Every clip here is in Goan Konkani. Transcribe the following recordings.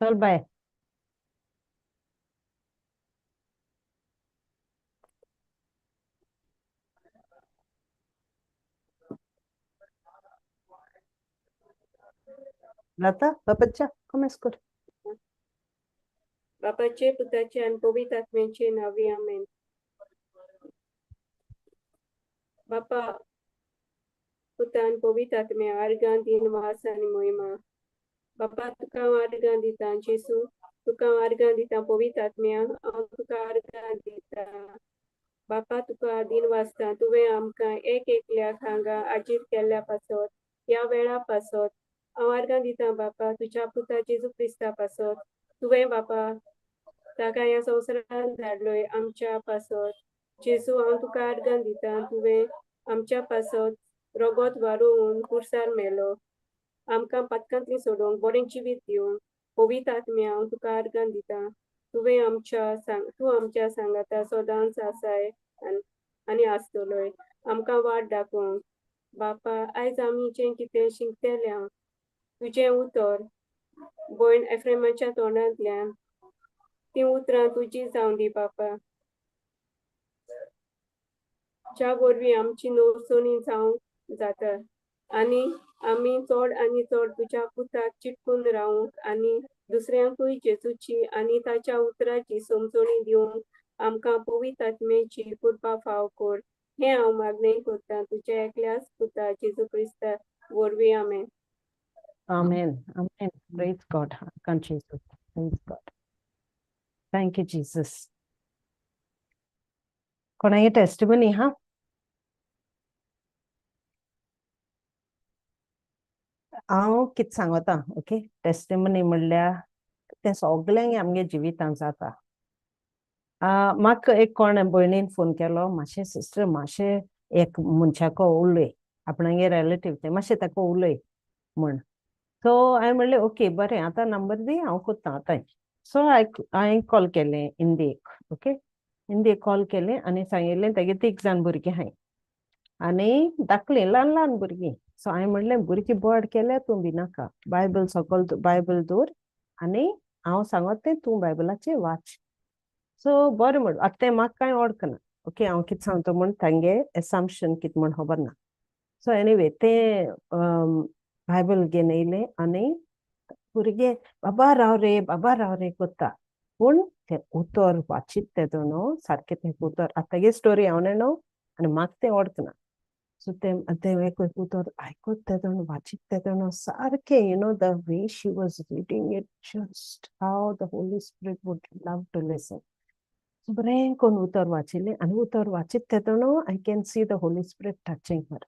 चल बाय. जाता बाबच्चा कोमेस कर. बापाचे पुताचे आनी पवित्र आत्म्याचे नांवी आमेन. बापा पुता आनी पवित्र आत्म्या आर्गां दीन वास आनी मोहिमा. बापा तुका हांव आर्गां दितां, जेजू तुका हांव आर्गां दितां, पवित्र आत्म्या हांव तुका आर्गां दितां. बापा तुका दीन वासता, तुवें आमकां एक एकल्याक हांगा आजीर केल्ल्या पासत, ह्या वेळा पासत हांव आर्गां दितां. बापा तुज्या पुता जेजू क्रिस्ता पासत तुवें बापा ताका ह्या संवसारांत धाडलोय आमच्या पासत. जेजू हांव तुका आर्गां दितां, तुवें आमच्या पासत रगत वारोवन कुर्सार मेलो, आमकां पातकांतली सोडोवंक बरें जिवीत दिवंक. पवित्र आत्म्या हांव तुका आर्गां दितां, तुवें आमच्या तूं आमच्या सांगाता सदांच आसाय आनी आसतलोय, आमकां वाट दाखोवंक. बापा आयज आमी जें कितें शिकतले तुजें उतर भयण एफ्रेमाच्या तोंडांतल्यान तीं उतरां तुजी जावं दी बापा, ज्या वरवीं आमची नवसणी जावंक जाता आनी आमी चड आनी चड तुज्या पुताक चिटकून रावूंक आनी दुसऱ्यांकूय जेजूची आनी ताच्या उतराची समजणी दिवंक आमकां पवित्र आत्म्याची कृपा फाव कर. हें हांव मागणें करतां तुज्या एकल्याच पुता जेजू क्रिस्ता वरवीं आमेन. Amen. Amen. Praise God. Jesus. Praise God. Thank you, Jesus. कोणागे testimony हा? हांव कितें सांगता, ओके? टेस्टिमनी म्हणल्यार तें सगळ्यांक आमगे जिवितांत जाता. म्हाका एक कोण भयणीन फोन केलो, मातशें सिस्टर मातशें एक मनशाको उलय, आपणागे रिलेटीव तें मातशें ताका उलय म्हण. सो हांवें म्हणलें ओके बरें, आतां नंबर दी हांव कोत्ता आतां. सो हांवें कॉल केलें इंदीक, ओके? इंदीक कॉल केलें आनी सांगिल्लें तेगे तीग जाण भुरगीं आहाय आनी धाकलीं ल्हान ल्हान भुरगीं. सो हांवें म्हणलें भुरगीं बोर्ड केल्या तूं भिनाका, बायबल सकल बायबल दवर आनी हांव सांगत तें तूं बायबलाचेर वाच. सो बरें म्हण आतां तें म्हाका कांय वळखना, ओके? हांव कितें सांगता म्हण तांगे एसाम्पशन कितें म्हण खबर ना. सो एनिवे तें बायबल घेवन येयलें आनी भुरगे बाबा राव रे बाबा राव रे कोत्ता, पूण तें उतर वाचीत तेदो न्हू सारकें तें उतर आतां तेगे स्टोरी हांव न्हू आनी म्हाका तें वळखना. सो तें तें एक उतर आयकत तेदो वाचीत तेदो सारकें, you know the way she was reading it, just how the Holy Spirit would love to listen. So बरें कोण उतर वाचिल्लें आनी उतर वाचीत तेदो I can see the Holy Spirit touching her.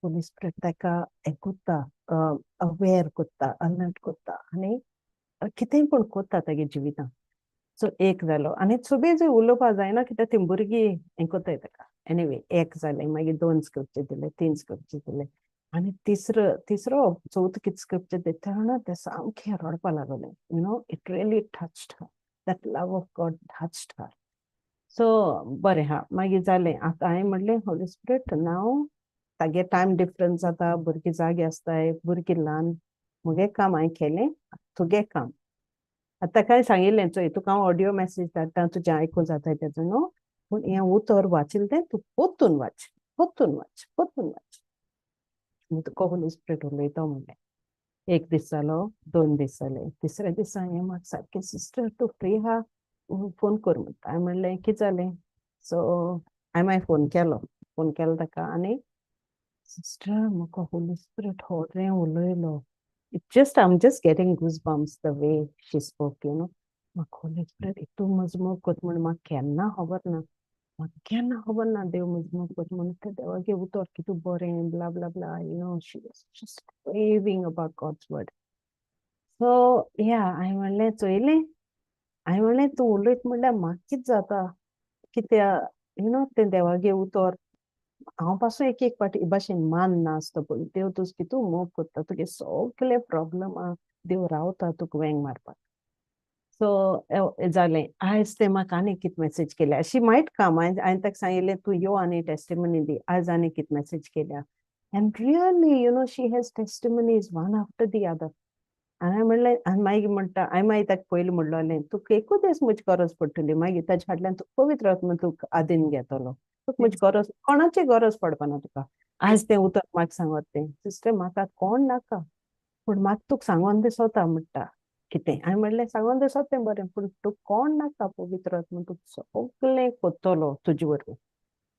Holy Spirit ताका हें कोत्ता, अवेर कोत्ता, अलर्ट कोत्ता आनी कितेंय पूण कोत्ता तागे जिवितांत. सो एक जालो आनी सुबेज उलोवपा जायना कित्याक ती भुरगीं हें कोत्ताय ताका. एनिवे एक जालें, मागीर 2 स्क्रिप्चर दिले, 3 स्क्रिप्चर दिले आनी तिसरो चवथो कितें स्क्रिप्चर दिता तेन्ना तें सामकें रडपा लागलें. You know it really touched her, that love of God touched her. So बरें हा, मागीर जालें. आतां हांवें म्हणलें होली स्पिरिट नाव तागे टायम डिफरन्स जाता, भुरगीं जागे आसताय, भुरगीं ल्हान, मुगे काम हांवें केलें, तुगे काम. आतां काय सांगिल्लें चोय तुका हांव ऑडियो मॅसेज धाडटा, तुजें आयकूं जाता तेजो न्हू, पूण हें उतर वाचिल्लें तें तूं पोत्तून वाच, पोत्तून वाच, पोत्तून वाच, तुका होली स्पिरिट उलयता म्हणलें. एक दीस जालो, 2 दीस जाले, तिसऱ्या दिसा हें म्हाका सारकें सिस्टर तूं फ्री आहा फोन कर म्हणटा. हांवें म्हणलें कितें जालें? सो हांवें मागीर फोन केलो, फोन केलो ताका आनी सिस्टर म्हाका होली स्पिरिट होरें उलयलो. It just, I'm just getting goosebumps the way she spoke, you know. म्हाका होली स्पिरिट इतू मजमूक कोत म्हण म्हाका केन्ना खबर ना, म्हाका केन्ना खबर ना देव मजमूक कोत म्हण. तें देवागे उतर कितू बरें, blah blah blah, you know, she was just raving about God's word. So yeah हांवें म्हणलें चोयलें, हांवें म्हणलें तूं उलयत म्हणल्यार म्हाका कितें जाता कित्याक, you know, तें देवागे उतर हांव पासून एक एक फावटी भाशेन मान नासता, पूण देव तुज कितू मोग कोत्ता, तुगे सगळे प्रॉब्लम देव रावता तुका वेंग मारपाक. सो जालें. आयज तें म्हाका आनी कितें मॅसेज केल्या, शी मायट काम. हांवें ताका सांगिल्लें तूं यो आनी टेस्टिमनी दी. आयज आनी कितें मॅसेज केल्या, and really you know she has testimonies one after the other. आनी हांवें म्हणलें, आनी मागीर म्हणटा, हांवें मागीर ताका पयलीं म्हणलोलें, तुका एकूच दीस म्हजी गरज पडटली, मागीर ताच्या फाटल्यान तुका पवित्र आत्मा तुका आदीन घेतलो, तुका म्हजी गरज, कोणाची गरज पडपाना तुका. आज तें उतर म्हाका सांगत तें, सिस्टर म्हाका कोण नाका, पूण म्हाका तुका सांगोन दिसता म्हणटा कितें. हांवें म्हणलें, सांगोन दिसता तें बरें, पूण तुका कोण नाका, पवित्र आत्मा तुका सगळें कोत्तलो तुजे वरवीं.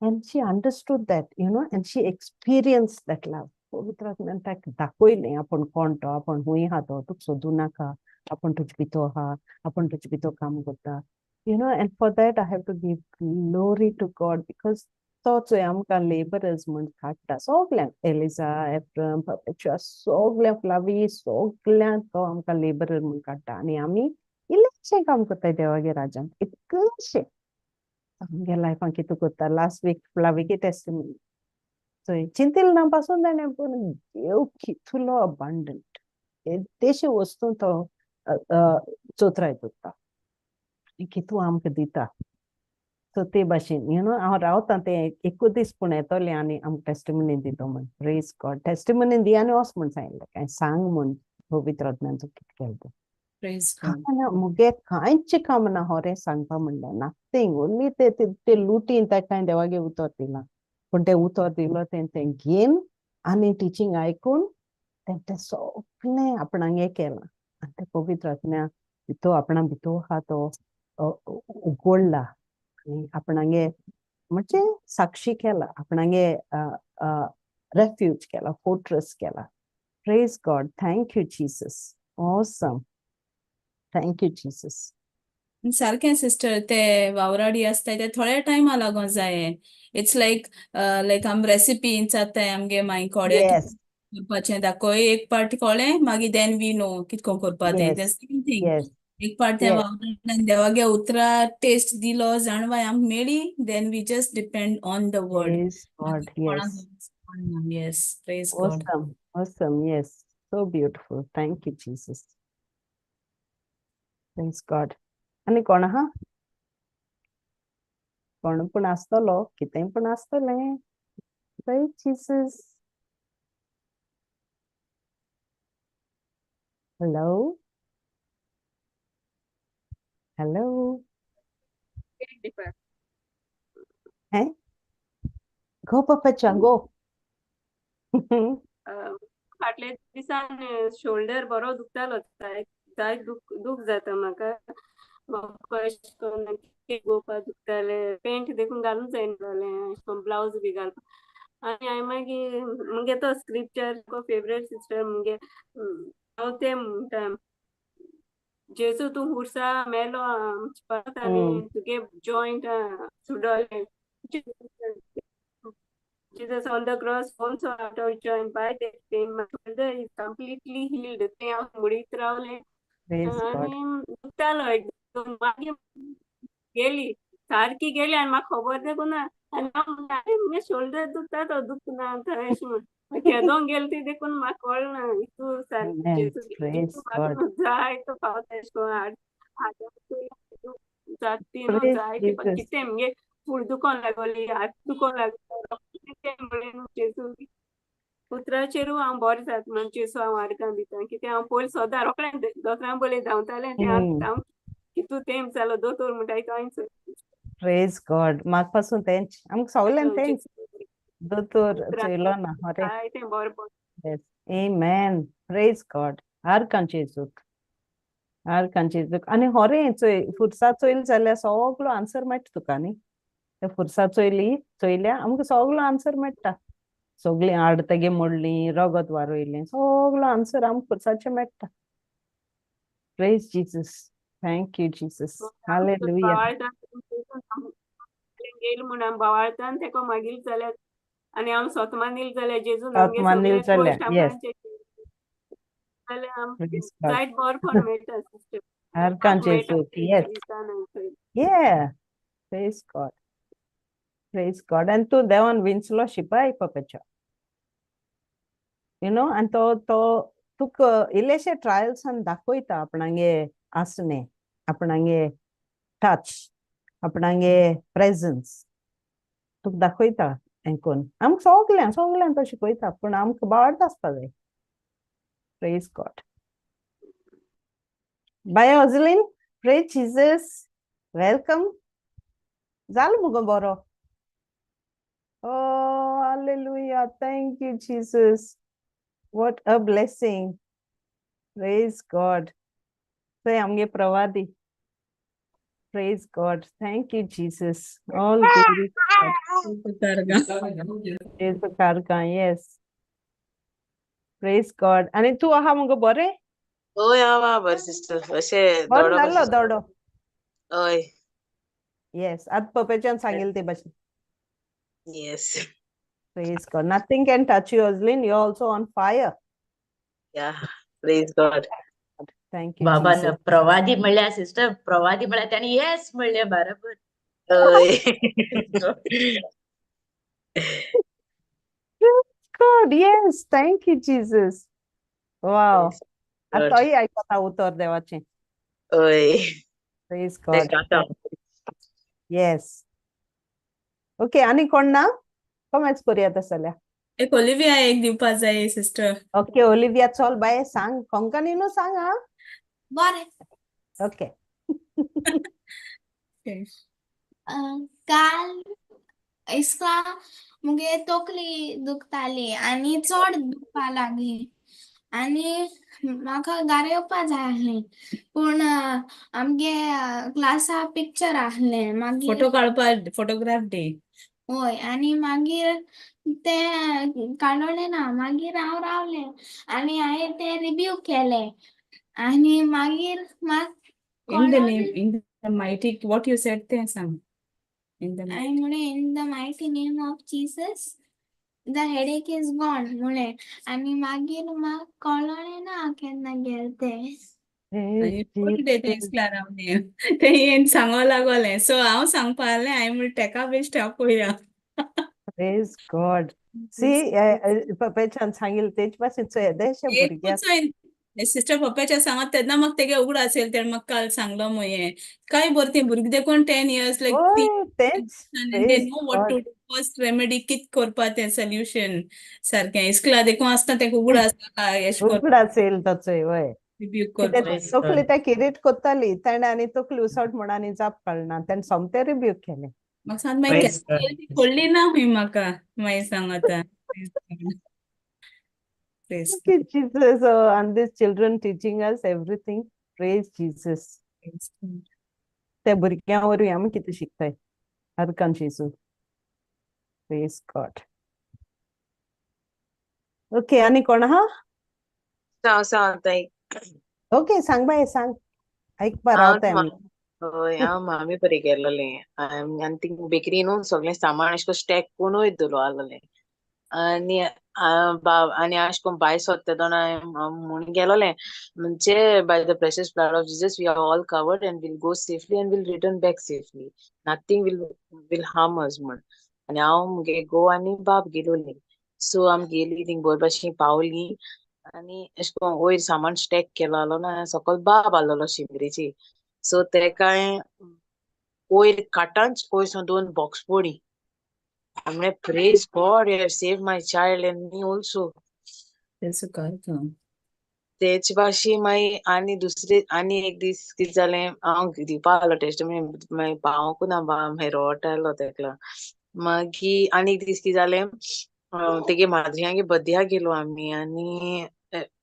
And she understood that, you know, and she experienced that love. पवित्र आत्म्यान ताका दाखयलें आपूण कोण तो, आपूण खूंय आहा तो, तुका सोदूं नाका, आपूण तुजे भितर आहा, आपूण तुजे भितर काम करता, you know. And for that I have to give glory to God, because तो चोय आमकां लेबरर्स म्हूण काडटा सगल्यांक, एलिजा, एफ्रम, परपेचुआ, सगल्यांक, फ्लावी, सगल्यांक तो आमकां लेबरर म्हूण काडटा. आनी आमी इल्लेशें काम करताय देवागे राजान, इतलेशें आमगे लायफान कितें करता. लास्ट वीक फ्लावीगे टेस्टिमनी चोय, चिंतील ना पासून जाणें, पूण देव कितलो अबंडंट, येदेशे वस्तू तो चोत्राय दवरता, कितू आमकां दिता. सो ते भाशेन, you know, हांव रावतां तें एकूच दीस पूण येतलें आनी आमकां टेस्टिमनी दितो म्हण. प्रेज गॉड. टेस्टिमनी दी आनी वच म्हण सांगिल्लें, कांय सांग म्हण पवित्र आत्म्यान तुका कितें केलें तें. Praise God. कांय ना, मुगे कांयच काम ना होरें सांगपा म्हणलें, नथींग, ओन्ली ते ते लुटीन ताका हांवें देवागे उतर दिलां, पूण तें उतर दिलो तें तें घेवन आनी टिचींग आयकून तें तें सगळें आपणागे केलां. आनी तें पवित्र आत्म्या भितर आपणा भितर आहा तो उगडला आनी आपणागे म्हणजे साक्षी केला, आपणागे रेफ्यूज केला, फोर्ट्रस केला. Praise God. Thank you Jesus. Awesome. Thank you Jesus. सारकें सिस्टर, ते वावराडी आसताय ते थोड्या टायमा लागोन जाय. It's like लायक आम रेसिपी जाताय आमगे, मागीर कोडे करपाचें दाखय, एक पार्ट कळ्ळें, मागीर then we know कितको करपा तें. तें सेम थींग, एक पार्ट तें वावराड्यान देवागे उतरा टेस्ट दिलो, जाणवाय आमकां मेळ्ळी, then we just depend on the word. Praise God. Yes. Yes, praise God. Awesome. Awesome. Yes. So beautiful. Thank you, Jesus. Praise God. आनी कोण आहा? कोण पूण आसतलो, कितें पूण आसतलें. Praise Jesus. Hello. Hello. Hey? Go, Papacha, go. फाटल्या दिसान शोल्डर बरो दुखतालो, जायत दूख जाता म्हाका, म्हाका अशें करून गोवपा दुखताले, पेंट देखून घालूंक जायना जालें, ब्लावज बी घालपा. आनी हांवें मागीर मुगे तो स्क्रिप्चर फेवरेट सिस्टर मुगे, हांव तें म्हणटा, जेजू तूं खुर्सा मेलो आमचे पासत आनी तुगे joint सुडोले. Jesus on the cross also out of joint by that pain, my shoulder is completely healed. तें हांव मुडीत रावलें आनी दुखतालो एकदम, मागीर गेली सारकी गेली आनी म्हाका खबर देखून ना. आनी हांव म्हणटा, मुगे शोल्डर दुखता तो दुखना अशें म्हण केदों गेली ती देखून म्हाका कळना. तूं सारकी जाय तो पावता अशें करून हाड जाता ती न्हू, जाय कितें मुगे फूड दुखोन लागली, हात दुखोन लागलो, कितें म्हणलें न्हू जेजू उतराचेरूय हांव बरें जाता म्हण जेजू हांव आर्गां दिता. कितें हांव पयलीं सदां रोखडें दोतोरां पयलीं धांवतालें, तें हांव कितू तेंप जालो दोतोर म्हणटा तो. Praise God. म्हाका पासून तेंच, आमकां सगल्यांक तेंच, दोतोर चोयलो ना. तें बरें. Yes. Amen. Praise God. आर्गां जेजूक, आर्गां जेजूक. आनी होरें चोय, फुरसा चोयली जाल्यार सगलो आन्सर मेळटा तुका न्ही. ते फुरसा चोयली चोयल्या आमकां सगलो आन्सर मेळटा. सगळीं हाड तेगे मोडलीं, रगत वारयलें, सगलो आन्सर आमकां फुरसाचें मेळटा. Praise Jesus. Thank you Jesus. Hallelujah. गेल म्हूण आमी बावाळतान तेका मागील जाल्यार आनी आमी स्वता मानील जाल्यार जेजून स्वता मानील जाल्यार, yes. जाल्यार जायत बरेंपण मेळटा सिस्टर. आर्गां जेजूक. Yes. Yeah. Praise God. Praise God. आनी तूं देवान विंचलो शिपाय पपेच्या, you know, आनी तो तो तुका इल्लेशे ट्रायल्सान दाखयता आपणागे आसणें, आपणागे टच, आपणागे प्रेजन्स तुका दाखयता. हें करून आमकां सगल्यांक सगल्यांक तो शिकयता, पूण आमकां बावडत आसपा जाय. Praise God. Bye Ozlin, praise Jesus, welcome. जालो मुगो बरो. Oh, hallelujah. Thank you, Jesus. What a blessing. Praise God. थंय आमगे प्रवादी. Praise God. Thank you, Jesus. All glory to God. जेजू कारगां, yes. Praise God. आनी तूं आहा मुगो बरें? हय, हांव आहा बरें सिस्टर. अशें बरो दोडो जाल्लो कशें. दोडो. हय. येस, आतां पप्याच्यान सांगिल्लें ते भाशेन. Yes. Praise God. Nothing can touch you, Oslin. You're also on fire. Yeah, praise God. Thank you, Baban Jesus. प्रवादी म्हणल्यार, सिस्टर, प्रवादी म्हणल्यार ताणें येस म्हणलें बरोबर. हय. Praise God. Yes. Thank you, Jesus. Wow. Praise आतां God. तोय आयकता उतर देवाचें. हय. Praise तें God. जाता. Yes. Okay, आनी कोण ना? कोमेच करुया तशें जाल्यार. एक ओलिविया एक दिवपा जाय सिस्टर. ओके, ओलिविया, चल बाये, सांग. कोंकणी न्हू सांग आं. बरें. ओके. काल इस्कॉला मुगे तकली दुखताली आनी चड दुखपा लागली आनी म्हाका घरा येवपा जाय आसलें, पूण आमगे क्लासा पिक्चर आसलें मागीर. फोटो काडपा, फोटोग्राफ डे. हय, आनी मागीर तें काडलें ना. मागीर हांव रावलें आनी हांवें तें रिव्यू केलें आनी मागीर म्हाका In the कळोन name, in the mighty, what you said तें सांग. In the हांवें म्हणलें, "In the mighty name of Jesus, the headache is gone," म्हणलें आनी मागीर म्हाका कळोळें ना केन्ना गेलें तें. आनी फूल डे तें इस्कॉलार रावलें, तें येन सांगो लागोलें. सो हांव सांगपा आहलें, हांवें म्हणलें तेका बेश्टें आपोवया. Praise God. See, पप्याच्यान सांगिल्लें तेच भाशेन चोय येदेशे भुरग्याक. सिस्टर, पप्पाच्या सांगत तेन्ना म्हाका तेगे उगडास येयलो. तेणें म्हाका काल सांगलो मुये काय बरें तीं भुरगीं देखून 10 इयर्स लायक ती हय, तेंच. And they Praise know what God. to do, first remedy कित करपा तें सोल्युशन सारकें इस्कॉला देखून आसता तेका उगडास जाता एशें करपा. उगडास येयलो ताचोय, वय. रिब्यूक कित्याक करपा. Praise तकली God. त्या किरीट कोत्ताली तेणें आनी तकली उसोट म्हण आनी जाप काडना, तेणें सोमतें रिब्यूक केलें. म्हाका सांग मागीर Praise केन्ना God. गेली ती कळ्ळी ना खंय म्हाका. मागीर सांग आतां. Praise Thank you, Jesus. Oh, and these children teaching us everything. Praise Jesus. God. त्या भुरग्यां वरवीं आमी कितें शिकताय. आरकान जेजू. Praise God. Okay, आनी कोण आहा? सांग सांग ताई. ओके, सांग बाय, सांग. आयकपा हांव रावताय आमी. हय, हांव मामी बरी गेल्लोलें आनी थिंग बेकरी न्हू सगळें सामान अशें करून स्टॅक करून दवरलो आसलोलें आनी आनी अशें करून भायर सोदता तेन्ना हांवें म्हूण गेलोलें म्हणजे, "By the precious blood of Jesus, we are all covered and will go safely and will return back safely. Nothing will harm us," म्हण. आनी हांव, मुगे घोव आनी बाब गेलोलीं. सो आमी गेलीं थिंग, बरे भाशेन पावलीं आनी अशें करून वयर सामान स्टॅक केलो आहलो ना, सकल बाब आहलोलो शिमरेची. सो तेका हांवें वयर काटांच वयर सावन दोन बॉक्स पडली. हांवें म्हणलें, "Praise God, you have save my child and me also." तेचो करता. तेच भाशेन मागीर आनी दुसरे आनी एक दीस कितें जालें, हांव दिवपा आहलो टेस्ट, मागीर पावोंकू ना बा, मागीर रोवट आयलो तेका. मागीर आनी एक दीस कितें जालें, तेगे माद्रियांगे बद्दया गेलो आमी आनी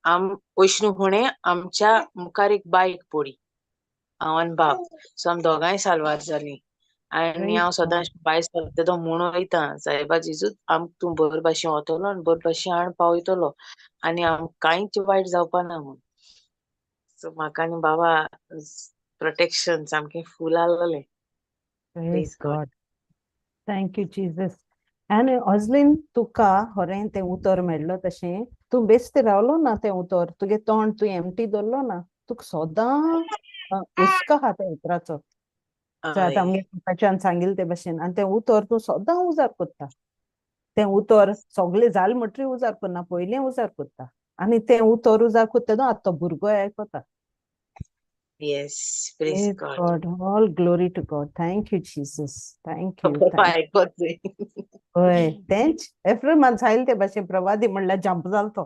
आम वैष्णू खुणें आमच्या मुखार एक बायक पडली, हांव आनी बाब. सो आमी दोगांय साल्वार जालीं आनी Praise हांव God. सदांच भायर सरता तो म्हूण वयता, सायबा जेजू, आमकां तूं बरे भाशेन वतलो आनी बरे भाशेन हाड पावयतलो आनी आमकां कांयच वायट जावपा ना म्हूण. सो म्हाका आनी बाबा प्रोटेक्शन सामकें फूल आहलोलें. Praise Praise God. God. Thank you, Jesus. आनी ऑजलीन, तुका खरें तें उतर मेळ्ळो तशें तूं बेश्टें रावलो ना. तें उतर तुगे तोंड तूं एमटी दवरलो ना. तुका सदां हुस्को आहा त्या उतराचो. आतां हय. आमगे पप्पाच्यान सांगिल्लें ते भाशेन आनी तें उतर तूं सदां उजार करता. तें उतर सगळें जालें म्हणटरीर उजार करना, पयलें उजार करता आनी तें उतर उजार करता तेन्ना आतां तो भुरगोय आयकता. Yes, praise Praise God. God. All glory to God. Thank you, Jesus. Thank you. पप्पा Thank आयकत न्ही. हय, तेंच एफ्रेमान सांगिल्लें ते भाशेन प्रवादी म्हणल्यार जंप जालो तो.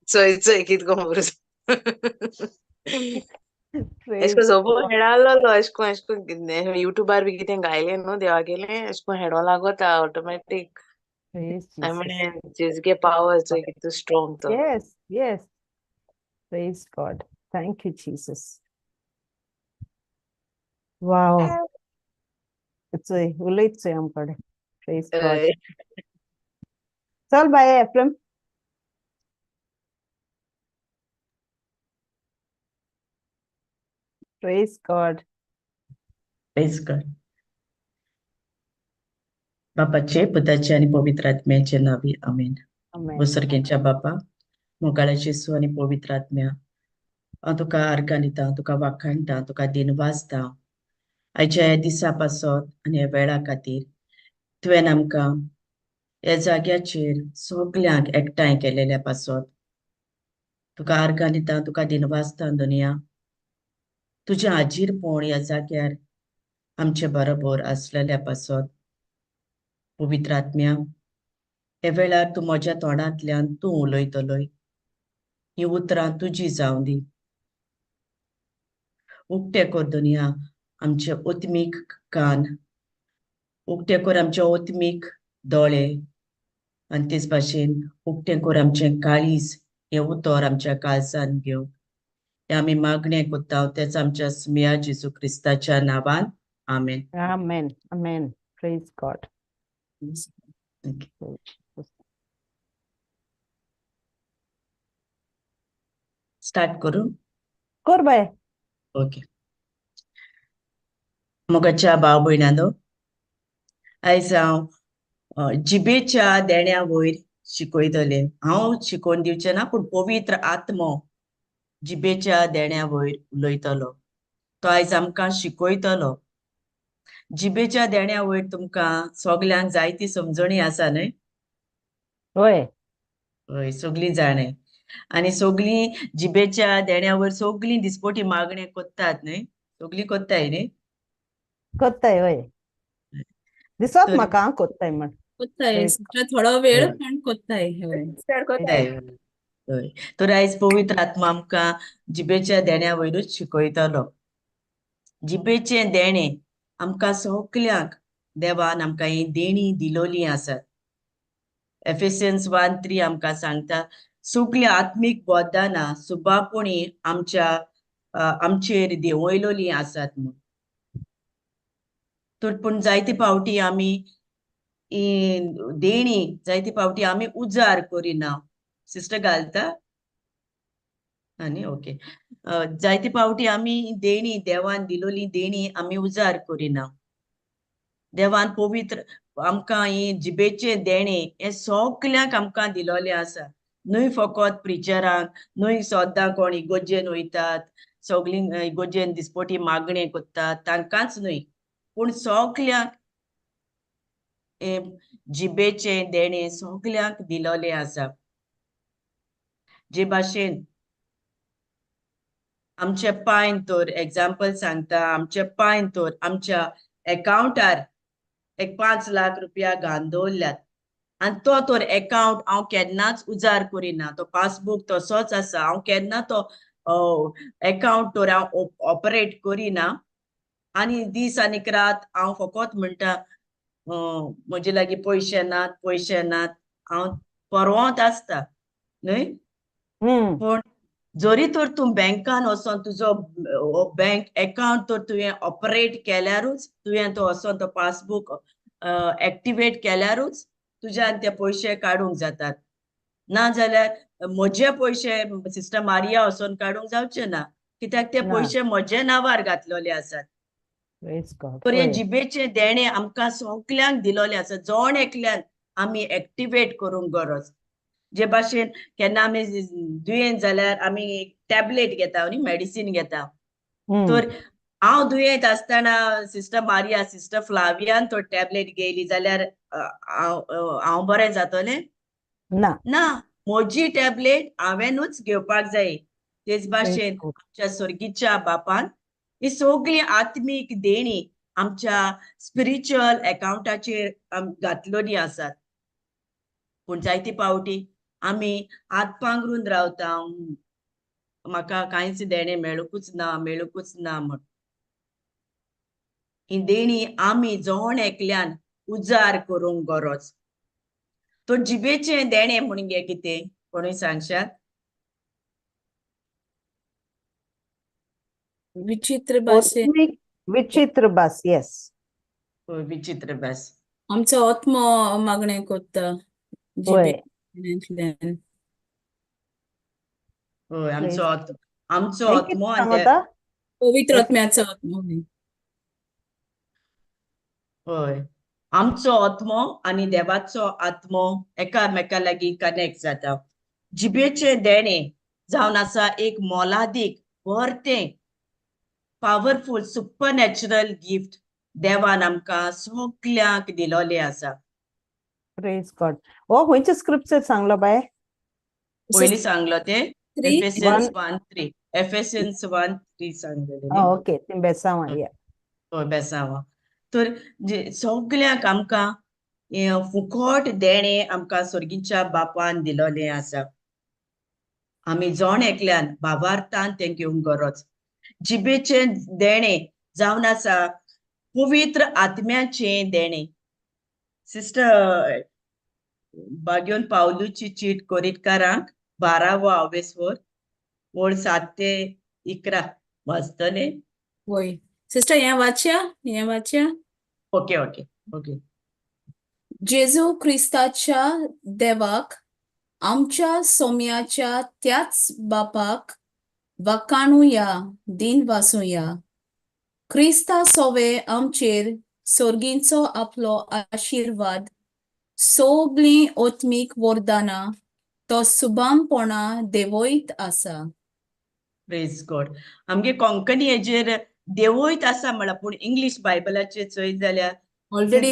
चोय चोय कित खबर. एशको Praise जोबो God. हेडालो एशको एशको युट्यूबार बी कितें गायलें न्हू देवागेलें एशको हेडो लागोता ऑटोमॅटीक. Praise हांवें Jesus. म्हणलें जेजगे पावर चोय कितू स्ट्रॉंग तो. Yes, yes. Praise God. Thank you, Jesus. Wow. चोय उलयत चोय आमकडे. Praise God. हय. चल बाय एफ्रम. Praise God. Praise God. बापाचे पुताचे आणि पवित्र आत्म्याचे नावे आमेन. Amen. वसर्गेंच्या बापा, मोगाळाचे येसू आनी पवित्र आत्म्या, हांव तुका आर्गां दिता, तुका वाखाणटा, तुका दिनवासता आयच्या ह्या दिसा पासत आनी ह्या वेळा खातीर. तुवें आमकां ह्या जाग्याचेर सगल्यांक एकठांय केलेल्या पासत तुका आर्गां दिता, तुका दिनवासता. दुनिया तुजें हाजीरपण ह्या जाग्यार आमचे बरोबर आसलेल्या पासत, पवित्र आत्म्या, ह्या वेळार तूं म्हज्या तोंडांतल्यान तूं उलयतलोय, हीं उतरां तुजी जावं दी. उक्ते कर दुनिया आमचे ओत्मीक कान, उक्ते कर आमचे ओत्मीक दोळे आनी तेच भाशेन उक्तें कर आमचें काळीज हें उतर आमच्या काळजान घेवन. हें आमी मागणें कोत्ता तेच आमच्या सुमया जेजू क्रिस्ताच्या नांवान, आमेन. Amen. Amen. Praise God. Thank you. Start करूं? कर बाय. ओके. मोगाच्या भाव भयणांनो, आयज हांव जिबेच्या देण्या वयर शिकयतलें. हांव शिकोवन दिवचें ना, पूण पवित्र आत्मो जिबेच्या देण्या वयर उलयतलो, तो आयज आमकां शिकयतलो. जिबेच्या देण्या वयर तुमकां सगल्यांक जायती समजणी आसा न्हय? होय. हय, सगळीं जाणां आनी सगळीं जिबेच्या देण्या वयर सगळीं दिसपटी मागणें कोत्तात न्हय? सगळीं कोत्ताय न्हय? कोत्ताय हय. दिसत तर म्हाका हांव कोत्ताय म्हण. कोत्ताय Praise sister, थोडो वेळ हय. पण कोत्ताय हय. सिस्टर कोताय. हय, तर आयज पवित्र आत्मा आमकां जिबेच्या देण्या वयरूच शिकयतलो. जिबेचें देणें आमकां सगल्यांक देवान आमकां ही देणी दिलोली आसात. एफेसियन्स 1:3 आमकां सांगता, सगळीं आत्मीक वरदानां सुबापणी आमच्या आमचेर देंवयलोलीं आसात म्हूण. तर पूण जायते फावटी आमी ही देणी जायते फावटी आमी उजार करिना. सिस्टर घालता आनी ओके. जायते फावटी आमी देणी देवान दिलोली देणी आमी उजार करिना. देवान पवित्र आमकां ही जिबेचें देणें हें सगल्यांक आमकां दिलोलें आसा, न्हय फकत प्रिचरांक, न्हय सद्दां कोण इगोर्जेन वयतात, सगळीं इगोर्जेन दिसपटी मागणें करतात तांकांच न्हय, पूण सगल्यांक हें जिबेचें देणें सगल्यांक दिलोलें आसा. जे भाशेन आमचे पांय तर, एग्जाम्पल सांगता, आमचे पांय तर आमच्या एकावंटार एक 5 लाख रुपया घालून दवरल्यात आनी तो तर एकावंट हांव केन्नाच उजार करिना, तो पासबूक तसोच आसा, हांव केन्ना तो एकावंट तर हांव ऑपरेट करिना आनी दीस आनीक रात हांव फकत म्हणटा म्हजे लागीं पयशे नात, पयशे नात, हांव परवंत आसता न्हय. पूण जरी तर तूं बँकान वचोन तुजो बँक एकावंट तर तुवें ऑपरेट केल्यारूच, तुवें तो वचोन तो पासबूक एक्टिवेट केल्यारूच तुज्यान ते पयशे काडूंक जातात. ना जाल्यार म्हजे पयशे सिस्टर मारिया वचोन काडूंक जावचे ना, कित्याक ते पयशे म्हजे नांवार घातलेले आसात. तर हे जिबेचे देणें आमकां सगल्यांक दिलोलें आसा, जण एकल्यान आमी एक्टिवेट करूंक गरज. जे भाशेन केन्ना आमी दुयेंत जाल्यार आमी टॅबलेट घेता न्ही, मेडिसीन घेता. तर हांव दुयेंत आसतना सिस्टर मारिया, सिस्टर फ्लावियान तो टॅबलेट घेयली जाल्यार हांव बरें जातलें ना? ना, म्हजी टॅबलेट हांवेनूच घेवपाक जाय. तेच भाशेन आमच्या स्वर्गीच्या बापान ही सगळी आत्मीक देणी आमच्या स्पिरिच्युअल एकावंटाचेर घातलेली आसात. पूण जायते फावटी आमी हात पांगरून रावता, म्हाका कांयच देणें मेळुकूच ना, मेळुकूच ना म्हण. ही देणी आमी जण एकल्यान उजार करूंक गरज. तो जिबेचें देणें म्हणजे कितें कोणूय सांगशात? विचित्र भाशे विचित्र भास, येस. विचित्र भास. आमचो आत्मो मागणें कोत्ता होय. जिबेंतल्यान. हय, आमचो आमचो हें आत्मो कितें आनी सांगता? पवित्र आत्म्याचो आत्मो. हय, आमचो आत्मो आनी देवाचो आत्मो एकामेका लागीं कनेक्ट जाता. जिबेचें देणें जावन आसा एक मोलादीक वर्तें पावरफूल सुपरनॅचरल गिफ्ट देवान आमकां सगल्यांक दिलोलें आसा. प्रेज गॉड. हो खंयचे स्क्रिप्चर सांगलो बाय? पयलीं सांगलो तें 3 एफेसियन्स 1:3, एफेसियन्स 1:3 सांगलेलें न्ही? ओके, ती बेसांव या. हय, बेसांव. तर जे सगल्यांक आमकां फुकट देणें आमकां स्वर्गीच्या बापान दिलोलें आसा. आमी जण एकल्यान भावार्थान तें घेवंक गरज. जिबेचें देणें जावन आसा पवित्र आत्म्याचें देणें. सिस्टर बाग्योन पावलूची चीट कोरीतकारांक 12वो आवेसवर वळ 7 ते 11 वाचतले. वय सिस्टर, हें वाचया, हें वाचया. Okay okay okay. जेजू क्रिस्ताच्या देवाक, आमच्या सोम्याच्या त्याच बापाक वाकाणुया, दिन वासुया. क्रिस्ता सोवे आमचेर सोर्गींचो आपलो आशिर्वाद, सोगलीं ओत्मीक वरदानां तो सुबामपणा देवयत आसा. Praise God. आमगे कोंकणी हेजेर देवयत आसा म्हळ्यार, पूण इंग्लीश बायबलाचेर चोयत जाल्यार ऑलरेडी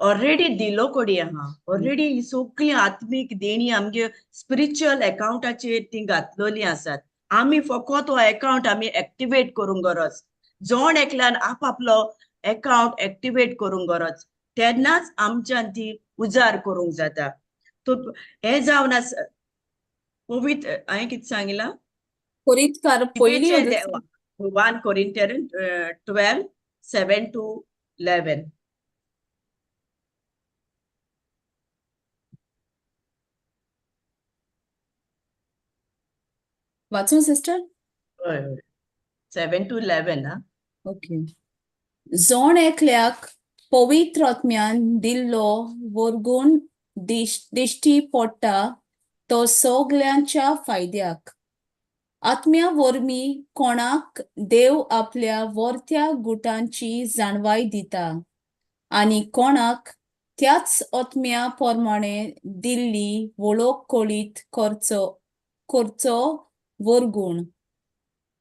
ऑलरेडी दिलो कोडी आहा. ऑलरेडी सगळीं आत्मीक देणी आमगे स्पिरिच्युअल एकावंटाचेर ती घातलेली आसात. आमी फकत हो एकावंट आमी एक्टिवेट करूंक गरज. जण एकल्यान आपआपलो एकावंट एक्टिवेट करूंक गरज, तेन्नाच आमच्यान ती उजार करूंक जाता. तो हें जावन आसा पवित्र. हांवें कितें सांगिलां? कोरीतकार पयलीं 1 Corinthians 12:7 to 11. वाचूं सिस्टर? हय हय, 7 to 11. हा, ओके. जोण एकल्याक पवित्र आत्म्यान दिल्लो वर्गूण दिश्टी पडटा तो सगल्यांच्या फायद्याक. आत्म्या वरवीं कोणाक देव आपल्या वर्त्या गुटांची जाणवाय दिता आनी कोणाक त्याच आत्म्या प्रमाणे दिल्ली वळख कळीत करचो करचो वर्गूण.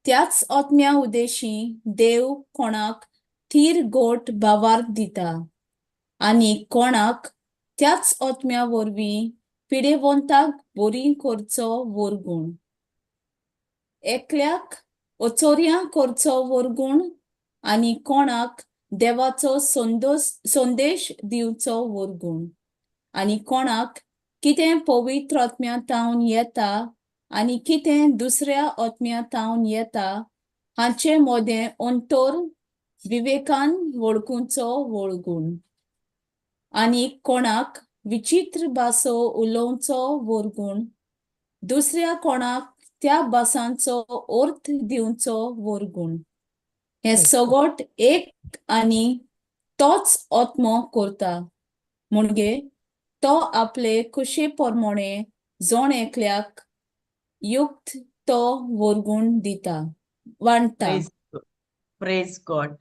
त्याच आत्म्या उदेशी देव कोणाक थीर गोट भावार्थ दिता आनी कोणाक त्याच आत्म्या वरवीं पिडेवंताक बरी करचो वर्गूण. एकल्याक ओचोर्यां करचो वर्गूण आनी कोणाक देवाचो संदेश दिवचो वर्गूण आनी कोणाक कितें पवित्र आत्म्या तावन येता आनी कितें दुसऱ्या आत्म्या तावन येता हांचे मदें अंतर विवेकान वळखुचो वळगूण आनी कोणाक विचित्र भासो उलोवचो वर्गूण, दुसऱ्या कोणाक त्या भासांचो अर्थ दिवचो वर्गूण. हें सगट एक आनी तोच आत्मो करता, म्हणजे तो आपले खुशे प्रमाणे जण एकल्याक युक्त तो वर्गूण दिता, वांट्टा. Praise God.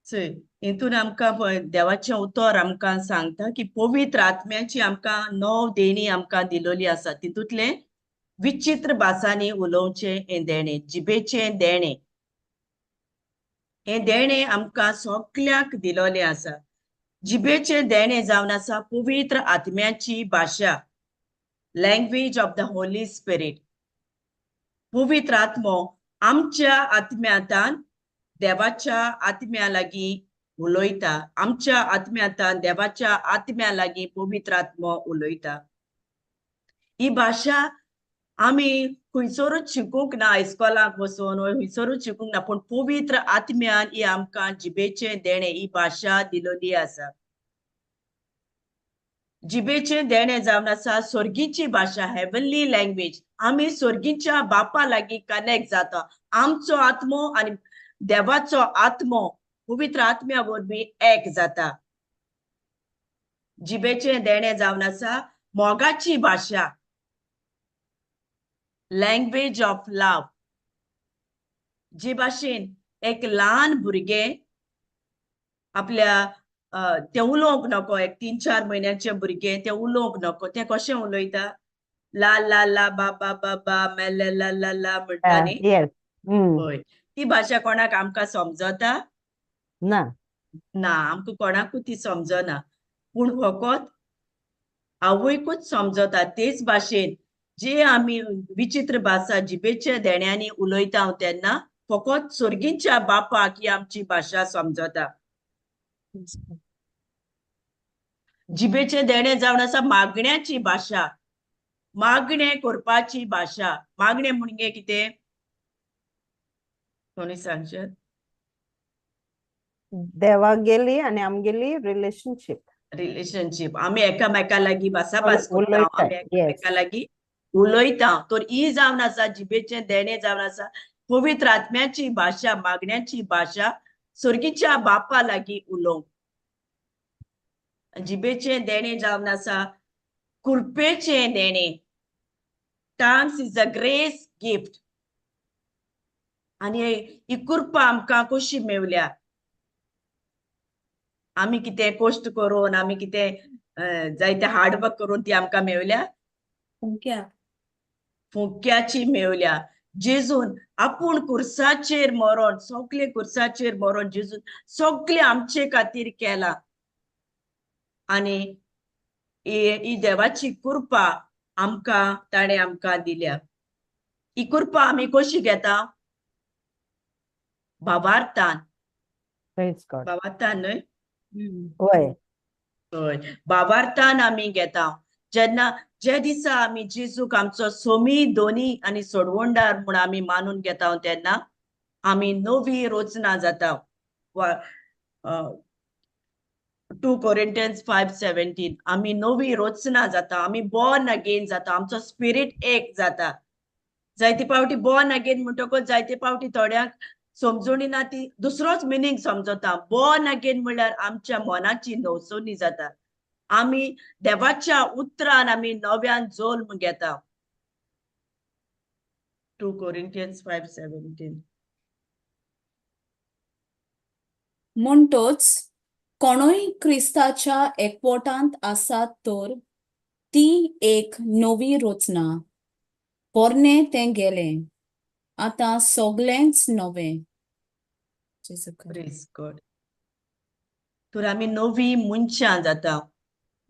चोय, हितून आमकां देवाचें उतर आमकां सांगता की पवित्र आत्म्याची आमकां 9 देणी आमकां दिलोली आसा. तितूंतलें विचित्र भासांनी उलोवचें हें देणें, जिबेचें देणें, हें देणें आमकां सगल्यांक दिलोलें आसा. जिबेचें देणें जावन आसा पवित्र आत्म्याची भाशा, language of the Holy Spirit. पवित्र आत्मो आमच्या आत्म्यांतान देवाच्या आत्म्या लागीं उलयता. आमच्या आत्म्यांतान देवाच्या आत्म्या लागीं पवित्र आत्मो उलयता. ही भाशा आमी खंयसरूच शिकूंक ना, इस्कॉलाक वचून खंयसरूच शिकूंक ना, पूण पवित्र आत्म्यान ही आमकां जिबेचें देणें, ही भाशा दिलोली आसा. जिबेचें देणें जावन आसा स्वर्गीची भाशा, हेवनली लँग्वेज. आमी स्वर्गीच्या बापा लागीं कनेक्ट जाता. आमचो आत्मो आनी देवाचो आत्मो पवित्र आत्म्या वरवीं एक जाता. जिबेचें देणें जावन आसा मोगाची भाशा, लँग्वेज ऑफ लव्ह. जे भाशेन एक ल्हान भुरगें आपल्या तें उलोवंक नको, एक 3-4 म्हयन्याचें भुरगें तें उलोवंक नको, तें कशें उलयता? ला ला ला बा बा बा बा मेले ला ला ला म्हणटा न्ही. हय, ती भाशा कोणाक आमकां समजता ना? ना, आमकां कोणाकूच ती समजना, पूण फकत आवयकूच समजता. तेच भाशेन जे आमी विचित्र भाशा जिबेच्या देण्यांनी उलयता तेन्ना फकत स्वर्गीच्या बापाक ही आमची भाशा समजता. जिबेचें देणें जावन आसा मागण्याची भाशा, मागणें करपाची भाशा. मागणें म्हणजे कितें कोणी सांगशात? देवागेली आनी आमगेली रिलेशनशीप. रिलेशनशीप. आमी एकामेका लागीं भासाभास करता, आमी एकामेका लागीं उलयता. तर ही जावन आसा जिबेचें देणें जावन आसा पवित्र आत्म्याची भाशा, मागण्याची भाशा, स्वर्गीच्या बापा लागीं उलोवंक. जिबेचें देणें जावन आसा कृपेचें देणें. Tongues is a grace gift. आनी ही कृपा आमकां कशी मेवल्या? आमी कितें कश्ट करून, आमी कितें जायते हार्डवर्क करून ती आमकां मेवल्या? फुक्याची मेवल्या. जेजून आपूण कुर्साचेर मरोन, सगळे कुर्साचेर मरोन जेजून सगळे आमचे खातीर केला. आनी ही देवाची कृपा आमकां ताणें आमकां दिल्या. ही कृपा आमी कशी घेता? भावार्थान. भावार्थान न्हय? हय, हय, भावार्थान आमी घेता. जेन्ना जे दिसा आमी जेजूक आमचो सोमी दोनी आनी सोडवणदार म्हूण आमी मानून घेता तेन्ना आमी नवी रचना जाता. 2 Corinthians 5:17. आमी नवी रचना जाता, आमी बॉर्न अगेन जाता, आमचो स्पिरीट एक जाता. जायते पावटी बॉर्न अगेन म्हणटकच जायते पावटी थोड्यांक समजूनी ना, ती दुसरोच मिनींग समजता. बॉर्न अगेन म्हणल्यार आमच्या मनाची नवसोनी जाता. आमी देवाच्या उतरान आमी नव्यान जल्म घेता. 2 Corinthians 5:17. म्हणटोच कोणूय क्रिस्ताच्या एकवटांत आसात तर ती एक नवी रचना, पोरणें तें गेलें, आतां सगळेंच नवें. Praise God. तर आमी नवी मनशां जाता.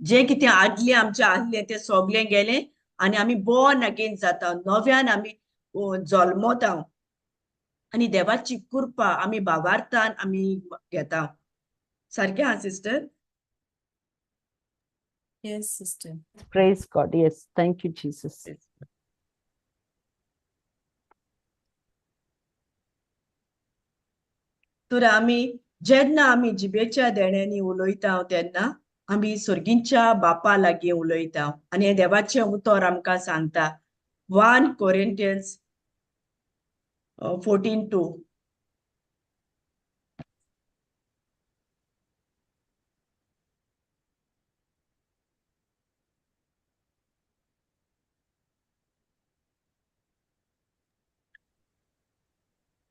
जे कितें आदलें आमचें आसलें तें सगळें गेलें आनी आमी बॉर्न अगेन जाता. नव्यान आमी जल्मता आनी देवाची कृपा आमी भावार्थान आमी घेता. सारकें आहा sister? Yes sister. Praise God. Yes, thank you Jesus. तर आमी जेन्ना आमी जिबेच्या देण्यांनी उलयता तेन्ना आमी स्वर्गींच्या बापा लागीं उलयता. आनी हें देवाचें उतर आमकां सांगता. 1 Corinthians 14:2.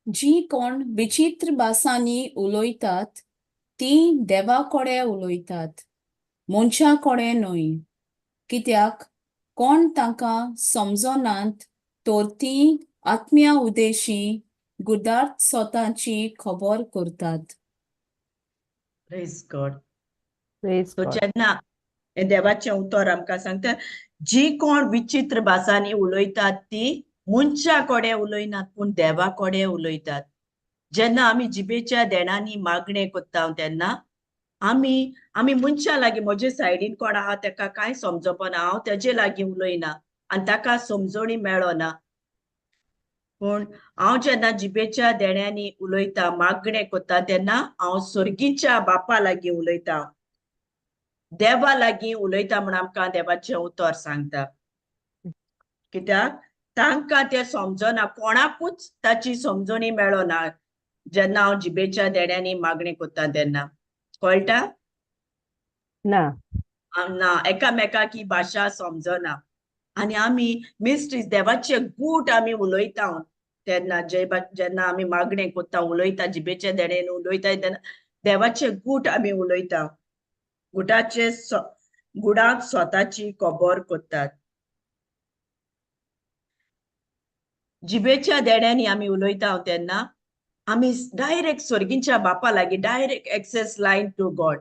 जी कोण विचित्र भासांनी उलयतात ती देवा कडेन उलयतात, मनशा कडेन न्हय. कित्याक कोण तांकां समजनात तर ती आत्म्या उदेशी गुदार्थ स्वताची खबर करतात. Praise God. Praise God. जेन्ना हें देवाचें उतर आमकां सांगता, जी कोण विचित्र भासांनी उलयतात ती मनशा कडेन उलयनात पूण देवा कडेन उलयतात. जेन्ना आमी जिबेच्या देणांनी मागणें करता तेन्ना आमी आमी मनशा लागीं, म्हजे सायडीन कोण आहा तेका कांय समजपना, हांव तेजे लागीं उलयना, आनी ताका समजणी मेळना. पूण हांव जेन्ना जिबेच्या देण्यांनी उलयता, मागणें करता, तेन्ना हांव सर्गीच्या बापा लागीं उलयता, देवा लागीं उलयता म्हूण आमकां देवाचें उतर सांगता. कित्याक तांकां तें समजना, कोणाकूच ताची समजणी मेळना जेन्ना हांव जिबेच्या देण्यांनी मागणी करता तेन्ना. कळटा? ना. ना, एकामेकाक ही भाशा समजना. आनी आमी मिस्ट्रीज, देवाचे गूट आमी उलयता तेन्ना, जेन्ना आमी मागणें करता, उलयता, जिबेच्या देण्यान उलयता तेन्ना देवाचे गूट आमी उलयता. गुटाचे गुडांत स्वताची खबर करतात. जिबेच्या देण्यांनी आमी उलयता तेन्ना आमी डायरेक्ट स्वर्गीच्या बापा लागीं, direct access line to God.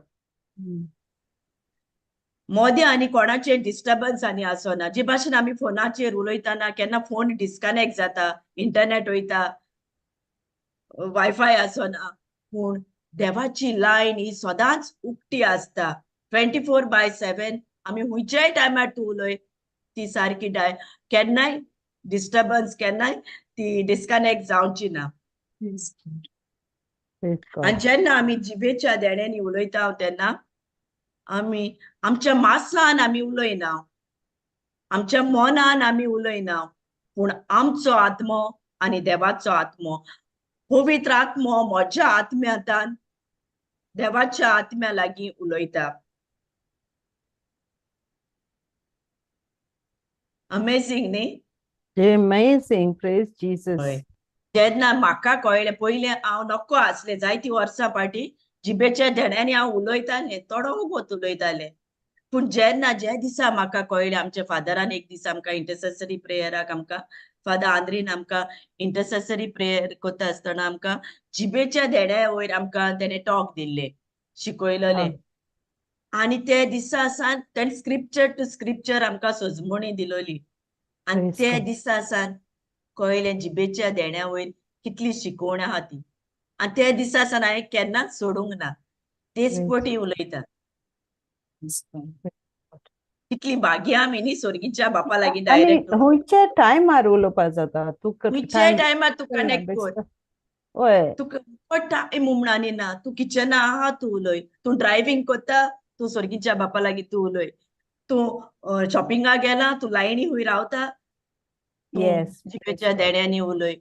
मोदें आनी कोणाचें डिस्टर्बन्स आनी आसना. जे भाशेन आमी फोनाचेर उलयतना केन्ना फोन डिस्कनेक्ट जाता, इंटरनेट वयता, वायफाय आसना, पूण देवाची लायन ही सदांच उक्ती आसता. 24/7 आमी खंयच्याय टायमार तूं उलय, ती सारकी केन्नाय डिस्टर्बन्स, केन्नाय ती डिस्कनेक्ट जावची ना. आनी जेन्ना आमी जिबेच्या देण्यांनी उलयता तेन्ना आमी आमच्या मासान आमी उलयना, आमच्या मनान आमी उलयना, पूण आमचो आत्मो आनी देवाचो आत्मो, पवित्र आत्मो म्हज्या आत्म्यांतान देवाच्या आत्म्या लागीं उलयता. अमेझींग न्ही? Amazing, praise Jesus. जेन्ना म्हाका कळ्ळें, पयलें हांव नको आसलें, जायतीं वर्सां फाटीं जिबेच्या देण्यांनी हांव उलयतालें, थोडो वोगोत उलयतालें. पूण जेन्ना ज्या दिसा म्हाका कळ्ळें, आमच्या फादरान एक दीस आमकां इंटरसेसरी प्रेयराक आमकां फादर आंद्रीन आमकां इंटरसेसरी प्रेयर करता आसतना आमकां जिबेच्या देण्या वयर आमकां तेणें टॉक दिल्लें, शिकयलेलें. आनी ते दिसा सान तेणें स्क्रिप्चर टू स्क्रिप्चर आमकां सजमणी दिलोली. आनी ते दिसा सान कळ्ळें जिबेच्या देण्या वयर कितली शिकवण आहा ती. आनी ते दिसा सान हांवें केन्नाच सोडूंक ना, तेच पटी उलयता. कितली भाग्यां आमी न्ही स्वर्गीच्या बापा लागीं डायरेक्ट. खंयच्या टायमार उलोवपाक जाता, तुका खंयच्याय टायमार तूं कनेक्ट कर. हय, तुका टायम म्हणून ना, तूं किचना आहा तूं उलय, तूं ड्रायव्हींग करता तूं स्वर्गीच्या बापा लागीं तूं उलय, तूं शॉपिंगाक गेला तूं लायनी हुंय रावता जिबेच्या देण्यांनी उलय.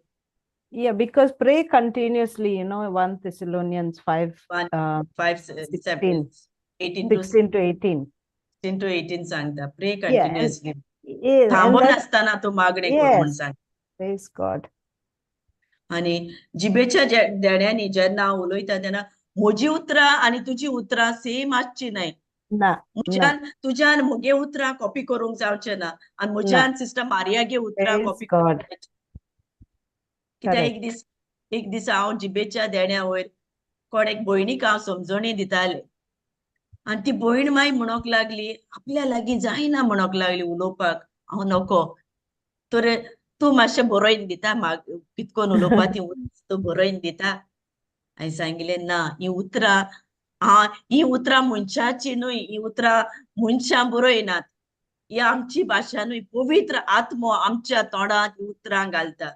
Yeah, because pray continuously, you know, 1 Thessalonians 5, 5, 18 16 to 18. 16 to 18 सांगता, pray continuously. थांबून आसतना तूं मागणें कर म्हूण सांगता. Praise God. आनी जिबेच्या देण्यांनी जेन्ना हांव उलयता तेन्ना म्हजी उतरां आनी तुजी उतरां सेम आसची न्हय. म्हज्यान तुज्यान म्हगे उतरां कॉपी करूंक जावचें ना, आनी म्हज्यान सिस्टर मारियागे उतरां कॉपी करूंक. कित्याक एक दीस हांव जिबेच्या देण्या वयर कोण एक भयणीक हांव समजणी दितालें, आनी ती भयण मागीर म्हणूंक लागली आपल्या लागीं जायना म्हणूंक लागली उलोवपाक. हांव नको तर तूं मातशें बरोवन दिता म्हाका, कितकोन उलोवपा ती तूं बरोवन दिता. हांवें सांगिल्लें ना, हीं उतरां हीं उतरां मनशाचीं न्हय, हीं उतरां मनशां बरयनात, ही आमची भाशा न्हय. पवित्र आत्मो आमच्या तोंडांत हीं उतरां घालता.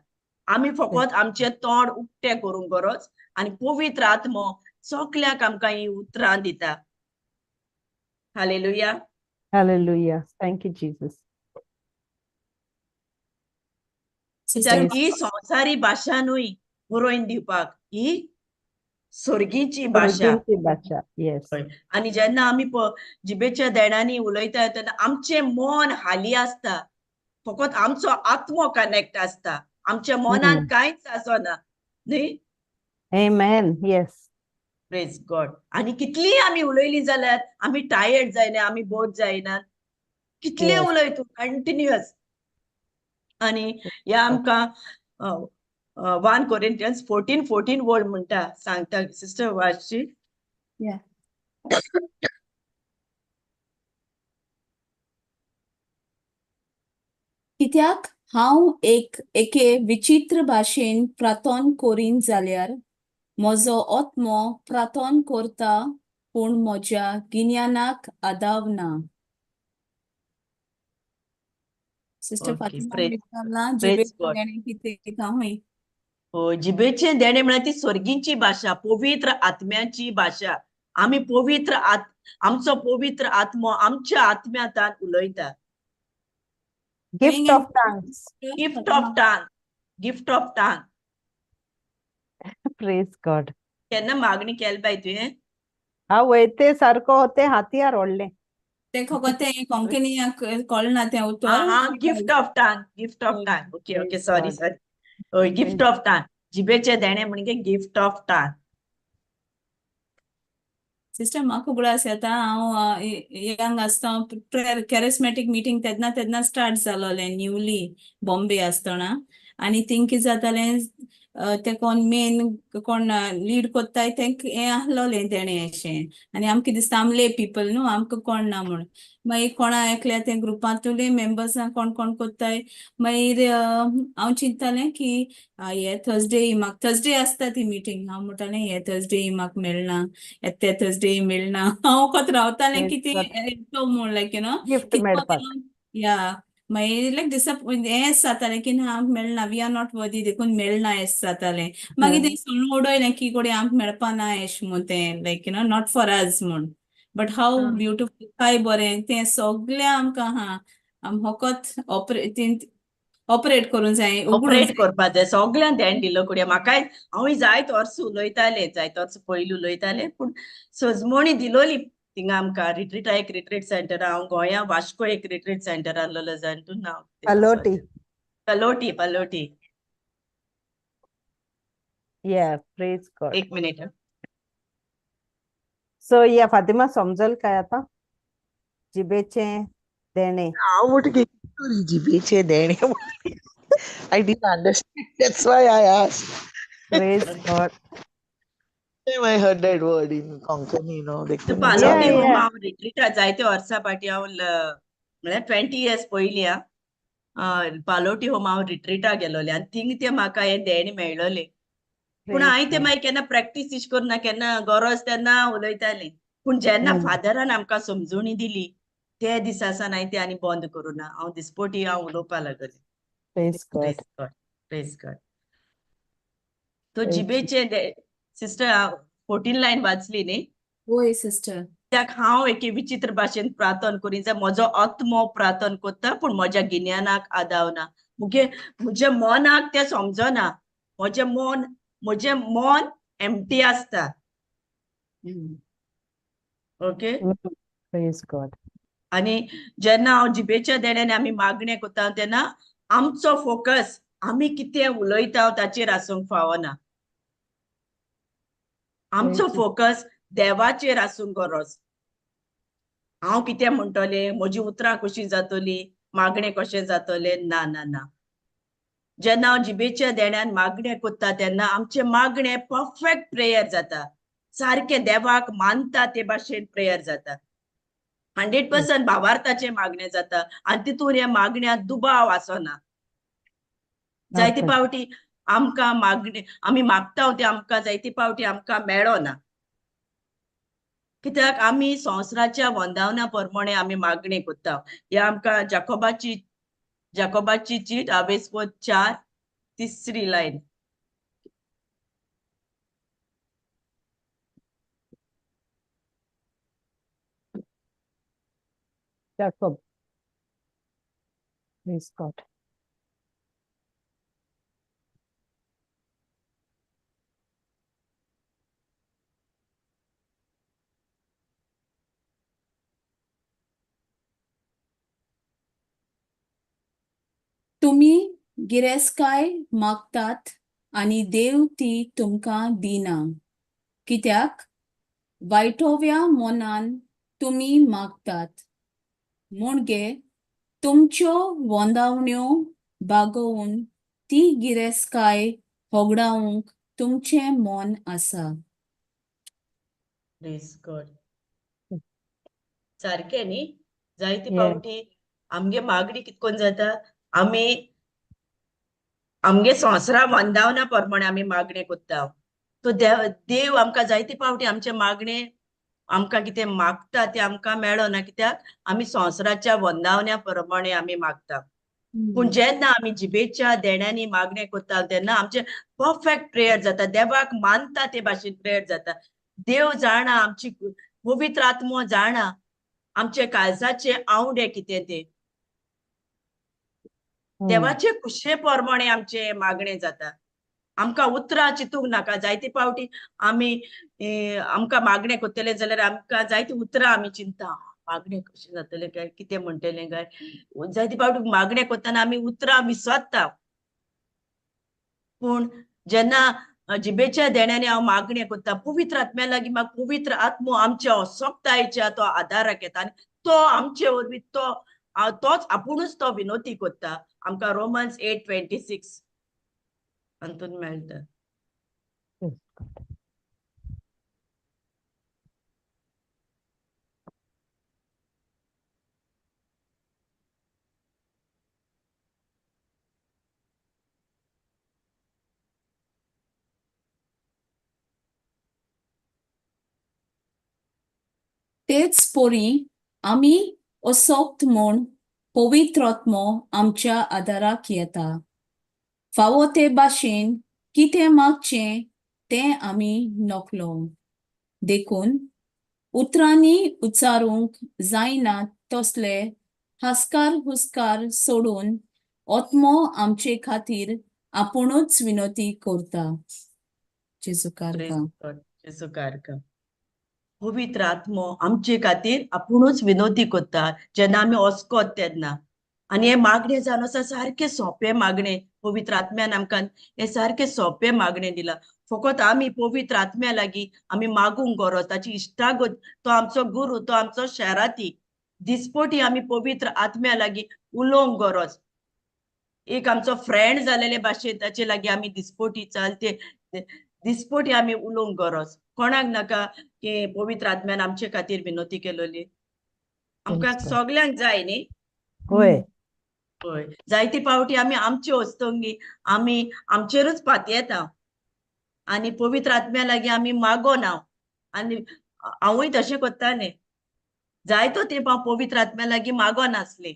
आमी फकत आमचें तोंड उक्तें करूंक गरज आनी पवित्र आत्मो सगळ्यांक आमकां हीं उतरां दिता. Hallelujah. Hallelujah. Thank you Jesus. ही संवसारी भाशा न्हय बरोवन दिवपाक, ही स्वर्गीची भाशा. आनी जेन्ना आमी जिबेच्या देण्यांनी उलयता तेन्ना आमचें मन हाली आसता, फकत आमचो आत्मो कनेक्ट आसता, आमच्या मनान कांयच आसना न्ही. Amen. Yes. Praise God. आनी कितलीय आमी उलयली जाल्यार आमी टायर्ड जायना, आमी बोध जायना, कितले उलय तूं कंटिन्युअस. आनी ह्या आमकां 1 Corinthians 14:14 word म्हणटा, सांगता सिस्टर वाची. कित्याक हांव एके विचित्र भाशेन प्रार्थन करीन जाल्यार म्हजो आत्मो प्रार्थन करता, पूण म्हज्या गिन्यानाक आदाव ना. सिस्टर ओके, फातिमा प्रेज विचारलां प्रेज जिबेचें गॉड. देणें कितें काय? हो, जिबेचें देणें म्हळ्यार ती स्वर्गींची भाशा, पवित्र आत्म्याची भाशा. आमी पवित्र आत आमचो पवित्र आत्मो आमच्या आत्म्यांतान उलयता. Gift of tongues. Gift of tongue, gift of tongue. Praise God. केन्ना मागणी केली बाय तुवें? आवय ते सारको ते हातयार व्हडलें. तें खबर तें कोंकणी कळना तें उतर. आं, gift of tongue, gift of tongue. Okay okay, Praise sorry God. Sorry. हय, गिफ्ट ऑफ टांग, जिबेचें देणें म्हणजे गिफ्ट ऑफ टांग. सिस्टर म्हाका उगडास येता हांव यंग आसतना प्रेयर कॅरिस्मॅटीक मिटींग तेन्ना तेन्ना स्टार्ट जालोलें न्यूली बॉम्बे आसतना आनी थिंग कितें जातालें, ते कोण मेन कोण लीड कोत्ताय तेंक हें आहलोलें तेणें अशें आनी आमकां दिसता आम ले पिपल न्हू आमकां कोण ना म्हूण. मागीर कोणा एकल्या ते ग्रुपांतुले मेंबर्सां कोण कोण कोत्ताय मागीर हांव चिंततालें की हे थर्सडे म्हाका थर्सडे आसता ती मिटींग, हांव म्हणटालें हे थर्सडे म्हाका मेळना, ते थर्सडे मेळना. हांव कोत रावतालें की ते येतो म्हूण लायक you know gift मेळपाक. या मागीर लायक डिसअपॉयंट हें जातालें की ना आमकां मेळना, we are not वर्दी देखून मेळना अशें जातालें. मागीर तें सोडून उडयलें की कोडे आमकां मेळपा ना अशें म्हूण तें like you know not for us म्हूण. बट हाव ब्युटिफूल, काय बरें तें सगळें आमकां आहा, आम फकत ऑपरेट करूंक जाय, उगडूंक ऑपरेट जाय. करपा जाय. सगळ्यांक ध्यान दिलो कुडया. म्हाकाय हांवूय जायत वर्स उलयतालें, जायत वर्स पयलीं उलयतालें, पूण सजमणी दिलोली थिंगा आमकां रिट्रीटा एक रिट्रीट सेंटर, हांव गोंया वास्को एक रिट्रीट सेंटर आहलोलो जाण तूं नांव पलोटी. पलोटी, पलोटी. या, प्रेज गॉड. एक मिनिट. सो या फातिमा समजल काय आता जिबेचें देणें? हांव म्हणटा जिबेचें देणें. I didn't understand. That's why I asked. Praise God. Time I heard that word in Konkani, you know, तूं देखून पालोटी Yeah, home yeah. हांव रिट्रीटा जायते वर्सां फाटीं हांव म्हळ्यार 20 इयर्स पयलीं पालोटी होम हांव रिट्रीटा गेलोलें आनी थिंग तें म्हाका हें देणें मेळलोलें. पूण Praise हांवें तें God. मागीर केन्ना प्रॅक्टीस इश करुना, केन्ना गरज तेन्ना उलयतालें. पूण जेन्ना फादरान आमकां समजवणी दिली ते दिसा सावन हांवें तें आनी बंद करुना. हांव दिसपटी हांव उलोवपा लागलें. Praise God. Praise God, praise God. तो Praise जिबेचे सिस्टर 14 लायन वाचली न्ही? वय सिस्टर. कित्याक हांव एके विचित्र भाशेन प्रार्थन करी जाय, म्हजो आत्मो प्रार्थन करता पूण म्हज्या गिन्यानाक आदावना, म्हज्या मनाक तें समजना, म्हजें मन एम्प्टी आसता. ओके. Praise God. आनी जेन्ना हांव जिबेच्या देण्यान आमी मागणें करता तेन्ना आमचो फोकस आमी कितें उलयता ताचेर आसूंक फावना, आमचो फोकस देवाचेर आसूंक गरज. हांव कितें म्हणटलें, म्हजी उतरां कशीं जातलीं, मागणें कशें जातलें, ना ना ना. जेन्ना हांव जिबेच्या देण्यान मागणें करता तेन्ना आमचें मागणें परफेक्ट प्रेयर जाता, सारकें देवाक मानता ते भाशेन प्रेयर जाता, 100% भावार्थाचें मागणें जाता आनी तितून ह्या मागण्यांत दुबाव आसना. जायते पावटी आमकां मागणें आमी मागता तें आमकां जायते पावटी आमकां मेळना, कित्याक आमी संवसाराच्या वंदावना प्रमाणे आमी मागणें करता. ह्या आमकां जाकोबाची चीट आवेस्पोद 4 तिसरी लायन. Jacob. Praise God. तुमी गिरेस्काय मागतात आनी देव ती तुमकां दिना, कित्याक वायटोव्या मनान तुमी मागतात, म्हणगे तुमच्यो वंदावण्यो बागोवन ती गिरेस्काय होगडावंक तुमचें मन आसा. Praise God. सारकें न्ही? जायते Yeah. पावटी आमगे मागणी कितकोन जाता, आमी आमगे संवसारा वंदावना प्रमाणे आमी मागणें करता. तो देव आमकां जायते पावटी आमचें मागणें आमकां कितें मागता तें आमकां मेळना, कित्याक आमी संवसाराच्या वंदावण्या प्रमाणे आमी मागता. पूण जेन्ना आमी जिबेच्या देण्यांनी मागणें करता तेन्ना आमचें परफेक्ट प्रेयर जाता, देवाक मानता ते भाशेन प्रेयर जाता. देव जाणा आमची, पवित्र आत्मो जाणा आमचे काळजाचे आवडे कितें ते. देवाचे खुशे प्रमाणे आमचे मागणें जाता. आमकां उतरां चिंतूंक नाका. जायते फावटी आमी आमकां मागणें करतले जाल्यार आमकां जायती उतरां आमी चिंता, मागणें कशें जातलें काय, कितें म्हणटलें काय. जायते फावटी मागणें करतना आमी उतरां विसरता. पूण जेन्ना जिबेच्या देण्यांनी हांव मागणें करता पवित्र आत्म्या लागीं, म्हाका पवित्र आत्मो आमच्या असक्तायेच्या तो आदाराक येता आनी तो आमचे वरवीं तो तोच आपुणूच तो विनोती करता. आमकां रोमन्स 8:26 हातून मेळटा. तेच पोरी आमी असोक्त म्हूण पवित्र आत्मो आमच्या आदाराक येता. फावो ते भाशेन कितें मागचें तें आमी नकलो. देखून उतरांनी उच्चारूंक जायना तसले हास्कार हुस्कार सोडून आत्मो आमचे खातीर आपुणूच विनोती करता. जेजू कारका. जेजू कारका. पवित्र आत्मो आमचे खातीर आपुणूच विनोती करता जेन्ना आमी अस्कोत तेन्ना. आनी हें मागणें जावन आसा सारकें सोंपें मागणें. पवित्र आत्म्यान आमकां हें सारकें सोंपें मागणें दिलां. फकत आमी पवित्र आत्म्या लागीं आमी मागूंक गरज, ताची इश्टागत, तो आमचो गुरू, तो आमचो शेराती. दिसपोटी आमी पवित्र आत्म्या लागीं उलोवंक गरज. एक आमचो फ्रेंड जालेले भाशेन ताचे लागीं आमी दिसपोटी चलते, दिसपोटी आमी उलोवंक गरज. कोणाक नाका की पवित्र आत्म्यान आमचे खातीर विनोती केलोली? आमकां सगल्यांक जाय न्ही? होय. हय. जायते फावटी आमी आमचे वस्तंगी आमी आमचेरूच पातयेता आनी पवित्र आत्म्या लागीं आमी मागोना. आनी हांवूय तशें करतालें जायतो तेंप हांव पवित्र आत्म्या लागीं मागोनासलें.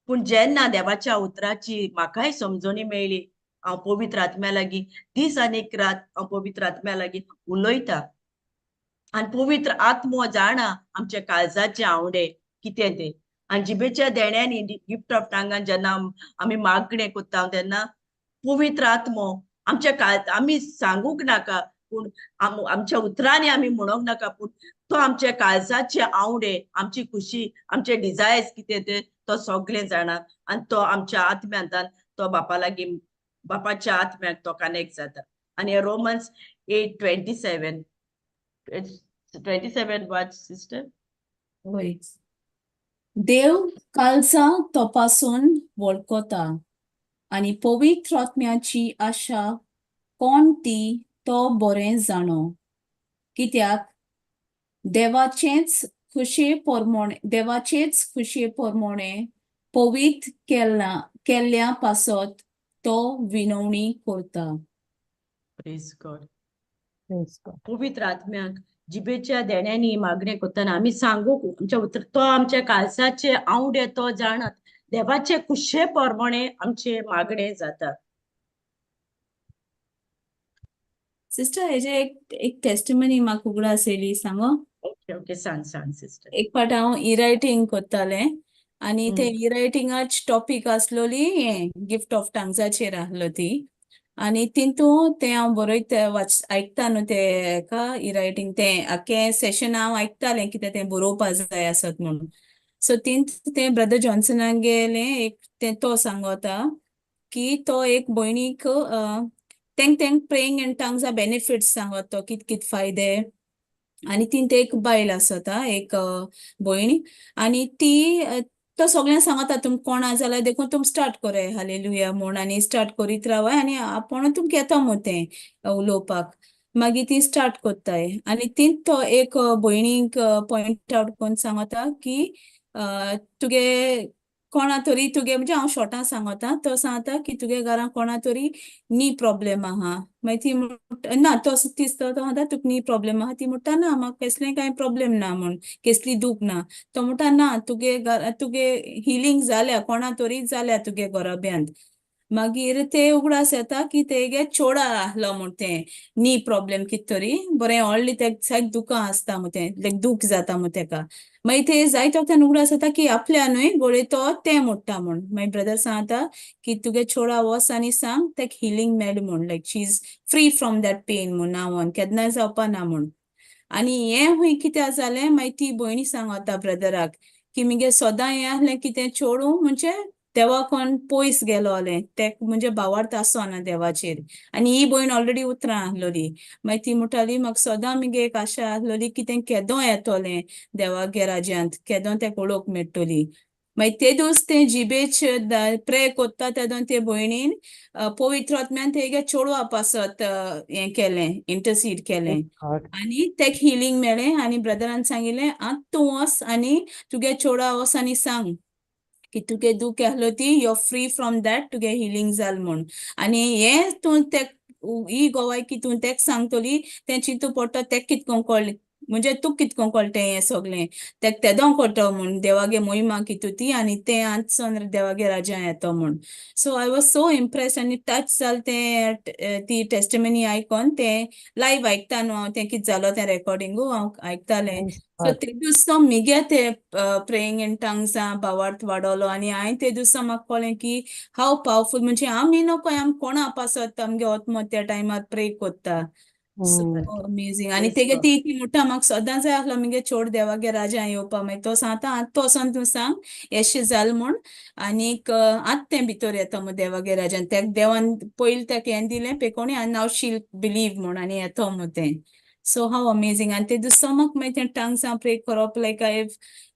पूण जेन्ना देवाच्या उतराची म्हाकाय समजणी मेळ्ळी, हांव पवित्र आत्म्या लागीं दीस आनी रात हांव पवित्र आत्म्या लागीं उलयता. आनी पवित्र आत्मो जाणा आमच्या काळजाचे आवडे कितें ते. आनी जिबेच्या देण्यांनी गिफ्ट ऑफ टांगान जेन्ना आमी मागणें करता तेन्ना पवित्र आत्मो आमच्या काळ आमी सांगूंक नाका, पूण आमच्या उतरांनी आमी म्हणूंक नाका, पूण तो आमच्या काळजाचे आवडे, आमची खुशी, आमचे डिजायर्स कितें ते तो सगळें जाणा. आनी तो आमच्या आत्म्यांतान तो बापा लागीं, बापाच्या आत्म्याक तो कनेक्ट जाता. आनी रोमन्स 8:27, 27 वाच सिस्टर. वय. देव काळजां तपासून वळखता आनी पवित्र आत्म्याची आशा कोण ती तो बरें जाणो. कित्याक देवाचेच खुशे पोरमोणे, देवाचेच खुशे पोरमोणे पवित्र केल्ला केल्ल्या पासत तो विनवणी करता. Praise God. Praise God. पवित्र आत्म्याक जिबेच्या देण्यांनी मागणें करतना आमी सांगूंक आमच्या उतर, तो आमच्या काळजाचे आवडे तो जाणात. देवाचे खुशे प्रमाणे आमचे मागणें जाता. सिस्टर, हेजे एक एक टेस्टिमनी म्हाका उगडास येयली सांगो. ओके ओके, सांग सांग सिस्टर. एक फावट हांव ई रायटींग करतालें आनी ते ई रायटिंगाच टॉपीक आसलोली हें गिफ्ट ऑफ टांग्साचेर आहलो ती. आनी तितू तें हांव बरयता वाच आयकता न्हू ते हेका ई रायटींग तें आख्खें सेशन हांव आयकतालें कित्याक तें बरोवपा जाय आसत म्हणून. सो तींत तें ब्रदर जॉन्सनागेलें एक तें तो सांगता की तो एक भयणीक तेंक तेंक प्रेइंग इन टंग्सा बेनिफिट्स सांगता तो कित कित फायदे. आनी तींत एक बायल आसता एक भयण आनी ती तो सगळ्यांक सांगता तुम कोण आसा जाल्यार देखून तुम स्टार्ट कराय हालेलुया म्हूण आनी स्टार्ट करीत रावाय आनी आपूण तुमकां येता मू तें उलोवपाक. मागीर ती स्टार्ट करताय आनी तींत तो एक भयणीक पॉयंट आवट करून सांगता की तुगे कोणा तरी तुगे म्हणजे हांव शॉर्टान सांगता तो सांगता की तुगे घरान कोणा तरी नी प्रॉब्लेम आहा मागीर ती म्हणटा ना तो तो सांगता तुका नी प्रॉब्लेम आहा ती म्हणटा ना म्हाका कसलें कांय प्रॉब्लेम ना म्हूण कसली दूख ना तो म्हणटा ना तुगे घर तुगे हिलींग जाल्या कोणा तरी जाल्या तुगे घराब्यांत मागीर ते उगडास येता की तेगे चोडा आहलो म्हूण तें नी प्रॉब्लेम कित तरी बरें व्हडली तेक सारकें दुकां आसता म्हूण तें लायक दूख जाता म्हूण तेका मागीर ते जायते वखदान उगडास येता की आपल्या न्हय गोळे तो तें मोडटा म्हूण मागीर ब्रदर सांगता की तुगे चोडा वच आनी सांग तेक हिलींग मेळ म्हूण like she is free from that pain म्हूण ना म्हूण केन्नाय जावपा ना म्हूण आनी हें हुंय कित्याक जालें मागीर ती भयणी सांगता ब्रदराक की मुगे सदां हें आहलें कितें चेडूं म्हणजे देवा कोण पयस गेलोलें ते म्हणजे भावार्थ आसना देवाचेर आनी ही भयण ऑलरेडी उतरां आहलोली मागीर ती म्हणटाली म्हाका सदां मुगे एक आशा आहलोली कितें केदो येतोलें देवागे राज्यांत केदो तेका वळख मेळटली मागीर ते दीस ते जिबेच प्रे कोत्ता तेदो ते भयणीन पवित्र आत्म्यान तेगे चेडवा पासत हें केलें इंटरसीड केलें God. आनी तेक हिलींग मेळ्ळें आनी ब्रदरान सांगिल्लें आतां तूं वच आनी तुगे चेडवा वच आनी सांग की तुगे दूख आहलो ती you free from that तुगे हिलींग जाल म्हूण आनी हें तूं तेक ही गोवाय की तूं तेक सांगतली तें चिंतू पडटा तेक कितको कळ्ळें म्हणजे तुका कितको कळटें हें सगळें तेक तेदो कळटो म्हूण देवागे मोहिमा कितू ती आनी तें आतसून देवागे राजा येतो म्हूण. So I was so impress आनी टच जाल तें ती टेस्टिमनी आयकोन तें लायव्ह आयकता न्हू हांव तें कितें जालो तें रेकॉर्डिंगू हांव आयकतालें. सो ते दिसा मिगे ते प्रेइंग इन टंग्सां भावार्थ वाडोलो आनी हांवें ते दिसा म्हाका कळ्ळें की हाव पावरफूल म्हणजे आमी न्हू आमी कोणा पासत आमगे आत्मो त्या टायमार प्रे कोत्ता. So amazing. आनी तेगे ती ती म्हणटा म्हाका सदां जाय आसलो मुगे चोड देवागे राजा येवपा मागीर तो सांगता आतां तो वचोन तूं सांग येशें जाल म्हूण आनीक आतां तें भितर येता म्हूण देवागे राजान तेका देवान पयलीं तेका हें दिलें पेकोणी आनी नाव शील बिलीव म्हूण आनी येतो म्हूण तें. सो हाव अमेझींग. आनी ते दुसरो म्हाका मागीर तें टंग्सां प्रे करप लायक I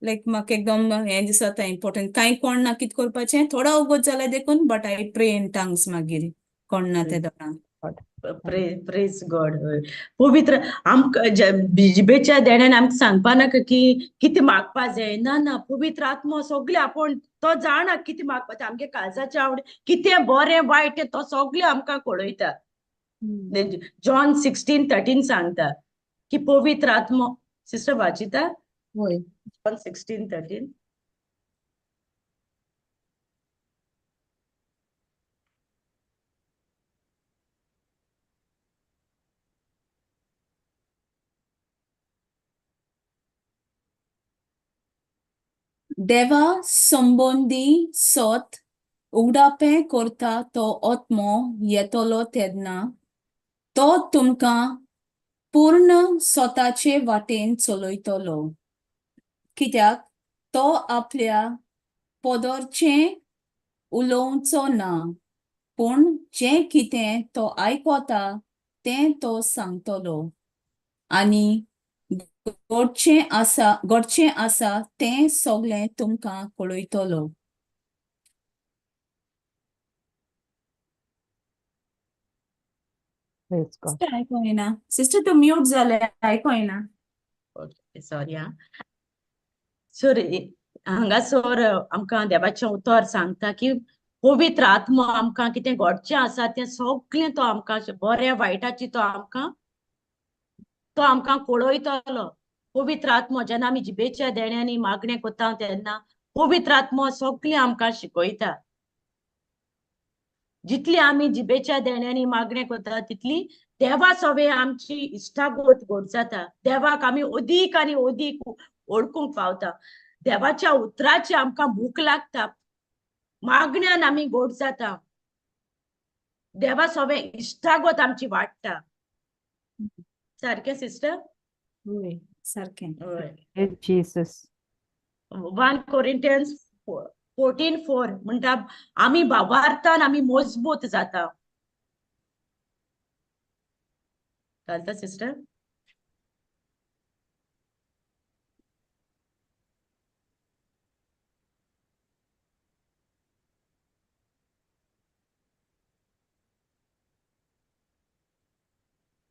लायक म्हाका एकदम हें दिसता इम्पोर्टंट. कांय कोण ना कितें करपाचें थोडो वगत जाल्यार देखून but I pray in tongues मागीर कोण ना ते दोगां. प्रेज गॉड. पवित्र आमकां जिबेच्या देण्यान आमकां सांगपा नाका की कितें मागपा जाय ना ना पवित्र आत्मो सगळें आपूण तो जाणा कितें मागपा तें आमगे काळजाचें आवड कितें बरें वायट तें तो सगळें आमकां कळयता. जॉन 16:13 सांगता की पवित्र आत्मो सिस्टर वाचिता वय. जॉन 16:13. देवा संबंदी सत उगडापें करता तो आत्मो येतलो तेन्ना तो तुमकां पूर्ण स्वताचे वाटेन चलयतलो कित्याक तो आपल्या पदरचें उलोवचो ना पूण जें कितें तो आयकता तें तो सांगतलो आनी घडचें आसा तें सगळें तुमकां कळयतलो. सिस्टर आयको येना. सिस्टर तूं म्यूट जालें आयको येना. ओके सॉरी आं. सर हांगासर आमकां देवाचें उतर सांगता की पवित्र आत्मो आमकां कितें घडचें आसा तें सगळें तो आमकां बऱ्या वायटाची तो आमकां कळयतलो. पवित्र आत्मो जेन्ना आमी जिबेच्या देण्यांनी मागणें करता तेन्ना पवित्र आत्मो सगळें आमकां शिकयता. जितली आमी जिबेच्या देण्यांनी मागणें करता तितली देवा सवे आमची इश्टागत घट जाता. देवाक आमी अदीक आनी अदीक वळखूंक पावता. देवाच्या उतराची आमकां भूक लागता. मागण्यान आमी गोड जाता. देवा सवे इश्टागत आमची वाडटा. सारकें सिस्टर? वय सारकें. हय. Jesus. 1 Corinthians 14:4 म्हणटा आमी भावार्थान आमी मजबूत जाता. चलता सिस्टर?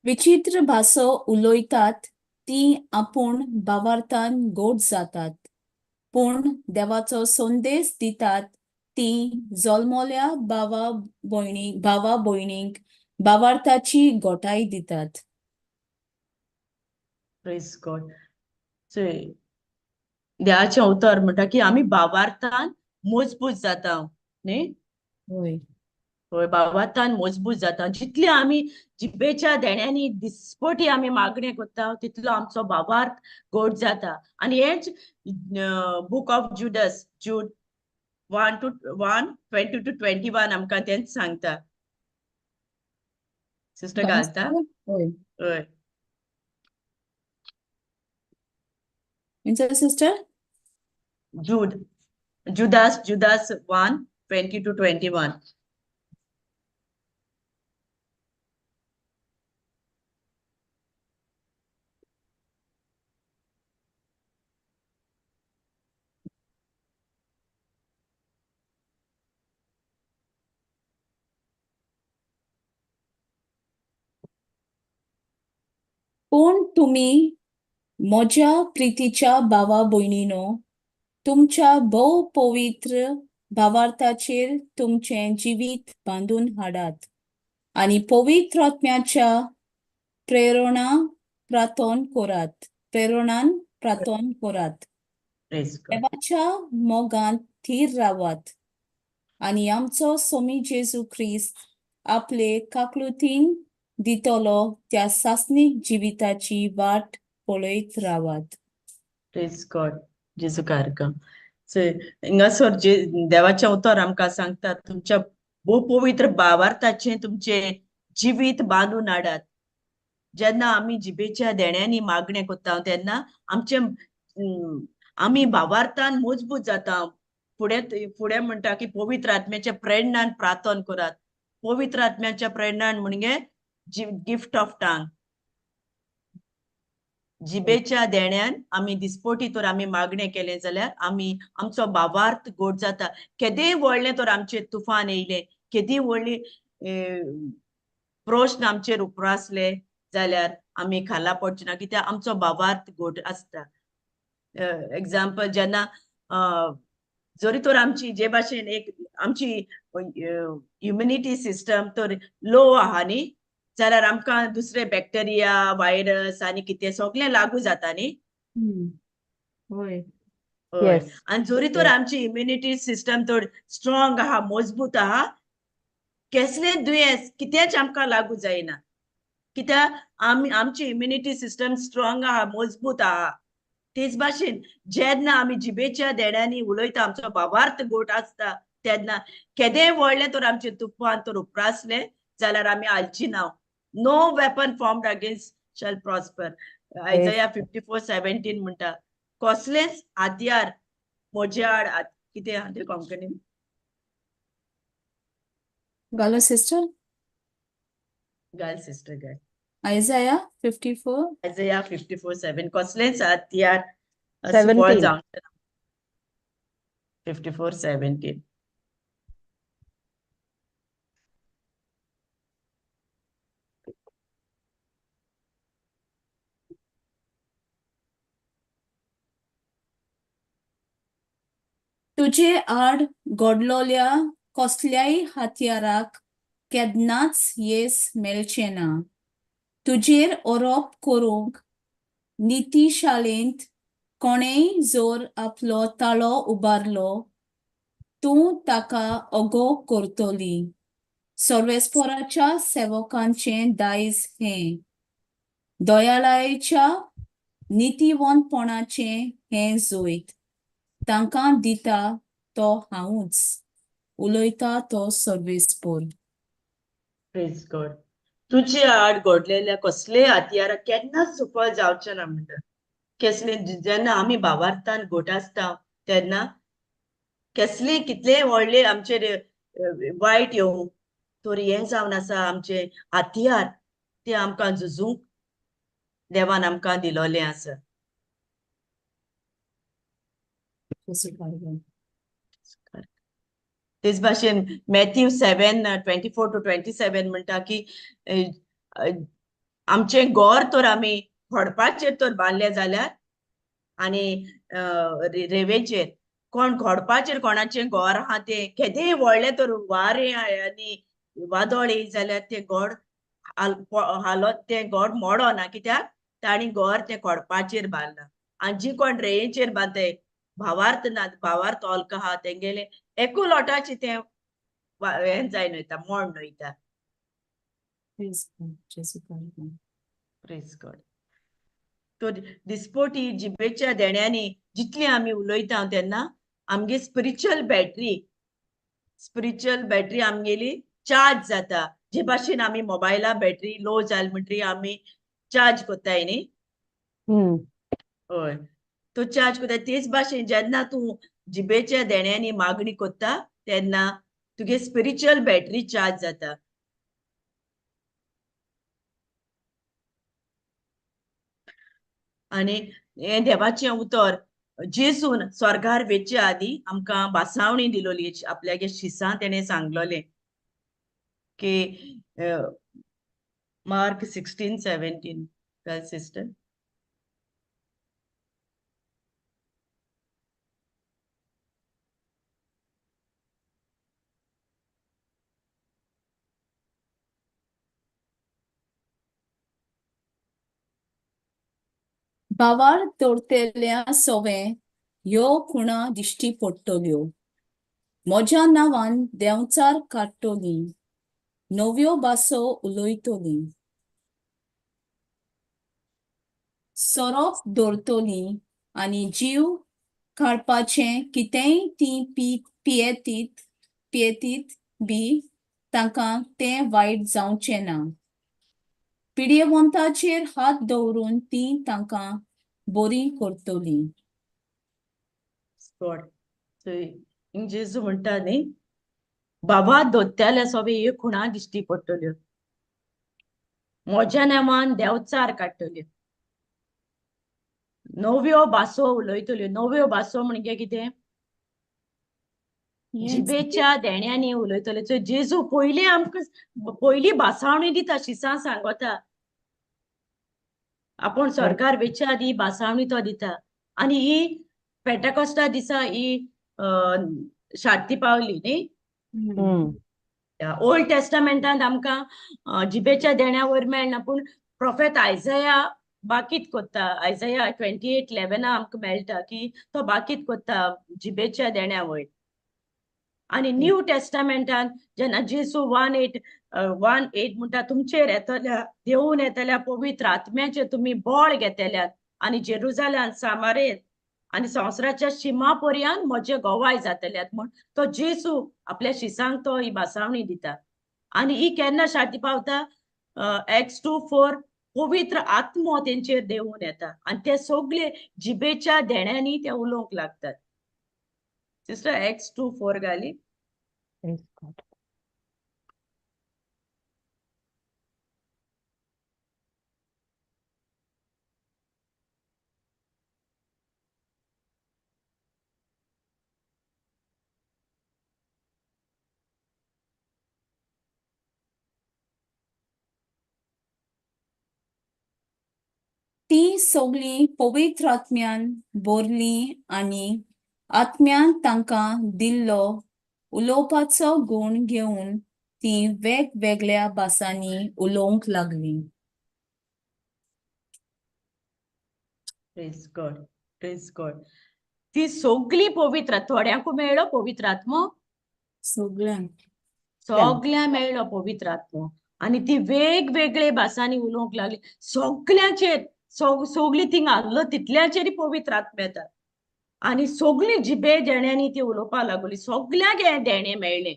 विचित्र भासो उलयतात ती आपूण भावार्थान गोड जातात पूण देवाचो संदेश दितात तीं जल्मल्या भावा भयणींक भावार्थाची गोठाय दितात. प्रेज गॉड. चोय, देवाचें उतर म्हणटा की आमी भावार्थान मजबूत जाता न्ही? हय. हय, भावार्थान मजबूत जाता. जितले आमी जिबेच्या देण्यांनी दिसपटी आमी मागणें करता तितलो आमचो भावार्थ गोड जाता. आनी हेंच book of Judas, Jude 1 to 1, 20 to 21 आमकां तेंच सांगता. सिस्टर घालता? हय. हय. Sister? Jude, Judas, Judas 1, 20 to 21. पूण तुमी म्हज्या प्रितीच्या भावा भयणीनो, तुमच्या भोव पवित्र भावार्थाचेर तुमचें जिवीत बांदून हाडात आनी पवित्र आत्म्याच्या प्रेरणा प्रार्थन करात, प्रेरणान प्रार्थन करात. Praise God. देवाच्या मोगांत थीर रावात आनी आमचो सोमी जेजू क्रिस्त आपले काकलुतीन दितलो त्या सासणीक जिविताची वाट पळयत रावात. प्रेज गॉड. जेजू कार्यक्रम. हिंगासर जे देवाचें उतर आमकां सांगता, तुमच्या भोव पवित्र भावार्थाचें तुमचें जिवीत बांदून हाडात. जेन्ना आमी जिबेच्या देण्यांनी मागणें करता तेन्ना आमचें आमी भावार्थान मजबूत जाता. फुडें फुडें म्हणटा की पवित्र आत्म्याच्या प्रेरणान प्रार्थन करात. पवित्र आत्म्याच्या प्रेरणान म्हणजे गिफ्ट ऑफ टांग. जिबेच्या देण्यान आमी दिसपोटी तर आमी मागणें केलें जाल्यार आमी आमचो भावार्थ गोड जाता. केदेंय व्हडलें तर आमचेर तुफान येयलें, केदी व्हडली प्रश्न आमचेर उप्रासले जाल्यार आमी खाला पडचे ना, कित्याक आमचो भावार्थ गोड आसता. एग्जाम्पल, जेन्ना जरी तर आमची जे भाशेन एक आमची इम्युनिटी सिस्टम तर लो आहा न्ही, जाल्यार आमकां दुसरे बॅक्टेरिया, व्हायरस आनी कितें सगळें लागू जाता न्ही. हय. हय. आनी जरी तर आमची इम्युनिटी सिस्टम तर स्ट्रॉंग आहा, मजबूत आहा, कसलें दुयेंस कितेंच आमकां लागू जायना, कित्याक आमी आमची इम्युनिटी सिस्टम स्ट्रॉंग आहा, मजबूत आहा. तेच भाशेन जेन्ना आमी जिबेच्या देण्यांनी उलयता, आमचो भावार्थ गोट आसता, तेन्ना केदेंय व्हडलें तर आमचें तुफान तर उप्रासलें जाल्यार आमी हालची ना. No weapon formed against shall prosper. Isaiah 54:17 म्हणटा, कसलेंच हत्यार म्हज्या आड कितें आहा तें कोंकणीन घालो सिस्टर? घाल सिस्टर, घाल. आयजाया 54 आयजाया 54:7, कसलेंच हत्यार सुफळ जावचें ना. 54:17. तुजे आड घडलोल्या कसल्याय हत्याराक केन्नाच येस मेळचें ना. तुजेर आरोप करूंक नितीशाळेंत कोणेय जर आपलो ताळो उबारलो, तूं ताका अगो करतली. सर्वेस्पोराच्या सेवकांचें दायज हें, दयाळायेच्या नितीवंतपणाचें हें जैत तांकां दिता तो हांवूच, उलयता तो सर्वेस्पोर. प्रेज गॉड. तुजे आड घडलेल्या कसलेय हत्यारा केन्नाच सुफळ जावचें ना म्हणटा. कसले जेन्ना आमी भावार्थान घट आसता तेन्ना कसले कितलेय व्हडले आमचेर वायट येवं, तर हें जावन आसा आमचे हत्यार, ते आमकां झुजूंक देवान आमकां दिलोलें आसा. तेच भाशेन मॅथ्यू 7:24 to 27 म्हणटा की आमचें घर तर आमी खडपाचेर तर बांदलें जाल्यार आनी रेवेचेर, कोण घोडपाचेर, कोणाचें घर आहा तें केदेंय व्हडलें तर वारें आनी वादळ येयत जाल्यार तें गोड हालोत, तें गोड मोडना, कित्याक तांणी घर तें खोडपाचेर बांदलां. आनी जी कोण रेंवेचेर बांदताय भावार्थ ना, भावार्थ ऑल्क आहा तेंगेलें एकू लोटाचें तें हें जायन वयता, मोड वयता. Praise God. तर दिसपोटी जिबेच्या देण्यांनी जितली आमी उलयता तेन्ना आमगे स्पिरिच्युअल बॅटरी, स्पिरिच्युअल बॅटरी आमगेली चार्ज जाता. जे भाशेन आमी मोबायला बॅटरी लो जाली म्हणटरी आमी चार्ज कोत्ताय न्ही, हय, तो चार्ज कोत्ताय. तेच भाशेन जेन्ना तूं जिबेच्या देण्यांनी मागणी कोत्ता तेन्ना तुगे स्पिरिच्युअल बॅटरी चार्ज जाता. आनी हें देवाचें उतर जेजून स्वर्गार वेचे आदी आमकां भासावणी दिलोली, आपल्यागे शिसां तेणें सांगलोलें की मार्क 16:17 सिस्टर. भावार दवरतल्या सोवें ह्यो खुणा दिश्टी पडटल्यो, म्हज्या नांवान देंवचार काडटलीं, नव्यो भासो उलयतलीं, सोरोप दवरतलीं आनी जीव काडपाचें कितेंय तीं पियेतीत बी तांकां तें वायट जावचें ना. पिडेवंताचेर हात दवरून तीं तांकां बरीं करतलीं. जेजू म्हणटा न्ही, बाबा दोत्याल्या सोबे ह्यो खुणा दिश्टी पडटल्यो, म्हज्या नांवान देंवचार काडटल्यो, नव्यो भासो उलयतल्यो. नव्यो भासो म्हणजे कितें? जिबेच्या देण्यांनी उलयतले. सो जेजू पयलीं आमकां पयली भासावणी दिता, शिसां सांगता, आपूण सरकार वेच्या आदी भासावणी तो दिता. आनी ही पेंटाकॉस्टा दिसा ही शांती पावली न्ही. ओल्ड टेस्टामेंटांत आमकां जिबेच्या देण्या वयर मेळना, पूण प्रोफेट आयजया बाकीत कोत्ता, आयजया 28:11 आमकां मेळटा की तो बाकीत कोत्ता जिबेच्या देण्या वयर. आनी न्यू टेस्टामेंटान जेन्ना जेजू 1:8 म्हणटा, तुमचेर येतल्या देवून येतल्या पवित्र आत्म्याचेर तुमी बळ घेतल्यात आनी जेरुजाल्यान, सामारेंत आनी संवसाराच्या शिमा पर्यंत म्हजे गोवाय जातल्यात म्हूण तो जेजू आपल्या शिसांक तो ही भासावणी दिता. आनी ही केन्ना शांती पावता? एक्स 2:4 पवित्र आत्मो तेंचेर देवून येता आनी ते सगळे जिबेच्या देण्यांनी ते उलोवंक लागतात. सिस्टर एक्स 2:4 घाली. ती सगळीं पवित्र आत्म्यान भरलीं आनी आत्म्यान तांकां दिल्लो उलोवपाचो गूण घेवन ती वेगवेगळ्या भासांनी उलोवंक लागलीं. Praise God, praise God. ती सगळीं पवित्र, थोड्यांकू मेळ्ळो पवित्र आत्मो, सगळ्यांक सगळ्यांक मेळ्ळो पवित्र आत्मो आनी ती वेगवेगळे भासांनी उलोवंक लागली. सगळ्यांचेर सगळीं थिंगा आसलो तितल्याचेर पवित्र आत्मा येता आनी सगळीं जिबे देण्यांनी ती उलोवपाक लागली, सगळ्यांक हें देणें मेळ्ळें.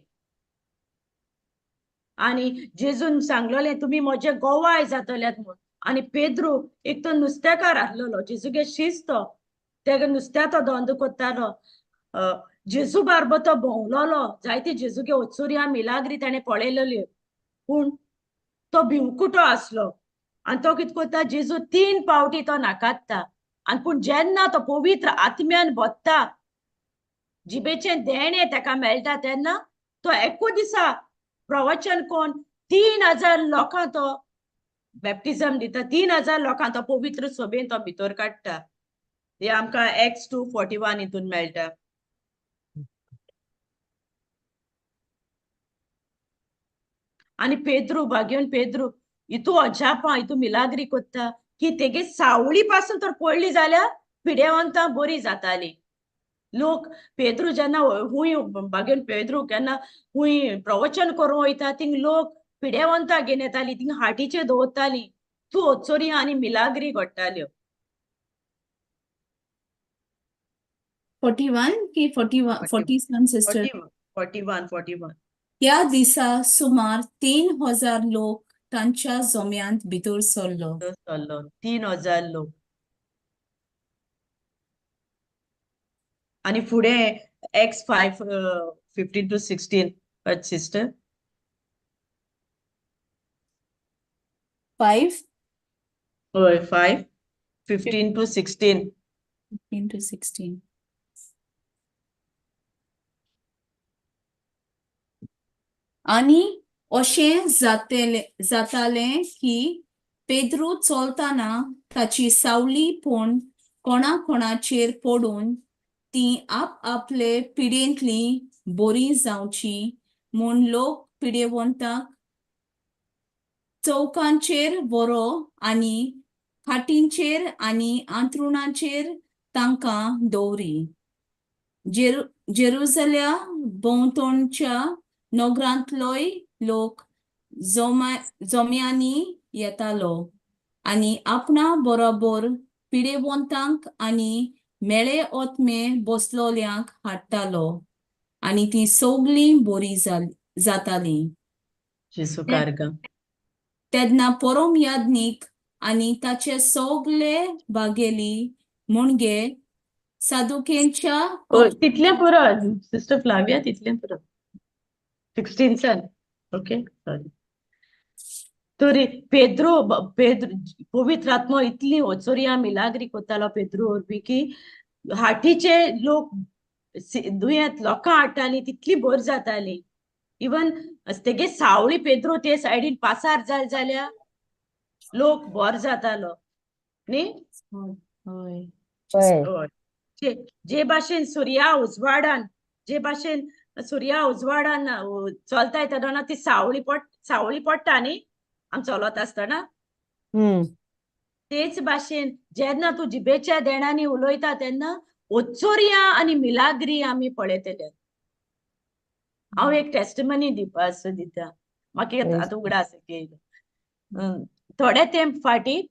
आनी जेजून सांगलोलें तुमी म्हजे गोवाय जातल्यात म्हूण. आनी पेद्रू एक तो नुस्तेकार आसलेलो, जेजूगे शीस तो, तेगे नुस्त्याचो धंदो कोत्तालो, जेजू बारबो तो भोंवलोलो, जायते जेजूगे ओचुरया मिलाग्री ताणें पळयलेल्यो, पूण तो भिवकुटो आसलो. आनी तो कितें कोत्ता, जेजू 3 पावटी तो नाकात्ता. आनी पूण जेन्ना तो पवित्र आत्म्यान भोत्ता, जिबेचें देणें ताका मेळटा, तेन्ना तो एकू दिसा प्रवचन कोण 3000 लोकांक तो बॅप्टिजम दिता, 3000 लोकांक तो पवित्र सभेन तो भितर काडटा. हे आमकां एक्स 2:41 हितून मेळटा. आनी पेद्रू भाग्योन पेद्रू इतू अजापां इतू मिलाग्री कोत्ता की तेगे सावळी पासून तर पडली जाल्यार पिडेवंतां बरी जाताली. लोक पेद्रू जेन्ना हुंय भाग्योन पेद्रू केन्ना हुंय प्रवचन करूंक वयता थिंग लोक पिडेवंतां घेवन येताली, थिंग हाटीचेर दवरताली. तूं ओचोरी आनी मिलाग्री घडटाल्यो. 41 की 41 41 सिस्टर? 41 41. त्या दिसा सुमार 3000 लोक तांच्या जम्यांत भितर सरलो. चल्लो 3000 लोक. आनी फुडें एक्स 5:15 to 16 sister. 5 हय, 5:15 to 16. 15 to 16. आनी अशें जातालें की पेद्रू चलतना ताची सावली पूण कोणा कोणाचेर पडून ती आपआपले पिडेंतली बरी जावची म्हूण लोक पिडेवंताक चौकांचेर व्हरो आनी खाटींचेर आनी आंतरुणाचेर तांकां दवरी. जेरुजल्या भोंवतणच्या नगरांतलोय लोक जोम्यांनी येतालो आनी आपणा बरोबर पिडेवंतांक आनी मेळे ओतमे बसलोल्यांक हाडटालो आनी ती सगळीं बरी जाताली. तेन्ना परम याज्ञीक आनी ताचे सगळे बागेली म्हणजे सादुकेंच्या तितलें पुरो सिस्टर फ्लाविया, तितलें पुरो. 16 सन. Okay, sorry. तरी पेद्रो पेद्रो पवित्र आत्मो इतली ओचोरिया मिलाग्री कोतालो पेद्रो वरवीं की हाटीचे लोक दुयेंत लोकां हाडटाली, तितली बरी जाताली. इवन तेगे सावळी पेद्रो ते सायडीन पासार जाल जाल्यार लोक बरो जातालो न्ही. हय. हय, जे भाशेन सुर्या उजवाडान, जे भाशेन सुर्या उजवाडान चलता येतना ती सावळी सावळी पडटा न्ही आमी चलत आसतना, तेच भाशेन जेन्ना तूं जिबेच्या देणांनी उलयता तेन्ना ओचोरिया आनी मिलाग्री आमी पळयतले. हांव एक टेस्टमनी दिवपा दिता, म्हाका आतां उगडास येयलो. थोडे तेंप फाटीं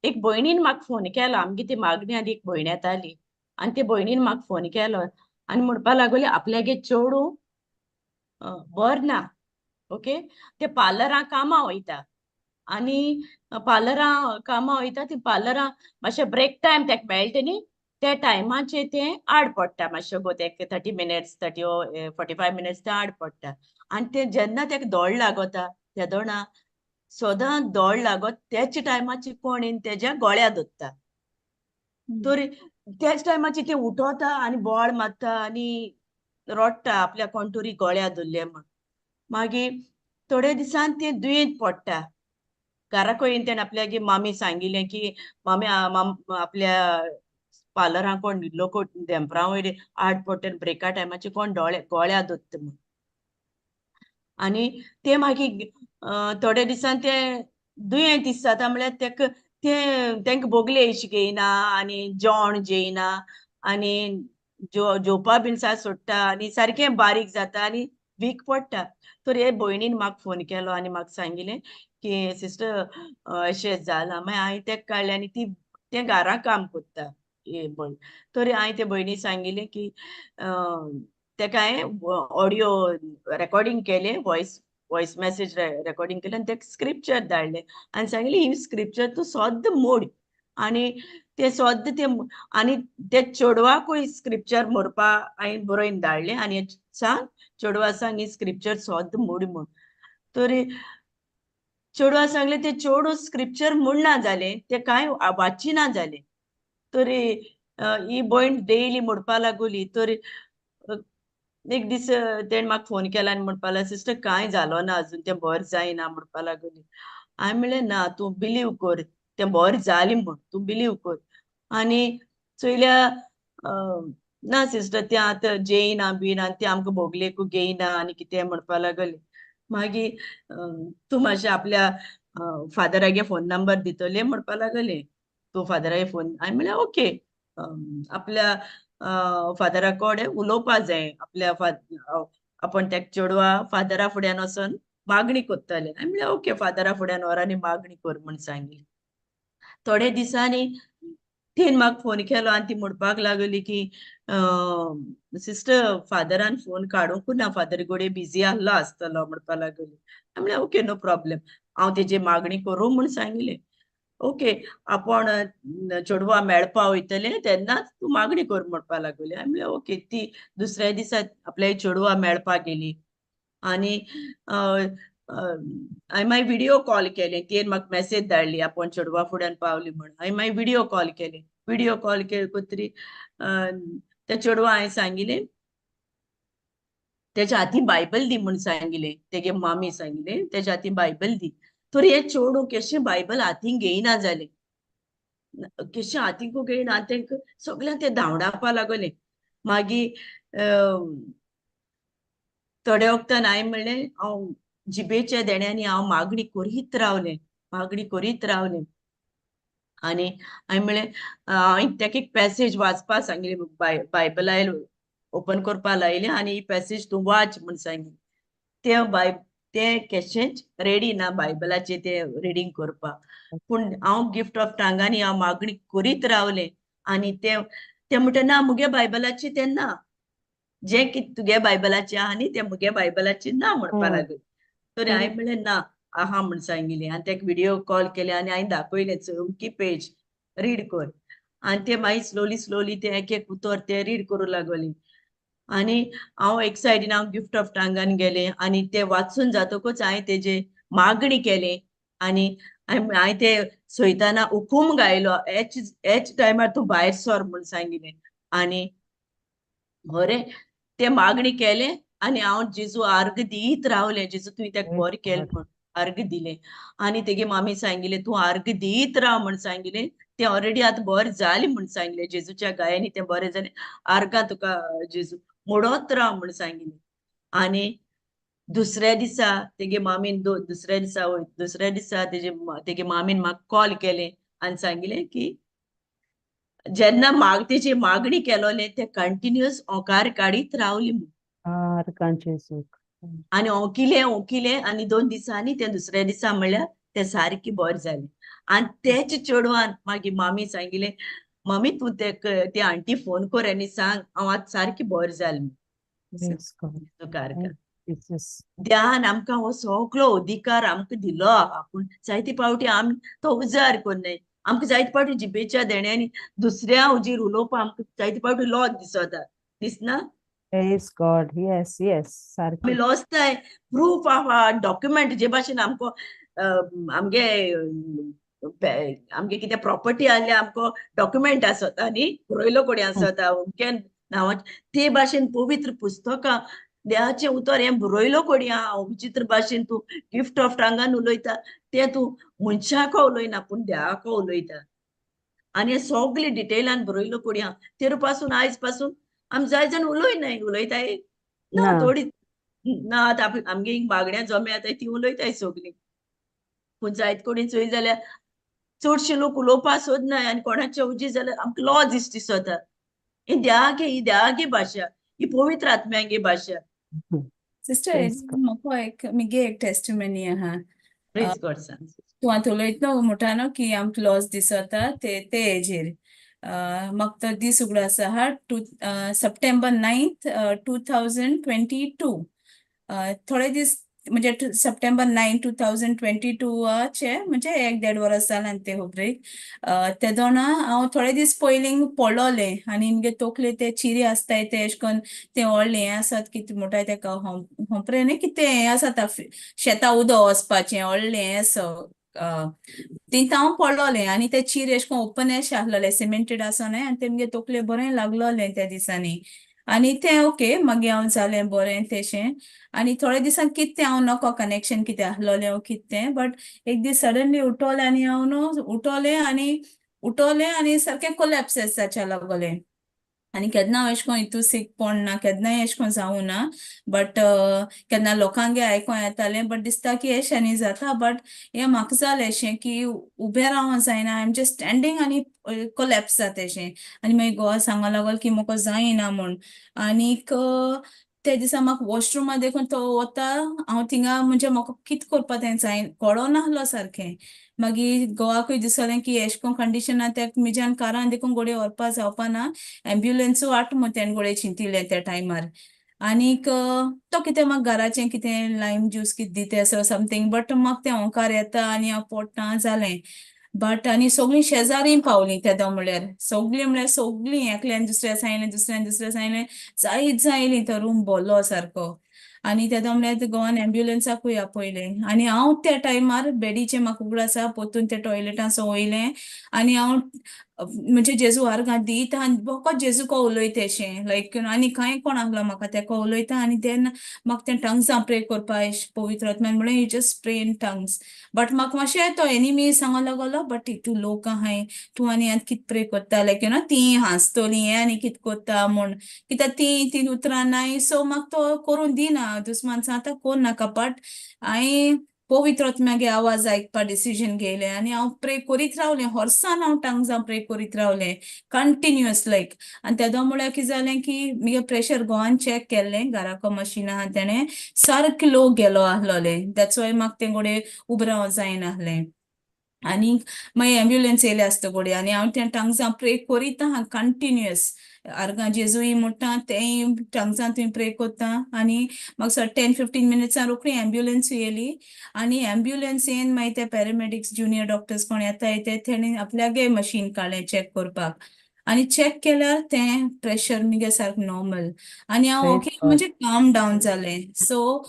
एक भयणीन म्हाका फोन केलो. आमगे ती मागणी आनी एक भयण येताली आनी ते भयणीन म्हाका फोन केलो आनी म्हणपा लागली आपल्यागे चेडूं बर ना. ओके, ते पार्लरां कामां वयता आनी पार्लरां कामां वयता, ती पार्लरां मातशें ब्रेक टायम तेका मेळटा न्ही, त्या टायमाचेर तें आड पडटा मातशें गो, तेका 30 मिनट्स 30 45 मिनट्स तें आड पडटा. आनी तें जेन्ना तेका दोळ लागता तेदोणा सदां दोळ लागत त्याच टायमाची कोण येवन तेज्या गळ्या धरता. तर त्याच टायमाची तें उठोता आनी बोळ मारता आनी रडटा आपल्या कोण तरी गळ्या धरले म्हण. मागीर थोड्या दिसान तें दुयेंत पडटा. घरा येवन तेणें आपल्यागे मामी सांगिल्लें की मामी आपल्या पार्लरां कोण लोक धेंपरा वयर आड पडटा ब्रेका टायमाचे कोण गळ्या धरता म्हण. आनी ते मागीर थोड्या दिसान ते दुयेंत दिसता म्हळ्यार तेका ते तेंका बोगले अशी घेयना आनी जेवण जेयना आनी जेवपा बीन सा सोडटा आनी सारकें बारीक जाता आनी वीक पडटा. तर हे भयणीन म्हाका फोन केलो आनी म्हाका सांगिलें की सिस्टर अशें जालां. मागीर हांवें तेका काडलें आनी ती तें घरा काम करता भयण. तर हांवें ते भयणीक सांगिलें की तेका हांवें ऑडियो रेकॉर्डिंग केलें, वॉयस मॅसेज रेकॉर्डिंग केलें आनी तेका स्क्रिप्चर धाडलें आनी सांगलें ही स्क्रिप्चर तूं सद्द मोड आनी ते सद्द ते आनी ते चेडवाकूय स्क्रिप्चर मोडपा हांवें बरोवन धाडलें आनी सांग चेडवा सांग ही स्क्रिप्चर सद्द मोड म्हूण. तर चेडवा सांगलें ते चेडूं स्क्रिप्चर म्हणना जालें, ते कांय वाचिना जालें. तर ही भयण डेली म्हणपा लागली. तर एक दीस तेणें म्हाका फोन केला आनी म्हणपा लागलो सिस्टर कांय जालो ना अजून, तें बरें जायना म्हणपा लागली. हांवें म्हणलें ना तूं बिलीव कर, तें बरें जालें म्हूण तूं बिलीव कर. आनी चोयल्या ना सिस्टर, तें आतां जेयना बीन आनी तें आमकां भोगलेकू घेयना आनी कितें म्हणपा लागले. मागीर तूं मातशें आपल्या फादरागे फोन नंबर दितले म्हणपा लागले, तूं फादरागे फोन. हांवें म्हणलें ओके, आपल्या फादरा कडेन उलोवपा जाय, आपल्या आपण त्या चेडवा फादरा फुड्यान वचोन मागणी करतले. हांवें म्हणलें ओके, फादरा फुड्यान व्हर आनी मागणी कर म्हूण सांगली. थोडे दिसांनी तीन म्हाका फोन केलो आनी ती म्हणपाक लागली की सिस्टर फादरान फोन काडूंक ना, फादर गोडे बिजी आहलो आसतलो म्हणपा लागली. हांवें म्हणलें ओके, नो प्रॉब्लेम, हांव तेजी मागणी करूं म्हूण सांगिल्लें. ओके, आपूण चेडवा मेळपा वयतलें तेन्नाच तूं मागणी कर म्हणपा लागली. हांवें म्हणलें ओके. ती दुसऱ्या दिसा आपल्या चेडवा मेळपाक गेली आनी हांवें मागीर व्हिडियो कॉल केलें. तियेन म्हाका मॅसेज धाडली आपूण चेडवा फुड्यान पावली म्हूण. हांवें मागीर व्हिडियो कॉल केलें. व्हिडियो कॉल केले त्या चेडवा हांवें सांगिलें तेच्या हाती बायबल दी म्हूण सांगिलें. तेगे मामी सांगिलें तेच्या हाती बायबल दी. तर हे चेडूं केशें बायबल हातीन घेयना जालें, केशें हातीकू घेयना आनी तेंका सगळ्यांक ते धांवडावपा लागले. मागीर थोड्या वखदान हांवें म्हणलें हांव जिबेच्या देण्यांनी हांव मागणी करीत रावलें, मागणी करीत रावलें. आनी हांवें म्हणलें हांवें ताका एक पॅसेज वाचपा सांगली, बायबल ओपन करपा लायलें आनी ही पॅसेज तूं वाच म्हूण सांगली. तें बाय तें केशेंच रेडी ना बायबलाचें तें रिडींग करपाक, पूण हांव गिफ्ट ऑफ टांगांनी हांव मागणी करीत रावलें. आनी तें तें म्हणटा ना मुगे बायबलाचें तें ना, जें कितें तुगे बायबलाचें आहा न्ही तें मुगे बायबलाचें ना म्हणपा लागलें. तर हांवें म्हणलें ना आहा म्हूण सांगिल्लें आनी ताका व्हिडियो कॉल केलें आनी हांवें दाखयलें अमकी पेज रीड कर. आनी तें मागीर स्लोली स्लोली तें एक एक उतर तें रीड करूं लागलें. आनी हांव एक सायडीन हांव गिफ्ट ऑफ टांगान गेलें आनी तें वाचून जातकूच हांवें तेजे मागणी केलें आनी हांवें ते सोयताना हुकूम गायलो, एच एच टायमार तूं भायर सर म्हूण सांगिल्लें. आनी बरें तें मागणी केलें आनी हांव जेजू अर्ग दीत रावलें, जेजू तुवें ताका बरें केलें म्हूण अर्ग दिलें. आनी तेगे मामी सांगिल्लें तूं अर्ग दीत राव म्हूण सांगिल्लें, तें ऑलरेडी आतां बरें जालें म्हूण सांगिल्लें, जेजूच्या गायांनी तें बरें जालें, अर्गां तुका जेजू मोडत राव म्हूण सांगिल्लें. आनी दुसऱ्या दिसा तेगे मामीन दुसऱ्या दिसा दुसऱ्या दिसा तेजे तेगे मामीन म्हाका कॉल केलें आनी सांगिल्लें की जेन्ना तेजी मागणी केलोलें तें कंटिन्युअस ओंकार काडीत रावली म्हूण. आनी ओंकिलें ओंकिलें आनी 2 दिसांनी तें दुसऱ्या दिसा म्हणल्यार तें सारकें बरें जालें. आनी तेच चेडवान मागीर मामी सांगिल्लें मामी तूं ते आंटी फोन कर आनी सांग हांव आतां सारकें बरें जालें. ध्यान आमकां हो सगळो अधिकार आमकां दिलो आहा, पूण जायते फावटी आमी तो उजार करनाय. आमकां जायते फावटी जिबेच्या देण्यांनी दुसऱ्या हुजीर उलोवपाक आमकां जायते फावटी लॉज दिसता, दिसना? Praise God. Yes, yes. आमी लॉजताय प्रूफ आहा, डॉक्युमेंट जे भाशेन आमकां आमगे आमगे कितें प्रॉपर्टी आहली आमकां डॉक्युमेंट आसता न्ही, बरयलो कोणी आसता अमके नांवाचें, ते भाशेन पवित्र पुस्तकां देवाचें उतर हें बरयलो कोणी आहा. विचित्र भाशेन तूं गिफ्ट ऑफ टांगान उलयता तें तूं मनशाक उलयना पूण देवाक उलयता. आनी हें सगळें डिटेलान बरयलो कोणी आहा. तेर पासून आयज पासून आमी जाय जाण उलयनाय, उलयताय ना थोडी ना. आतां आमगे बागड्यां जमे आतां ती उलयताय सगळीं, पूण जायत कोणी चोयली जाल्यार चडशे लोक उलोवपाक सोदनाय आनी कोणाच्या उजी जाल्यार आमकां लॉज दिसता. ही देवागे, ही देवागे भाशा, ही पवित्र आत्म्यागे भाशा. सिस्टर म्हाका एक मुगे एक टेस्टिमनी आहा. तूं आतां उलयतलो म्हणटा न्हू की आमकां लॉज दिसता ते ते हेजेर म्हाका तो दीस उगडास आहा सप्टेंबर 9, 2022. थोडे दीस म्हणजे सप्टेंबर 9, 2022 म्हणजे 1-1.5 वर्स जालें ते खबरेक. तेदोना हांव थोडे दीस पयलीं पडलोलें आनी मुगे तोकले ते चिरे आसताय ते एशें कोन्न ते व्हडलें हें आसात कितें म्हणटाय तेका होंपरे न्ही कितें हें आसाता शेतां उदक वचपाचें व्हडलें हें आसा थिंत हांव पडलोलें आनी ते चिरे एशें कोन्न ओपन अशें आसलोले सिमेंटेड आसोनाय आनी ते मुगे तोकले बरें लागलोलें त्या दिसांनी. आनी तें ओके मागीर हांव जालें बरें तेशें. आनी थोडे दिसान कितें हांव नको कनेक्शन कितें आसलोलें कितें, बट एक दीस सडनली उठोलें आनी हांव न्हू उठोलें आनी उठोलें आनी सारकें कोलॅप्स जावच्या लागलें. आनी केन्ना हांव एशें कोन्न हितू सीक पडना, केन्नाय एशें कोन्न जावूं ना, बट केन्ना लोकांगे आयकों येतालें, बट दिसता की एशें जाता, बट हें म्हाका जालें अशें की उबें रावों जायना, I am just standing आनी कोलॅप्स जाता अशें. आनी मागीर घोवा सांगो लागलो की म्हाका जायना म्हूण. आनीक ते दिसा म्हाका वॉशरुमा देखून तो वता, हांव थिंगा म्हणजे म्हाका कित करपा तें जाय कळनासलो सारकें. मागीर घोवाकूय दिसलें की एशें कोन्न कंडिशन आहा, तेका म्हज्यान कारान देखून घोडये व्हरपा जावपा ना, एम्ब्युलन्सूय हाडटा म्हूण तेणें घोडये चिंतिल्लें त्या टायमार. आनीक तो कितें म्हाका घराचें कितें लायम ज्यूस कितें दिता असो समथींग, बट म्हाका तें ओंकार येता आनी हांव पोडटा जालें. बट आनी सगळीं शेजारी पावलीं तेदो म्हळ्यार, सगळीं म्हळ्यार सगळीं एकल्यान दुसऱ्या सांगलें, दुसऱ्यान दुसऱ्या सांगलें, जायत जायलीं, तो रूम भरलो सारको. आनी तेदो म्हळ्यार गोवान एम्ब्युलन्साकूय आपयलें. आनी हांव त्या टायमार बेडीचें म्हाका उगडास आसा, पोरतून त्या टॉयलेटांसो वयलें आनी हांव म्हणजे जेजू आर्गां दिता आनी बोको जेजूको उलयता अशें, लायक आनी कांय कोण आहलो म्हाका तेका उलयता. आनी देन म्हाका तें टंग्सां प्रे करपा पवित्र आत्म्यान म्हणलें, you just pray in tongues. But म्हाका मातशें तो एनिमी सांगो लागलो, बट तूं लोक आहाय, तूं आनी आतां कित प्रे करता, लायक you know तीं हांसतलीं हें आनी कित करता म्हूण, कित्याक तीं तीं उतरां नाय, सो म्हाका तो करूंक दिना, दुस्मान सांगता कोर नाका. बट हांवें पवित्र आत्म्यागे आवाज आयकपा डिसिजन घेयलें आनी हांव प्रे करीत रावलें, होर्सान हांव टंग्सां प्रे करीत रावलें कंटिन्युअस लायक. आनी तेदो म्हळ्यार कितें जालें की मुगे प्रेशर गोवान चॅक केल्लें, घराको मशीन आहा तेणें सारकें लो गेलो आहलोलें, that's why म्हाका तें घोडये उबें रावंक जायनासलें. आनी मागीर एम्ब्युलन्स येयले आसता घोडये आनी हांव त्या टंग्सां प्रे करीत आहा कंटिन्युअस, आर्गां जेजूय म्हणटा तेंय टंग्सां थंय प्रे करता. आनी म्हाका 10-15 मिनट्सां रोखडी एम्ब्युलन्स येयली आनी एम्ब्युलन्स येवन मागीर ते पॅरामेडिक्स ज्युनियर डॉक्टर्स कोण येताय ते तेणी आपल्यागे मशीन काडलें चॅक करपाक आनी चॅक केल्यार तें प्रेशर मुगे सारकें नॉर्मल आनी हांव ओके म्हणजे काम डावन जालें. सो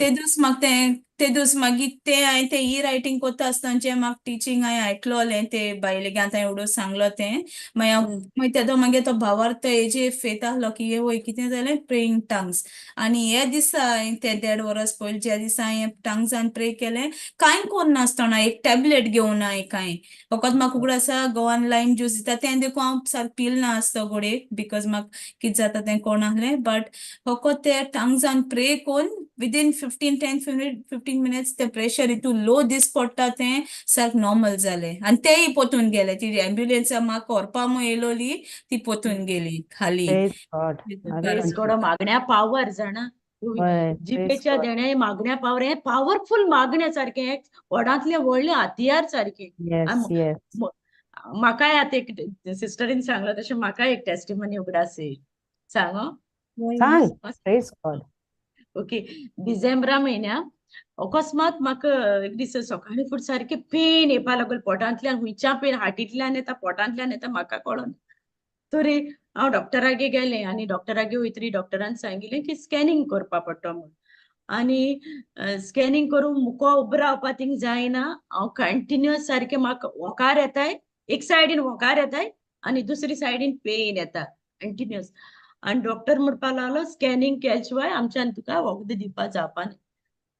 ते दीस म्हाका तें ते दीस मागीर तें हांवें तें ई रायटींग करता आसतना जें म्हाका टिचींग हांवें आयकलोलें ते बायलेगे आतां एवढो सांगलो तें, मागीर हांव मागीर तेदो मागीर तो भावार्थ हेजे फेथ आहलो की हे वय कितें जालें प्रेइंग टंग्स. आनी हे दिसा हांवें ते 1.5 वरस पयलीं ज्या दिसा हांवें टंग्सान प्रे केलें, कांय करनासतना एक टॅबलेट घेवना कांय, फकत म्हाका उगडास आसा गोवान लायम ज्यूस दिता तें देखून हांव सारकें पिल ना आसतो घोडये, because म्हाका कितें जाता तें कळनासलें. बट फकत ते टंग्सान प्रे करून विदीन 15 मिनट्स ते प्रेशर हितू लो दीस पडटा तें सारकें नॉर्मल जालें. आनी तेय पोतून गेले, ती एम्ब्युलन्सा म्हाका व्हरपा म्हूण येयलोली ती पोतून गेली खाली. मागण्या पावर जाणा, जिबेच्या देण्या मागण्या पावर, हें पावरफुल मागण्या सारकें, व्हडांतलें व्हडलें हतियार सारकें. म्हाकाय आतां एक सिस्टरीन सांगलो तशें म्हाकाय एक टेस्टिमनी उगडास येयली, सांगो. ओके, डिसेंबरा म्हयन्या अकस्मात म्हाका एक दीस सकाळीं फुडें सारकें पेन येवपा लागलो पोटांतल्यान, हुंयच्या पेन, हाटींतल्यान येता पोटांतल्यान येता, म्हाका कळना. तरी हांव डॉक्टरागे गेलें आनी डॉक्टरागे वयतरी डॉक्टरान सांगिल्लें की स्कॅनिंग करपा पडटा म्हूण. आनी स्कॅनिंग करूंक मुको उबो रावपा थिंग जायना, हांव कंटिन्युअस सारकें म्हाका वोकार येताय, एक सायडीन वोकार येताय आनी दुसरी सायडीन पेन येता कंटिन्युअस. आनी डॉक्टर म्हणपा लागलो स्कॅनिंग केल्या शिवाय आमच्यान तुका वखद दिवपा जावपा न्ही.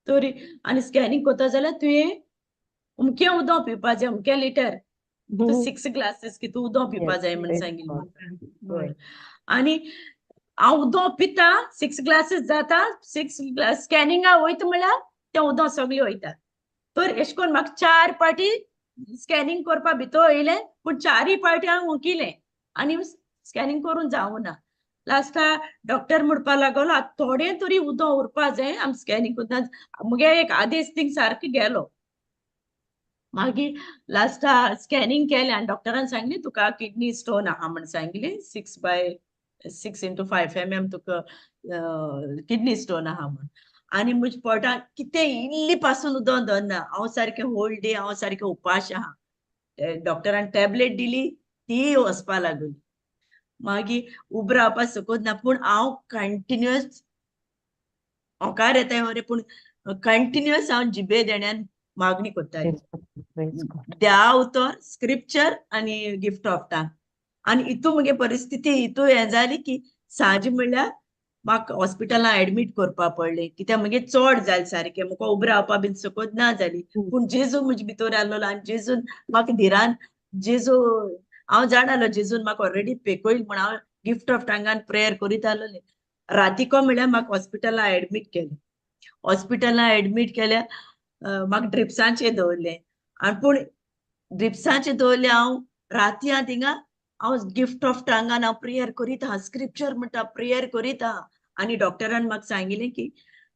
तरी आनी स्कॅनिंग करता जाल्यार तुवें अमकें उदक पिवपा जाय, अमकें लिटर, 6 ग्लासीस की तूं उदक पिवपा जाय म्हण सांगिल्लें म्हाका. आनी हांव उदक पिता, 6 ग्लासीस जाता, 6 ग्लास स्कॅनिंगा वयता म्हणल्यार तें उदक सगळें वयता. तर एशें करून म्हाका 4 पाटी स्कॅनिंग करपा भितर येयलें, पूण 4 पाटी हांव उकिलें आनी स्कॅनिंग करून जावना. लास्टा डॉक्टर म्हणपा लागलो आतां थोडें तरी उदक उरपा जाय, आमी स्कॅनिंग करता. मुगे एक आदेश थिंग सारको गेलो. मागीर लास्टा स्कॅनिंग केलें आनी डॉक्टरान सांगलें तुका किडनी स्टोन आहा म्हण सांगलें, 6 x 5 mm तुका किडनी स्टोन आहा म्हण. आनी म्हज्या पोटांत कितें इल्ली पासून उदक दवरना, हांव सारकें होल डे हांव सारकें उपाश आहा. डॉक्टरान टॅबलेट दिली तीय वचपा लागली. मागीर उबो रावपाक शकत ना, पूण हांव कंटिन्युअस ओंकार येता खरें, पूण कंटिन्युअस हांव जिबे देण्यान मागणी करतालें, द्या उतर स्क्रिप्चर आनी गिफ्ट ऑफ टंग. आनी हितू मुगे परिस्थिती हितू हें जाली की सांजे म्हणल्यार म्हाका हॉस्पिटलान एडमीट करपा पडलें, कित्याक मुगे चड जालें सारकें, म्हाका उबो रावपा बीन शकत ना जाली. पूण जेजू म्हजे भितर आसलेलो आनी जेजून म्हाका धिरान जेजू हांव जाणालो जेजून म्हाका ऑलरेडी पेकोयल म्हण हांव गिफ्ट ऑफ टांगान प्रेयर करीत आसलोलें. रातीको म्हळ्यार म्हाका हॉस्पिटलान एडमीट केलें. हॉस्पिटलान एडमीट केल्या, म्हाका ड्रिप्सांचेर दवरलें. आनी पूण ड्रिप्सांचेर दवरलें हांव राती आहा थिंगा हांव गिफ्ट ऑफ टांगान हांव प्रेयर करीत आहा, स्क्रिप्चर म्हणटा प्रेयर करीत आहा. आनी डॉक्टरान म्हाका सांगिल्लें की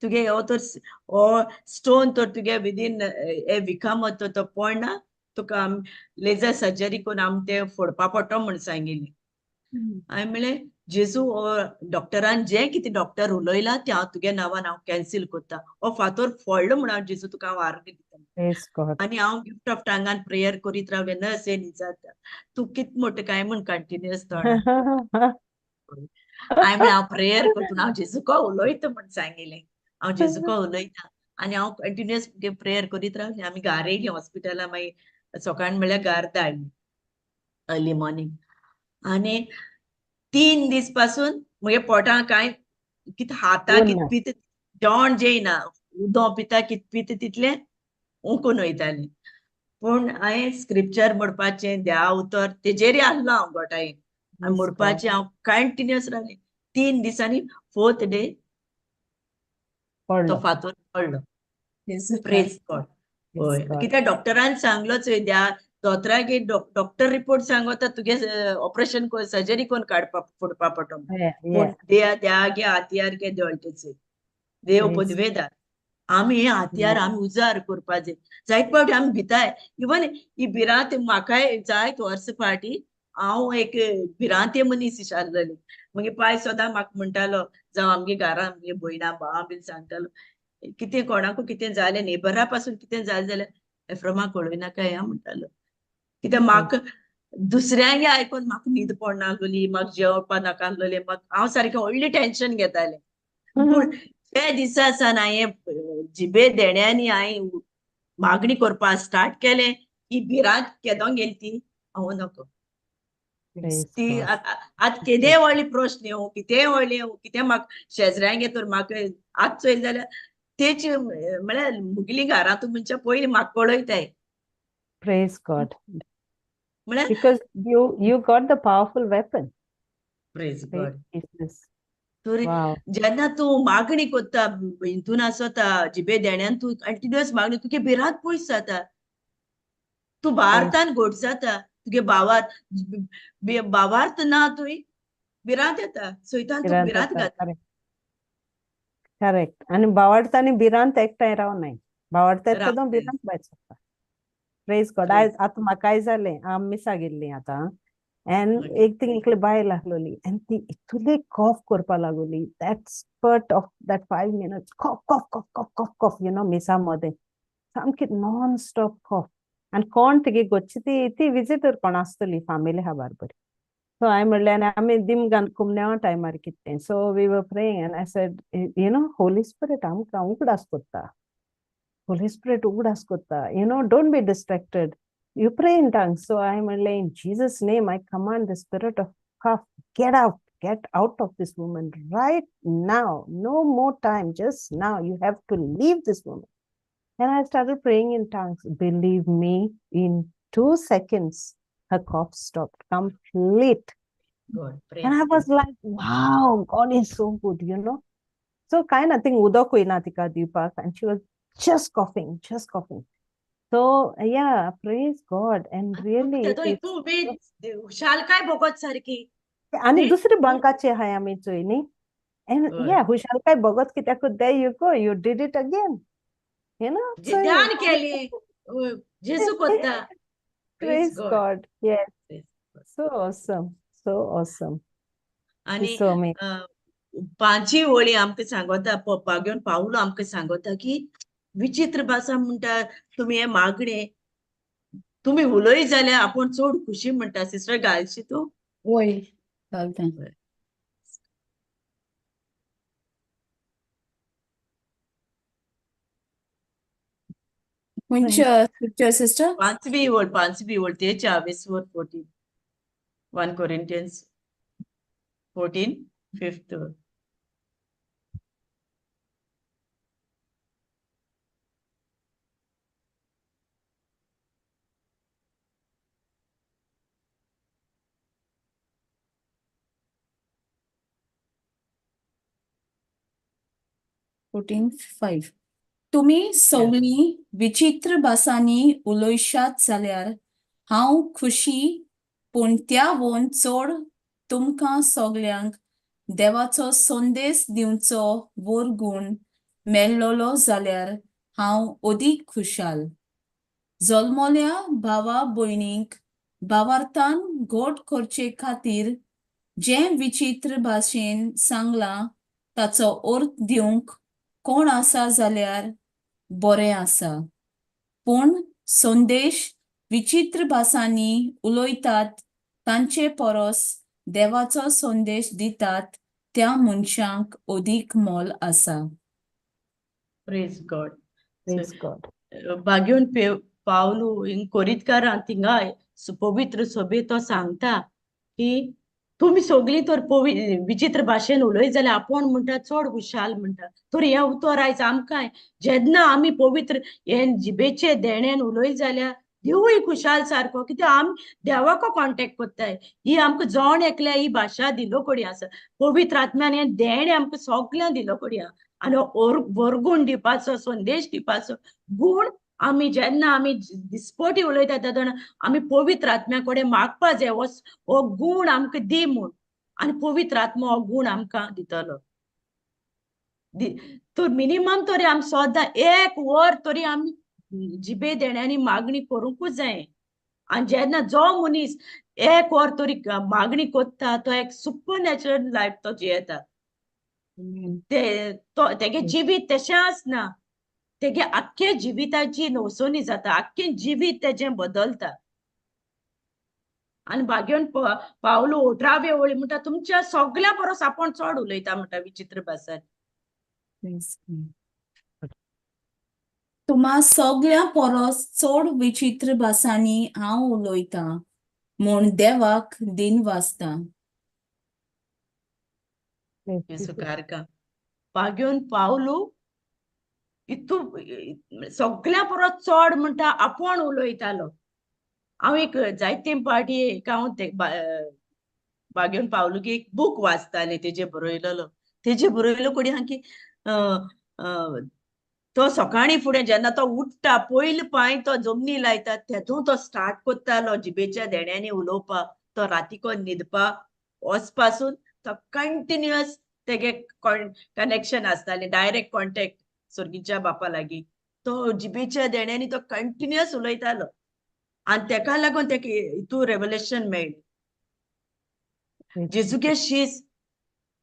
तुगे हो तर हो स्टोन तर तुगे विदीन ए विका मदलो तो पडना, तुका आम लेजर सर्जरी करून आम ते फोडपा पडटलो म्हण सांगिल्लें. हांवें म्हणलें जेजू हो डॉक्टरान जें कितें डॉक्टर उलयला तें हांव तुगे नांवान हांव कॅन्सील करता, हो फातोर फोडलो म्हण हांव जेजू तुका हांव आरोग्य दिता. Praise God. आनी हांव गिफ्ट ऑफ टांगान प्रेयर करीत रावलें. नर्स येयली जाता तूं कित म्हणटा काय म्हण कंटिन्युअस तोंडान. हांवें म्हणलें हांव प्रेयर करता, हांव जेजूको उलयता म्हण सांगिल्लें, हांव जेजूको उलयता. आनी हांव कंटिन्युअस प्रेयर करीत रावलें. आमी घार येयलीं हॉस्पिटला, मागीर सकाळ म्हळ्यार घार धाडली अर्ली मॉर्निंग. आनी 3 दीस पासून म्हगे पोटां कांय कितें खाता कित पिता जेवण जेयना, उदक पिता कित पिता तितलें उकून वयतालें. पूण हांवें स्क्रिप्चर म्हणपाचें द्या उतर तेजेरय आसलो हांव गोटायेन आनी म्हणपाचें हांव कंटिन्युअस रावलें. 3 दिसांनी 4th day तो फातोर पडलो. Praise God. हय, कित्याक डॉक्टरान सांगलो चोय द्या दोतोरागेर डॉक्टर रिपोर्ट सांगता तुगे ऑपरेशन कोन सर्जरी कोन काडपा फोडपा पडटलो, पूण देया द्यागे हातयार गे देवळटे चोय देव पदवेदार. आमी हे हातयार आमी उजार करपा जाय. जायत फावटी आमी भिताय, इवन ही भिरांत म्हाकाय जायत वर्स फाटी हांव एक भिरांते मनीस आसलेली. मागीर पाय सदां म्हाका म्हणटालो, जावं आमगे घरा आमगे भयणा भाव बीन सांगतालो कितें कोणाकू कितें जालें नेबरा पासून कितें जालें जाल्यार एफ्रोमाक कळोयनाका ह्या म्हणटालो. कित्याक म्हाका दुसऱ्यांगे आयकून म्हाका न्हीद पडना आसलोली, म्हाका जेवपा नाका आसलोलें, म्हाका हांव सारकें व्हडलें टेन्शन घेतालें. पूण ते दिसा सावन हांवें जिबे देण्यांनी हांवें मागणी करपाक स्टार्ट केलें. ही भिरांत केदों गेली ती हांव नको. ती आतां केदें व्हडले प्रश्न येवं कितेंय व्हडलें येवं कितें म्हाका शेजऱ्यांगे तर म्हाका आतां चोयलें जाल्यार तेची म्हळ्यार मुगली घरां तूं मनशां पयलीं म्हाका कळयताय. Praise God. म्हळ्यार Because you got the powerful weapon. Praise God. तर जेन्ना तूं मागणी करता हितून आसता जिबे देण्यान तूं कंटिन्युअस मागणी तुगे भिरांत पयस जाता, तूं भारतान घट जाता, तुगे भावार्थ भावार्थ ना तुवें भिरांत येता, सैतान तुका भिरांत घालता. करेक्ट. आनी भावार्थ आनी भिरांत एकठांय रावनाय, भावार्थ येता तो भिरांत भायर सरता. Praise God. आयज आतां म्हाकाय जालें, आमी मिसा गेल्लीं आतां एंड एक थिंग एकली बायल आसलोली एंड ती इतली कॉफ करपा लागली, that spurt of that 5 minutes cough cough cough cough cough cough you know मिसा मदें सामकी नॉन स्टॉप कॉफ. आनी कोण तिगे गोच्ची ती ती विजिटर कोण आसतली फामिली आहा बारबर. सो हांवें म्हणलें आनी आमी दिमगान कुमन्यावा टायमार कितें, so we were praying and I said you know Holy Spirit आमकां उगडास करता, होली स्पिरिट उगडास करता, you know don't be distracted, you pray in tongues. So I म्हणलें in Jesus name I command the spirit of cough, get out of this woman right now, no more time, just now you have to leave this woman. And I started praying in tongues. Believe me, in 2 seconds her cough stopped complete. God, and I was like, wow, God is so good, you know. So kind of thing udok na tika dipak, and she was just coughing, just coughing. So yeah, praise God. And really हुशालकाय भोगत सारकी आनी दुसरी बंकाचे हाय आमी चोय न्ही. And yeah, हुशालकाय भोगत कित्याक, there you go, you did it again, you know. ध्यान केली जेजू कोत्ता. Praise God. Yes, so awesome, so awesome. आनी पांचवी ओळी आमकां सांगता, पप्पा घेवन पावलो आमकां सांगता की विचित्र भाशा म्हणटा तुमी हे मागणे तुमी उलय जाल्यार आपूण चड खुशी म्हणटा. सिस्टर घालशी तूं? वय घालता. खंयच्या सिस्टर? पांचवी ओळ, पांचवी ओळ, तेच्या 14, 1 Corinthians 14 5th. 14:5. तुमी सगळीं विचित्र भासांनी उलयशात जाल्यार हांव खुशी, पूण त्यावून चड तुमकां सगल्यांक देवाचो संदेश दिवचो वरगूण मेल्लोलो जाल्यार हांव अदीक खुशाल. जल्मल्या भावा भयणींक भावार्थान घट करचे खातीर जें विचित्र भाशेन सांगलां ताचो अर्थ दिवंक कोण आसा जाल्यार बरें आसा, पूण संदेश विचित्र भासांनी उलयतात तांचे परस देवाचो संदेश दितात त्या मनशांक अदीक मोल आसा. Praise God. Praise God. भाग्योन Pavlu हिंग कोरीतकारां थिंगा पवित्र सभे तो सांगता की तुमी सगळीं तर विचित्र भाशेन उलयत जाल्यार आपूण म्हणटा चड खुशाल म्हणटा. तर हें उतर आयज आमकां जेन्ना आमी पवित्र हे जिबेचे देण्यान उलयत जाल्यार देवूय खुशाल सारको, कित्याक आमी देवाको कॉन्टेक्ट कोत्ताय. ही आमकां जण एकल्या ही भाशा दिलो कडी आसा, पवित्र आत्म्यान हें देणें आमकां सगळ्यांक दिलो कडी आसा. आनी वर्गूण दिवपाचो, संदेश दिवपाचो गूण आमी जेन्ना आमी दिसपटी उलयता तेन्ना आमी पवित्र आत्म्या कडेन मागपा जाय हो गूण आमकां दी म्हूण, आनी पवित्र आत्मा हो गूण आमकां दितलो. तर मिनिमम तरी आमी सदां एक वर तरी आमी जिबे देण्यांनी मागणी करूंकूच जाय. आनी जेन्ना जो मनीस एक वर तरी मागणी करता तो एक सुपर नॅचरल लायफ तो जियेता. ते तो तेगे जिवीत तशें आसना, तेगे आख्खे जिविताची नवसोनी जाता, आख्खें जिवीत तेजें बदलता. आनी भाग्योन पावलो 18 वळी म्हणटा तुमच्या सगळ्या परस आपूण चड उलयता म्हणटा विचित्र भासान. तुमा सगळ्या परस चड विचित्र भासांनी हांव उलयतां म्हूण देवाक दिन वाचता. जेजू भाग्योन पावलो इतू सगळ्या परस चड म्हणटा आपूण उलयतालो. हांव एक जायते पार्टी एक हांव भाग्योन पावलो की एक बूक वाचतालें तेजे बरयलेलो, तेजे बरयलो कोणी हा की तो सकाळीं फुडें जेन्ना तो उठ्ठा पयलो पांय तो जमनी लायता तेतून तो स्टार्ट करतालो जिबेच्या देण्यांनी उलोवपाक. तो रातीको न्हिदपाक वचपासून तो कंटिन्युअस तेगे कनेक्शन आसतालें, डायरेक्ट कॉन्टेक्ट स्वर्गीच्या बापा लागीं. तो जिबेच्या देण्यांनी तो कंटिन्युअस उलयतालो आनी तेका लागून तेका हितू रेवलेशन मेळ्ळें. जेजूगे शीस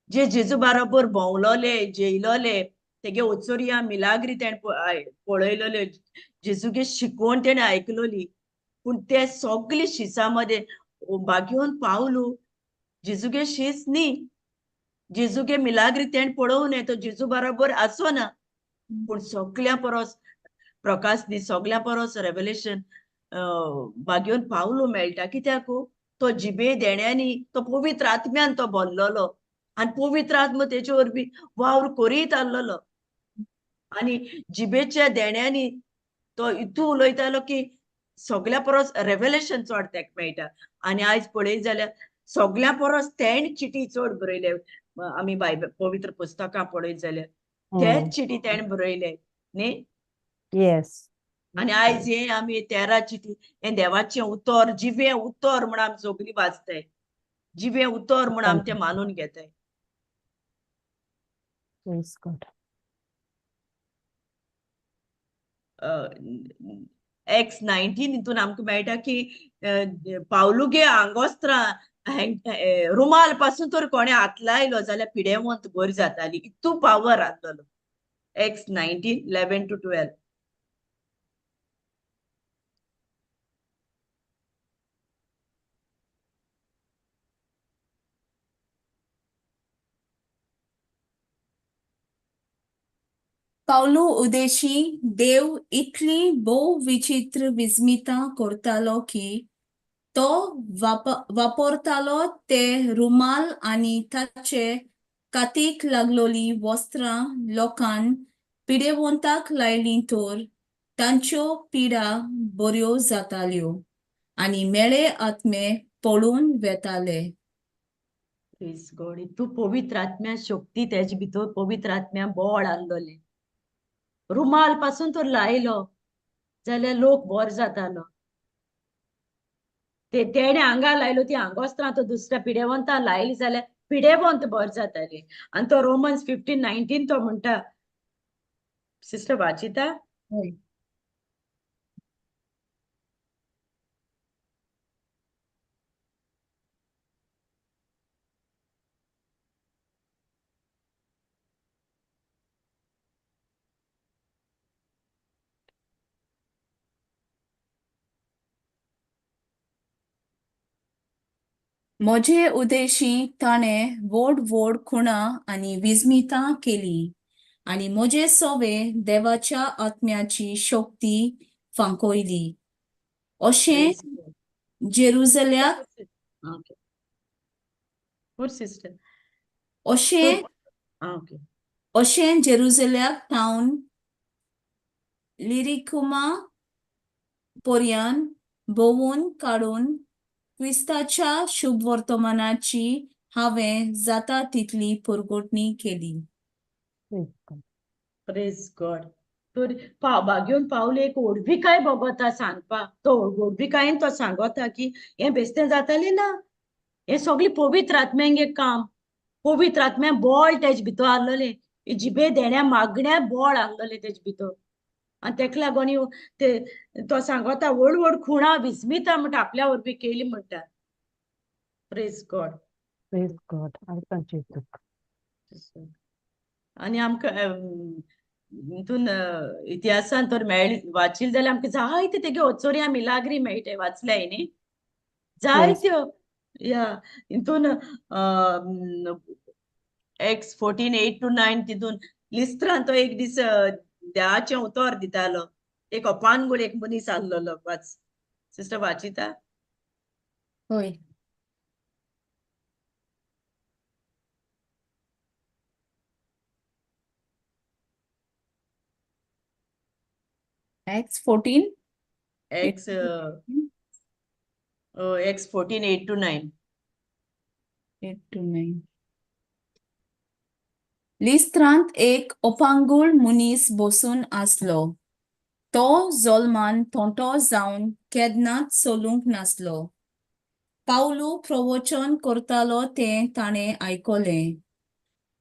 जे जेजू बरोबर भोंवलोले जेयलोले तेगे ओचोरिया मिलाग्री तेणें पळयलोले, जेजूगे शिकवण तेणें आयकलोली, पूण ते सगळे शिसां मदें भाग्योन पावलो जेजूगे शीस न्ही, जेजूगे मिलाग्री तेणें पळोवं न्हय, तो जेजू बरोबर आसो ना, पूण सगळ्यां परस प्रकाश न्ही, सगळ्यां परस रेवलेशन भाग्योन पावलो मेळटा. कित्याक तो जिबे देण्यांनी तो पवित्र आत्म्यान तो भरलेलो आनी पवित्र आत्मा तेजे वरवीं वावर करीत आसलेलो आनी जिबेच्या देण्यांनी तो इतू उलयतालो की सगळ्या परस रेवलेशन चड तेका मेळटा. आनी आयज पळयत जाल्यार सगळ्या परस तेणें चिटी चड बरयले, आमी बायबल पवित्र पुस्तकां पळयत जाल्यार तेच चिटी तेणें बरयले न्ही. येस. आनी आयज हे आमी 13 चिटी हें देवाचें उतर, जिवें उतर म्हूण आमी सगळीं वाचताय, जिवें उतर म्हूण आमी तें मानून घेताय. Praise God. Acts 19 हितून आमकां मेळटा की पावलुगे आंगोस्त्रां रुमाल पासून तर कोणें हात लायलो जाल्यार पिडेवंत बरी जाताली, इतू पावर आसलेलो. Acts 19 11 to 12. पावलू उदेशी देव इतली भोव विचित्र विस्मितां करतालो की तो वापरतालो ते रुमाल आनी ताचे कातीक लागलोली वस्त्रां लोकान पिडेवंताक लायलीं तर तांच्यो पिडा बऱ्यो जाताल्यो आनी मेळे आत्मे पळून वेताले. प्रेज गॉड. तूं पवित्र आत्म्या शक्ती तेजे भितर पवित्र आत्म्या बळ आसलोलें. रुमाल पासून तर लायलो जाल्यार लोक बोर जातालो. ते तेणे आंगा लायलो ती आंगोस्त्रां तो दुसऱ्या पिडेवंता लायली जाल्यार पिडेवंत बोर जाताले. आनी तो रोमन्स 15:19 तो म्हणटा. सिस्टर वाचिता? हय. म्हजे उदेशी ताणें व्हड व्हड खुणां आनी विस्मितां केलीं आनी म्हजे सोवे देवाच्या आत्म्याची शक्ती फांकयली. अशें Praise God. जेरुजल्याक Okay. Good sister. अशें Okay. अशें जेरुजल्याक थावन लिरिकुमा पोरयान भोंवून काडून क्रिस्ताच्या शुभवर्तमानाची हांवें जाता तितली पुरगोटणी केली. Praise God. Praise God. तर पावबा घेवन पावले एक व्हडविकाय भोगता सांगपा. तो व्हडविकायेन तो सांगता की हें बेस्तें जातालें ना, हें सगळें पवित्र आत्म्यांगे काम. पवित्र आत्म्या बळ तेज भितर आहलोलें, जिबे देण्या मागण्या बळ आहलोलें तेज भितर. आनी तेका लागून ते तो सांगता व्हड व्हड खुणां विस्मिता म्हणटा आपल्या वरवीं केली म्हणटा. Praise God. Praise God. आयकांची तुका. आनी आमकां हितून इतिहासान तर मेळ्ळी वाचिल जाल्यार आमकां जायते तेगे ओचोरी मिलाग्री मेळटाय वाचल्याय न्ही जायत्यो. या हितून एक्स 14:8 to 9 तितून लिस्त्रान तो एक दीस देवाचें उतर दितालो. एक अपानगुळ एक मनीस आहलोलो. वाच सिस्टर, वाचिता? हय. Acts 14? Acts Acts 14:8 to 9. 8 to 9. लिस्त्रांत एक अपांगूळ मनीस बसून आसलो. तो जोल्मान थोंटो जावन केन्नाच चलूंक नासलो. पावलू प्रवचन करतालो तें ताणें आयकलें.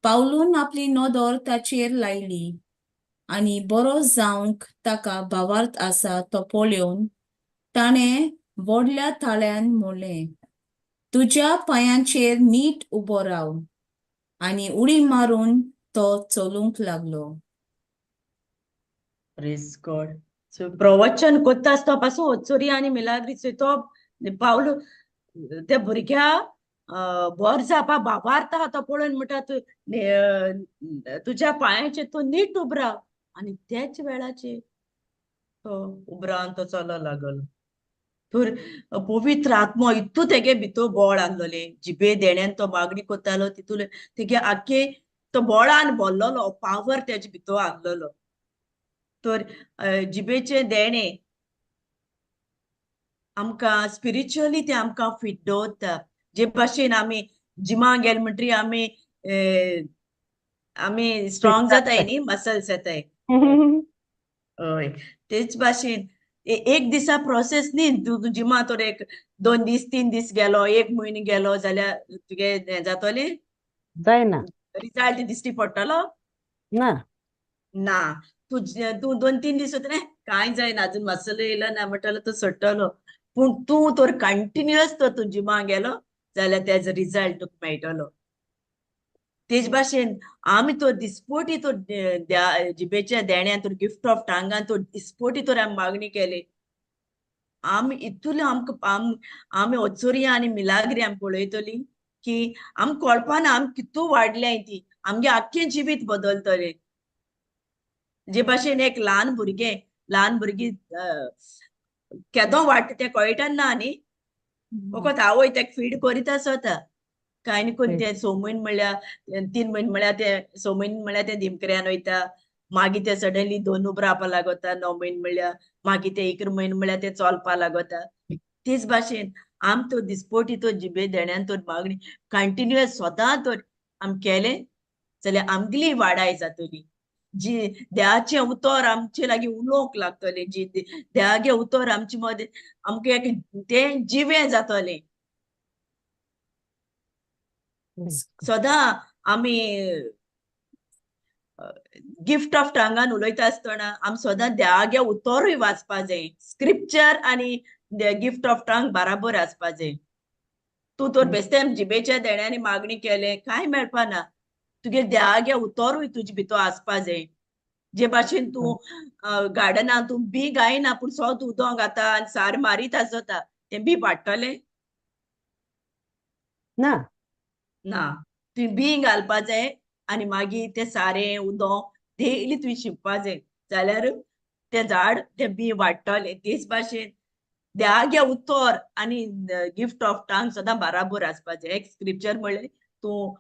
पावलून आपली नदर ताचेर लायली आनी बरो जावंक ताका भावार्थ आसा तो पळोवन ताणें व्हडल्या ताळ्यान म्हणलें, तुज्या पांयांचेर नीट उबो राव. आनी उडी मारून तो चलूंक लागलो. Praise God. सो प्रवचन कोत्ता आसतना पासून ओचोरी आनी मिलाग्री तो पावलो त्या भुरग्या बोर जावपा बाबार्थ आहा तो पळोवन म्हणटा तूं तुज्या पांयाचेर तूं नीट उबो राव. आनी त्याच वेळाचेर तो उबरान तो चलो लागलो. तर पवित्र आत्मो इतू तेगे भितर बळ आहलोलें. जिबे देण्यान तो मागणी कोतालो तितून तेगे आख्खे तो बळान भरलोलो, पावर तेजे भितर आहलोलो. तर जिबेचें देणें आमकां स्पिरिच्युअली तें आमकां फिट दवरता. जे भाशेन आमी जिमा गेले म्हणटरी आमी आमी स्ट्रॉंग जाताय न्ही, मसल्स येताय. हय, तेच भाशेन एक दिसा प्रोसेस न्ही. तूं जिमा तर एक 2 दीस 3 दीस गेलो, 1 म्हयनो गेलो जाल्यार तुगे हें जातलें, जायना, रिजल्ट दिश्टी पडटलो ना ना. तूं तूं 2-3 दीस वतलें कांय जायना, अजून मसल येयलो ना म्हणटलो तूं सोडटलो. पूण तूं तर कंटिन्युअस तर तूं जिमा गेलो जाल्यार तेजो रिजल्ट तुका मेळटलो. तेज भाशेन आमी तो दिसपोटी तो जिबेच्या देण्यान तो गिफ्ट ऑफ टांगान तो दिसपोटी तर आमी मागणी केली. आमी इतुले आमकां आमी ओचोरिया आनी मिलाग्री आमी पळयतली की आमकां कळपाना आमी कितू वाडल्याय ती, आमगे आख्खें जिवीत बदलतलें. जे भाशेन एक ल्हान भुरगें, ल्हान भुरगीं केदो वाडटा तें कळटा ना न्ही, फकत आवय तेका फीड करीत आसता. कांय न्ही करून ते 6 म्हयने म्हणल्यार 3 म्हयने म्हणल्यार ते 6 म्हयने म्हणल्यार ते दिमकऱ्यान वयता, मागीर ते सडनली 2 उबो रावपा लागता, 9 म्हयने म्हणल्यार मागीर ते 11 म्हयने म्हणल्यार ते चलपा लागता. तेच भाशेन आम तो दिसपोटी तो जिबे देण्यान तर मागणी कंटिन्युअस स्वता तर आम केलें जाल्यार आमगेली वाडाय जातली. जी देवाचें उतर आमचे लागीं उलोवंक लागतलें, जी देवागे उतर आमचे मदें आमकां एक तें जिवें जातलें. सदां आमी गिफ्ट ऑफ टांगान उलयता आसतना आमी सदां देवागे उतरूय वाचपा जाय. स्क्रिप्चर आनी गिफ्ट ऑफ टांग बराबर आसपा जाय. तूं तर बेस्तेम जिबेच्या देण्यांनी मागणी केलें कांय मेळपा ना. तुगे देवागे उतरूय तुजे भितर आसपा जाय. जे भाशेन तूं गार्डनान तूं बी गायना पूण सद उदक घाता आनी सार मारीत आसता, तें बी वाडटलें ना ना. तुवें बी घालपा जाय आनी मागीर तें सारें उदक डेली तुवें शिंपपा जाय, जाल्यार तें झाड तें बी वाडटलें. तेच भाशेन देवागे उतर आनी गिफ्ट ऑफ टांग सदां बराबर आसपा जाय. एक स्क्रिप्चर म्हणलें तूं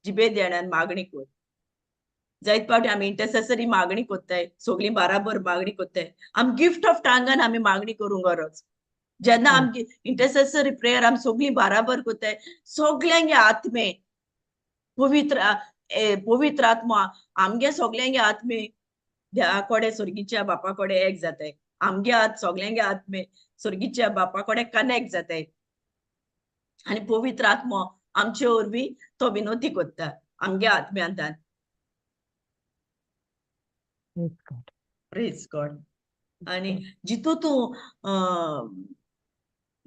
जिबे देण्यान मागणी कर. जायत फावटी आमी इंटरसेसरी मागणी कोत्ताय, सगळीं बराबर मागणी कोत्ताय. आमी गिफ्ट ऑफ टांगान आमी मागणी करूंक गरज. जेन्ना आमची इंटरसेसरी प्रेयर आमी सगळीं बराबर कोत्ताय, सगल्यांगे आत्मे पवित्र पवित्र आत्मा आमगे सगल्यांगे आत्मे देवा कडेन स्वर्गीच्या बापा कडेन एक जाताय. आमगे आत सगल्यांगे आत्मे स्वर्गीच्या बापा कडेन कनेक्ट जाताय आनी पवित्र आत्मो आमचे वरवीं तो विनोती कोत्ता आमगे आत्म्यांतान. Praise God. आनी जितू तूं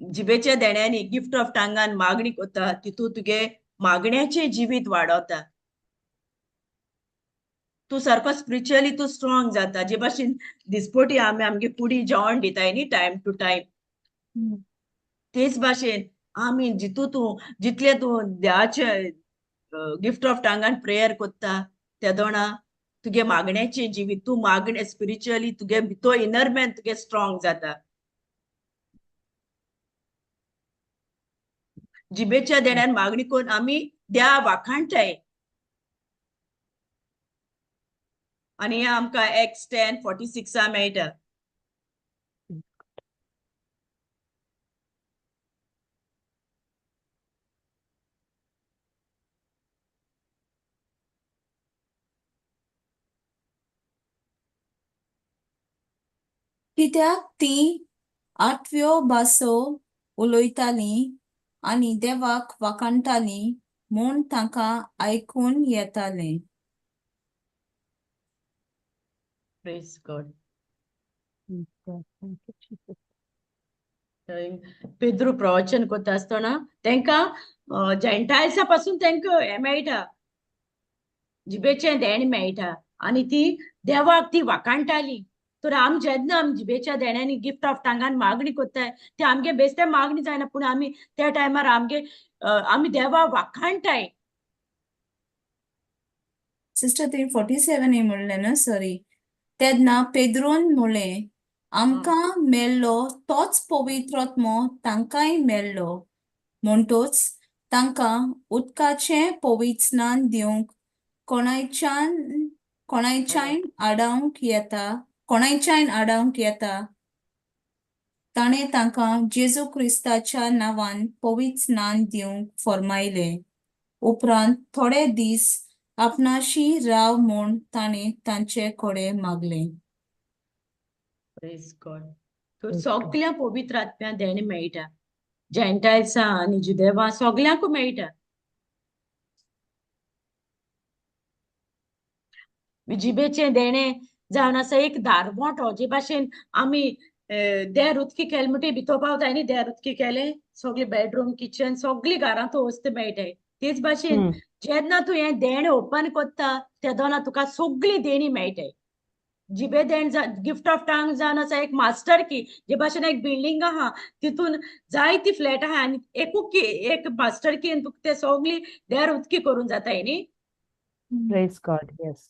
जिबेच्या देण्यांनी गिफ्ट ऑफ टांगान मागणी कोत्ता, तितू तुगे मागण्याचें जिवीत वाडवता. तूं सारको स्पिरिच्युअली तूं स्ट्रॉंग जाता. जे भाशेन दिसपटी आमी आमगे कुडी जेवण दिताय न्ही टायम टू टायम, तेच भाशेन आमी जितू तूं जितलें तूं देवाचे गिफ्ट ऑफ टांगान प्रेयर कोत्ता तेदोणा तुगे मागण्याचें जिवीत तूं मागणे स्पिरिच्युअली तुगे तो इनर मॅन तुगे स्ट्रॉंग जाता. जिबेच्या देण्यान मागणी करून आमी देवा वाखाणटाय. आनी हें आमकां एक्स 10:46 मेळटा. कित्याक तीं आठव्यो भासो उलयतालीं आनी देवाक वाखाणटालीं म्हूण तांकां आयकून येतालें. Praise God. Pedro प्रवचन करता आसतना तांकां जेंटायल्सा पासून तांकां हें मेळटा, जिबेचें देणें मेळटा आनी ती देवाक ती वाखाणटाली. तर आमी जेन्ना आमी जिबेच्या देण्यांनी गिफ्ट ऑफ टांगान मागणी कोत्ताय ते आमगे बेस्ते मागणी जायना, पूण आमी त्या टायमार आमगे आमी देवा वाखाणटाय. सिस्टर तुवें 47 म्हणलें न्हू, सॉरी. तेन्ना पेद्रून म्हणलें, आमकां मेल्लो तोच पवित्र आत्मो तांकांय मेल्लो, म्हणटूच तांकां उदकाचें पवित्र दिवंक कोणायच्यान आडावंक येता, कोणायच्यान आडावंक येता. ताणें तांकां जेजू क्रिस्ताच्या नांवान पवित्र दिवंक फर्मायलें. उपरांत थोडे दीस आपणाशी राव म्हूण ताणें तांचे कडेन मागलें. Praise God. तर सगळ्या पवित्र आत्म्या देणें मेळटा, जेंटायल्सां आनी जुदेवां सगल्यांकूय मेळटा. जिबेचें देणें जावन आसा एक दारवोटो, जे भाशेन आमी देर उदकी केलें म्हणटकीर भितर पावताय न्ही, देर उदकी केलें सगळें बेडरूम किचन सगळीं घरांत वस्त मेळटाय. तेच भाशेन जेन्ना तूं हें देणें ओपन कोत्ता तेदोना तुका सगळीं देणीं मेळटाय. जिबे देण गिफ्ट ऑफ टांग जावन आसा एक मास्टर की, जे भाशेन एक बिल्डींग आहा तितून जायती फ्लॅट आहा आनी एकूच की एक मास्टर की तुका ते सगळी देर उदकी करून जाताय न्ही. Praise God, yes.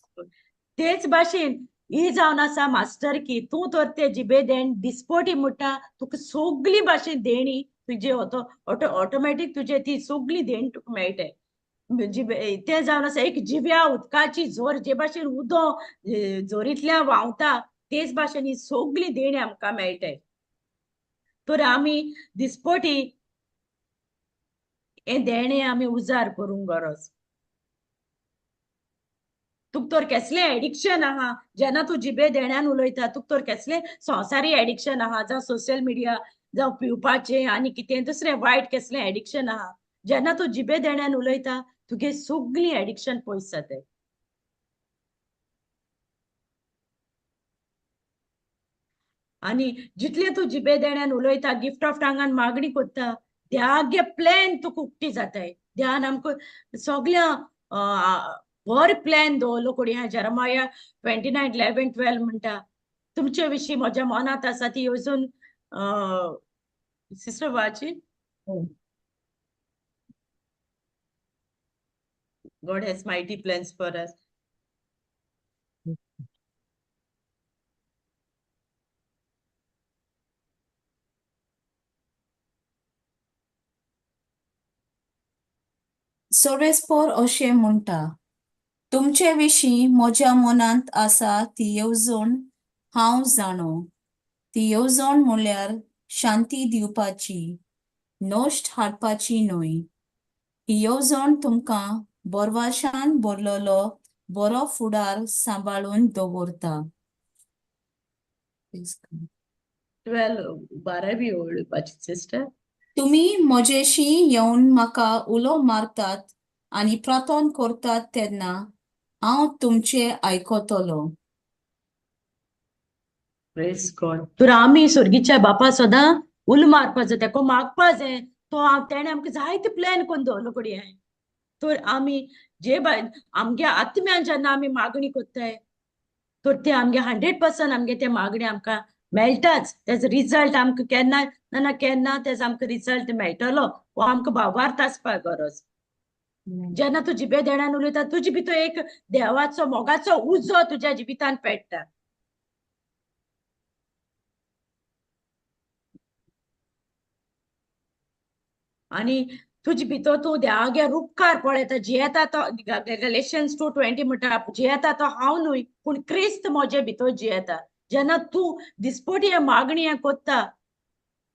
तेच भाशेन ही जावन आसा मास्टर की, तूं तर ते जिबे देण दिसपटी म्हणटा तुका सगळी भाशेन देणी तुजे ऑटोमॅटीक तुजे ती सगळी देणी तुका मेळटाय. जिबे तें जावन आसा एक जिव्या उदकाची जोर, जे भाशेन उदक जोरींतल्यान व्हांवता तेच भाशेन ही सगळी देणी आमकां मेळटाय. तर आमी दिसपटी हें देणें आमी उजार करूंक गरज. तुका तर केसलें एडिक्शन आहा, जेन्ना तूं जिबे देण्यान उलयता तुका तर केसलें संवसारी एडिक्शन आहा, जावं सोशल मिडिया, जावं पिवपाचें आनी कितें दुसरें वायट केसलें एडिक्शन आहा, जेन्ना तूं जिबे देण्यान उलयता तुगे सगळीं एडिक्शन पयस जाताय. आनी जितलें तूं जिबे देण्यान उलयता, गिफ्ट ऑफ टांगान मागणी करता, त्यागे प्लॅन तुका उक्ती जाताय. ध्यान आमकां सगळ्या बरो प्लॅन दवरलो कोणी आहा. जेरमाया 29:11-12 म्हणटा, तुमचे विशीं म्हज्या मनांत आसा ती येवजून. सिस्टर वाची. God has mighty plans for us. सोरेस्पोर अशें म्हणटा, तुमचे विशीं म्हज्या मनांत आसा ती येवजण हांव जाणो. ती येवजण म्हणल्यार शांती दिवपाची, नश्ट हाडपाची न्हय. ही येवजण तुमकां बोरवाशान भरलेलो बरो फुडार सांबाळून दवरता. 12 12वी ओळ सिस्टर. तुमी म्हजेशी येवन म्हाका उलो मारतात आनी प्रार्थना करतात तेन्ना हांव तुमचें आयकतलो. Praise God. तर आमी स्वर्गीच्या बापा सदां उलो मारपा जाय, तेका मागपा जाय. तो तेणें आमकां जायते प्लॅन करून दवरलो कडेन हांवें. तर आमी जे आमगे आत्म्यान जेन्ना आमी मागणी करताय तर ते आमगे 100% आमगे ते मागणी आमकां मेळटाच. तेजो रिजल्ट आमकां केन्ना ना केन्ना तेजो आमकां रिजल्ट मेळटलो. हो आमकां भावार्थ आसपाक गरज. जेन्ना तूं जिबे देण्यान उलयता तुजे भितर एक देवाचो मोगाचो उजो तुज्या जिवितान पेट्टा. आनी तुजे भितर तूं देवागे रुपकार पळयता. जियेता तो, गलेशियन्स 2:20 म्हणटा, जियेता तो हांव न्हय पूण क्रिस्त म्हजे भितर जियेता. जेन्ना तूं दिसपटी मागणी करता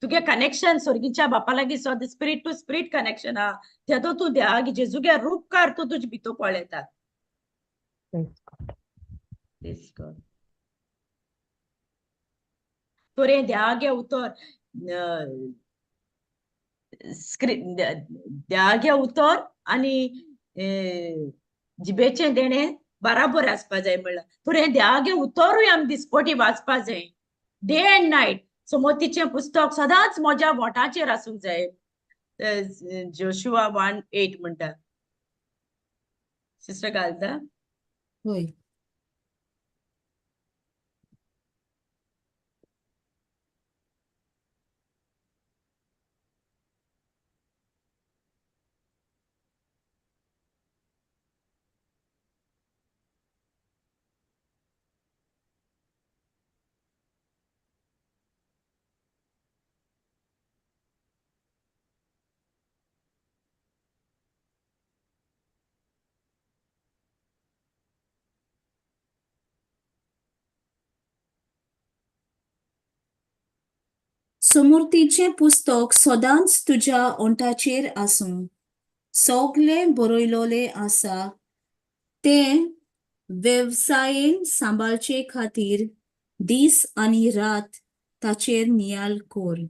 तुगे कनेक्शन स्वर्गीच्या बापा लागीं सदां स्पिरीट टू स्पिरीट कनेक्शन आहा, तेदो तूं देवागे जेजूगे रुपकार तूं तुजे भितर पळयता. तर हें देवागे उतर देवागे उतर आनी जिबेचें देणें बराबर आसपा जाय म्हणल्यार. तर हें देवागे उतरूय आमी दिसपटी वाचपा जाय, डे एंड नायट. समोतीचें पुस्तक सदांच म्हज्या बोटाचेर आसूंक जाय. जोशुआ 1:8 म्हणटा. सिस्टर घालता. हय. समूर्तीचें पुस्तक सदांच तुज्या ओंठाचेर आसूं. सगळें बरयलोलें आसा तें वेवसायेन सांबाळचे खातीर दीस आनी रात ताचेर नियाळ कर.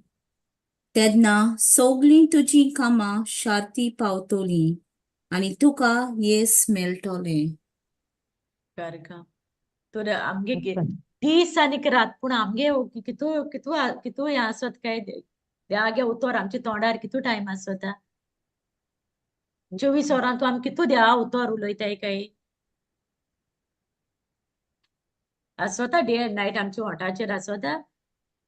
तेन्ना सगळीं तुजीं कामां शार्ती पावतलीं आनी तुका येस मेळटलें. तर आमगे दीस आनी रात पूण आमगे कितू कितू कितू हें आसत काय देवागे उतर आमच्या तोंडार कितू टायम आसता? 24 वरां तूं आमी कितू देवा उतर उलयताय काय आसता? डे एंड नायट आमच्या ओंठाचेर आसता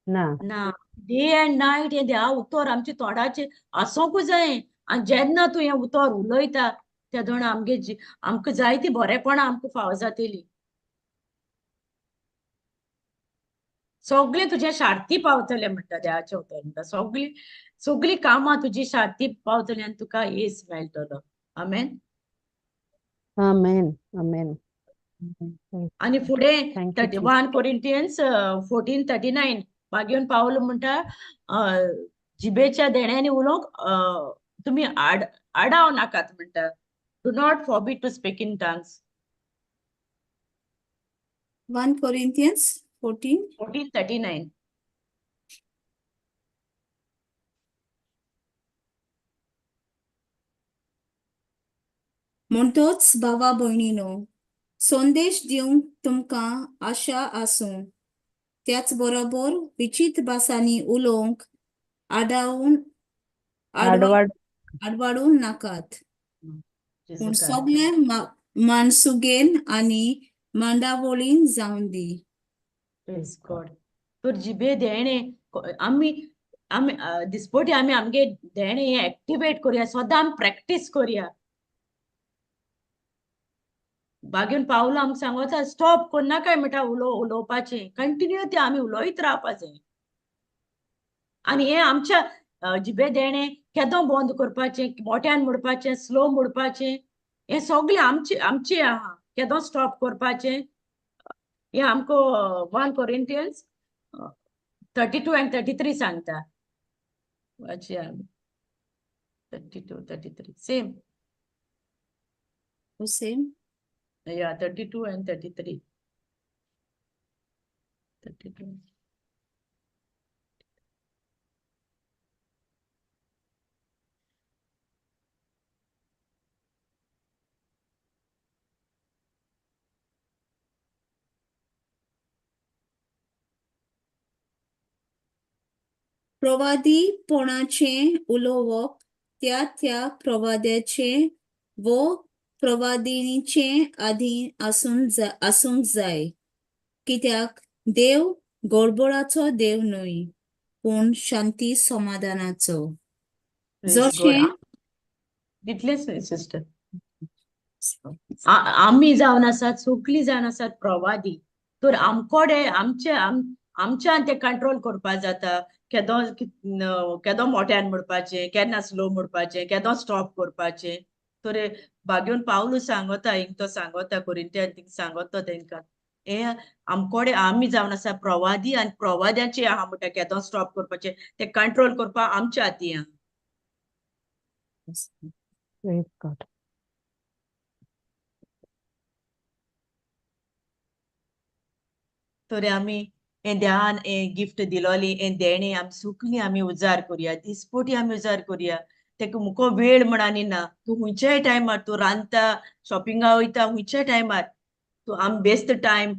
ना. ना. डे एंड नायट हें देवा उतर आमच्या तोंडाचेर आसूंकूच जाय. आनी जेन्ना तूं हें उतर उलयता तेदोण आमगे आमकां जायती बरेपणां आमकां फावो जातली. सगळें तुजें शार्ती पावतलें म्हणटा देवाचें उतर म्हणटा. सगळीं सगळीं कामां तुजी शार्ती पावतली आनी तुका येस मेळटलो. आमेन. आमेन. आमेन. आनी फुडें 31 कोरिंथियन्स 14:39 मागीर पावल म्हणटा, जिबेच्या देण्यांनी उलोवंक तुमी आडाव नाकात म्हणटा. Do not forbid to speak in tongues. 1 Corinthians 14. 14:39. म्हणटोच भावा भयणीनो, संदेश दिवंक तुमकां आशा आसूं, त्याच बरोबर विचित्र भासांनी उलोवंक आडावन आडवाड आडवाडूं नाकात, पूण जेजू सगळें माणसुगेन आनी मांडावळीन जावन दी. Praise God. तर जिबे देणे आमी आमी दिसपटी आमी आमगे देणे हें एक्टिवेट करुया, सदां आमी प्रॅक्टीस करुया. बागेवन पावलो आमकां सांगता स्टॉप कोन्नाकाय म्हणटा उलोवपाचें, कंटिन्यू ते आमी उलोयत रावपाचें. आनी हें आमच्या जिबे देणें केदो बंद करपाचें, मोट्यान म्हणपाचें, स्लो म्हणपाचें, हें सगळें आमचें आमचें आहा. केदो स्टॉप करपाचें हें आमकां 1 Corinthians 32 and 33 सांगता. वाचया आमी 32 33 सेम. सेम. Yeah, 32 and 33. 32. प्रवादीपणाचें उलोवप त्या त्या प्रवाद्याचें वो प्रवादिनीचें आदीं आसूंक जाय, कित्याक देव गडबडाचो देव न्हय, पूण शांती समाधानाचो. जशें तितलेंच न्हय सिस्टर, आमी जावन आसात सगळीं जावन आसात प्रवादी, तर आमकोडे आमचे आमच्यान ते कंट्रोल करपा जाता. केदो केदो मोट्यान म्हणपाचें, केन्ना स्लो म्हणपाचें, केदो स्टॉप करपाचें. तर बागेवन पावलू सांगता हिंग तो सांगता कोरिंथियन थिंग सांगता तेंकां, हें आमकोडे आमी जावन आसा प्रवादी आनी प्रवाद्याचे आहा म्हणटा केदो स्टॉप करपाचें ते कंट्रोल करपा आमच्या हाती आहा. Praise God. तर आमी हें ध्यान हें गिफ्ट दिलोली हें देणें आमी सगळीं आमी उजार करुया, दिसपोटी आमी उजार करुया. तेका मुको वेळ म्हण ना, तूं खंयच्याय टायमार तूं रांदता, शॉपिंगा वयता, खंयच्याय टायमार तूं आमी बेस्ट टायम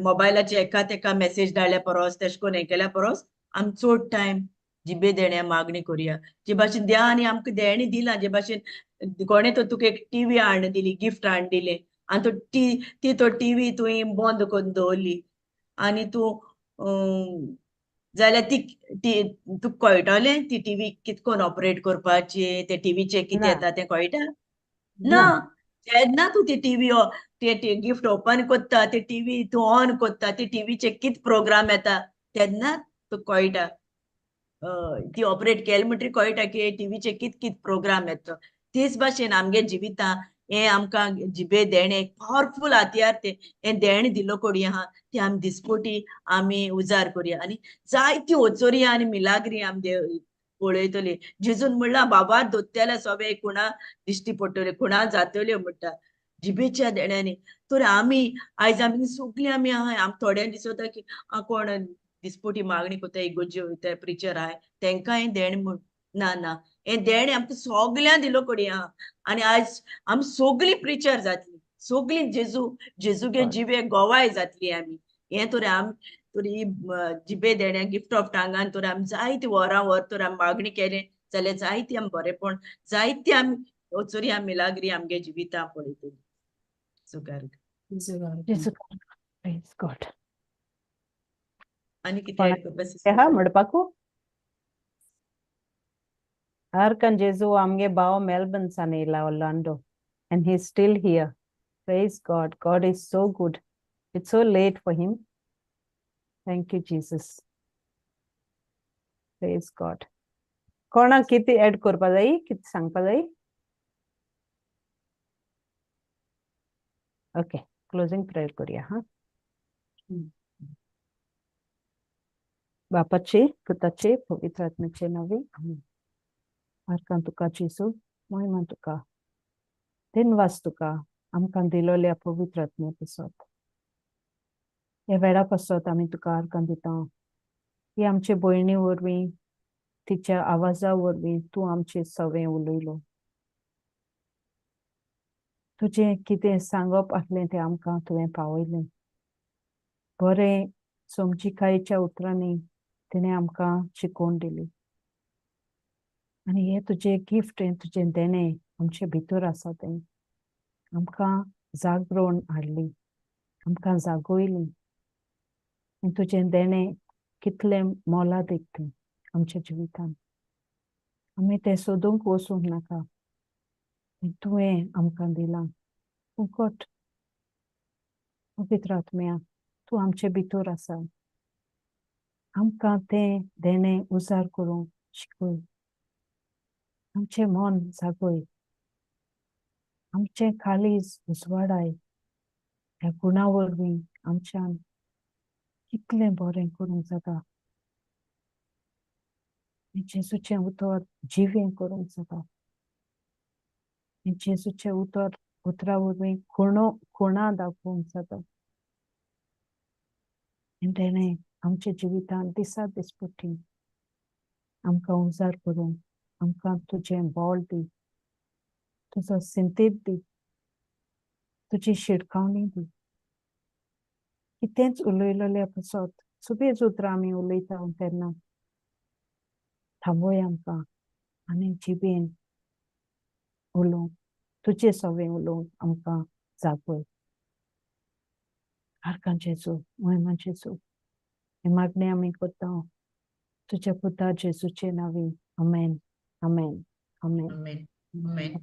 मोबायलाचेर एका तेका मॅसेज धाडल्या परस तेश कोन्न हें केल्या परस आमी चड टायम जिबे देण्या मागणी करुया. जे भाशेन देवान आमकां देणें दिलां, जे भाशेन कोणें तर तुका एक टिवी हाडून दिली, गिफ्ट हाडून दिलें आनी तो ती तो टिवी तुवें बंद करून दवरली आनी तूं जाल्यार ती ती तुका कळटलें ती टिवी कितें करून ऑपरेट करपाची, ते टिवीचेर कितें येता तें कळटा ना. जेन्ना तूं ती टिवी ते गिफ्ट ओपन करता, ते टिवी तूं ऑन करता, ती टिवीचेर कितें प्रोग्राम येता तेन्ना तुका कळटा. ती ऑपरेट केली म्हणटकीर कळटा की टिवीचेर कितें कितें प्रोग्राम येता. तेच भाशेन आमगे जिवितां हें आमकां जिबे देणें एक पावरफूल हातयार तें हें देणें दिल्लो कोडी आहा ती आमी दिसपोटी आमी उजार करुया आनी जायती ओचोरी आनी मिलाग्री आमी पळयतली. जेजून म्हणलां बाबा दोत्याल्या सोबे खुणा दिश्टी पडटल्यो, खुणा जातल्यो म्हणटा जिबेच्या देण्यांनी. तर आमी आयज आमी सगळीं आमी आहा, आम थोड्यांक दिसता की कोण दिसपोटी मागणी करता, इगोर्जे वयता, प्रिचर आहाय, तेंकां हें देणें म्हूण ना ना, हें देणें आमकां सगल्यांक दिलो कोडी आहा. आनी आयज आमी सगळीं प्रिचर जातली, सगळीं जेजू जेजूगे जिबे गोवाय जातली आमी. हें तर आमी तर ही जिबे देण्या गिफ्ट ऑफ टांगान तर आमी जायती वरां वर तर आमी मागणी केलें जाल्यार जायती आमी बरेपण, जायती आमी वचोरी आमी मिलाग्री आमगे जिवितां पळयतली. सुगार. Praise God. आनी कितें ऍड करपा आहा म्हणपाकू? Arkan Jesu amge bao Melbourne san ila Orlando, and he's still here. Praise God. God is so good. It's so late for him. Thank you, Jesus. Praise God. कोणा किती ऍड करपा जाय, किती सांगपा जाय? ओके, क्लोजिंग प्रेयर करूया. हा, बापाचे, पुताचे, पवित्र आत्म्याचे नावे आमेन. आरकान तुका जेजू, महिमा तुका, धन्यवाद तुका आमकां दिलोल्या पवित्र आत्म्या पासत. ह्या वेळा पासत आमी तुका आर्गां दिता. ही आमचे भयणी वरवीं, तिच्या आवाजा वरवीं तूं आमचे सवें उलयलो. तुजें कितें सांगप आसलें तें आमकां तुवें पावयलें. बरें समजिकायेच्या उतरांनी तिणें आमकां शिकोवन दिली. आनी हें तुजें गिफ्ट, हें तुजें देणें आमचे भितर आसा तें आमकां जागरण हाडली, आमकां जागयली. आनी तुजें देणें कितलें मोलादीक तें आमच्या जिवितान. आमी तें सोदूंक वचूंक नाका, तें तुवें आमकां दिलां फुकट. पवित्र आत्म्या, तूं आमचे भितर आसा. आमकां तें देणें उजार करूंक शिकय. आमचें मन जागय, आमचें काळीज उजवाडाय. ह्या गुणा वरवीं आमच्यान कितलें बरें करूंक जाता. जेजूचें उतर जिवें करूंक जाता. जेजूचें उतर उतरा वरवीं खुणो खुणा दाखोवंक जाता. आनी तेणें आमच्या जिवितांत दिसा दिसपट्टी आमकां उजार करूंक आमकां तुजें बळ दी, तुजो सिंतेद दी, तुजी शिडकावणी दी. कितेंच उलयलेलें पासत सुबेज उतरां आमी उलयता तेन्ना थांबय आमकां आनी जिबेन उलोवंक, तुजे सवें उलोवंक आमकां जागय. आर्गां जेजू, महिमा जेजू, हें मागणें आमी करता तुज्या पुता जेजूचे नांवी. आमेन, आमेन, आमेन. आमेन, आमेन.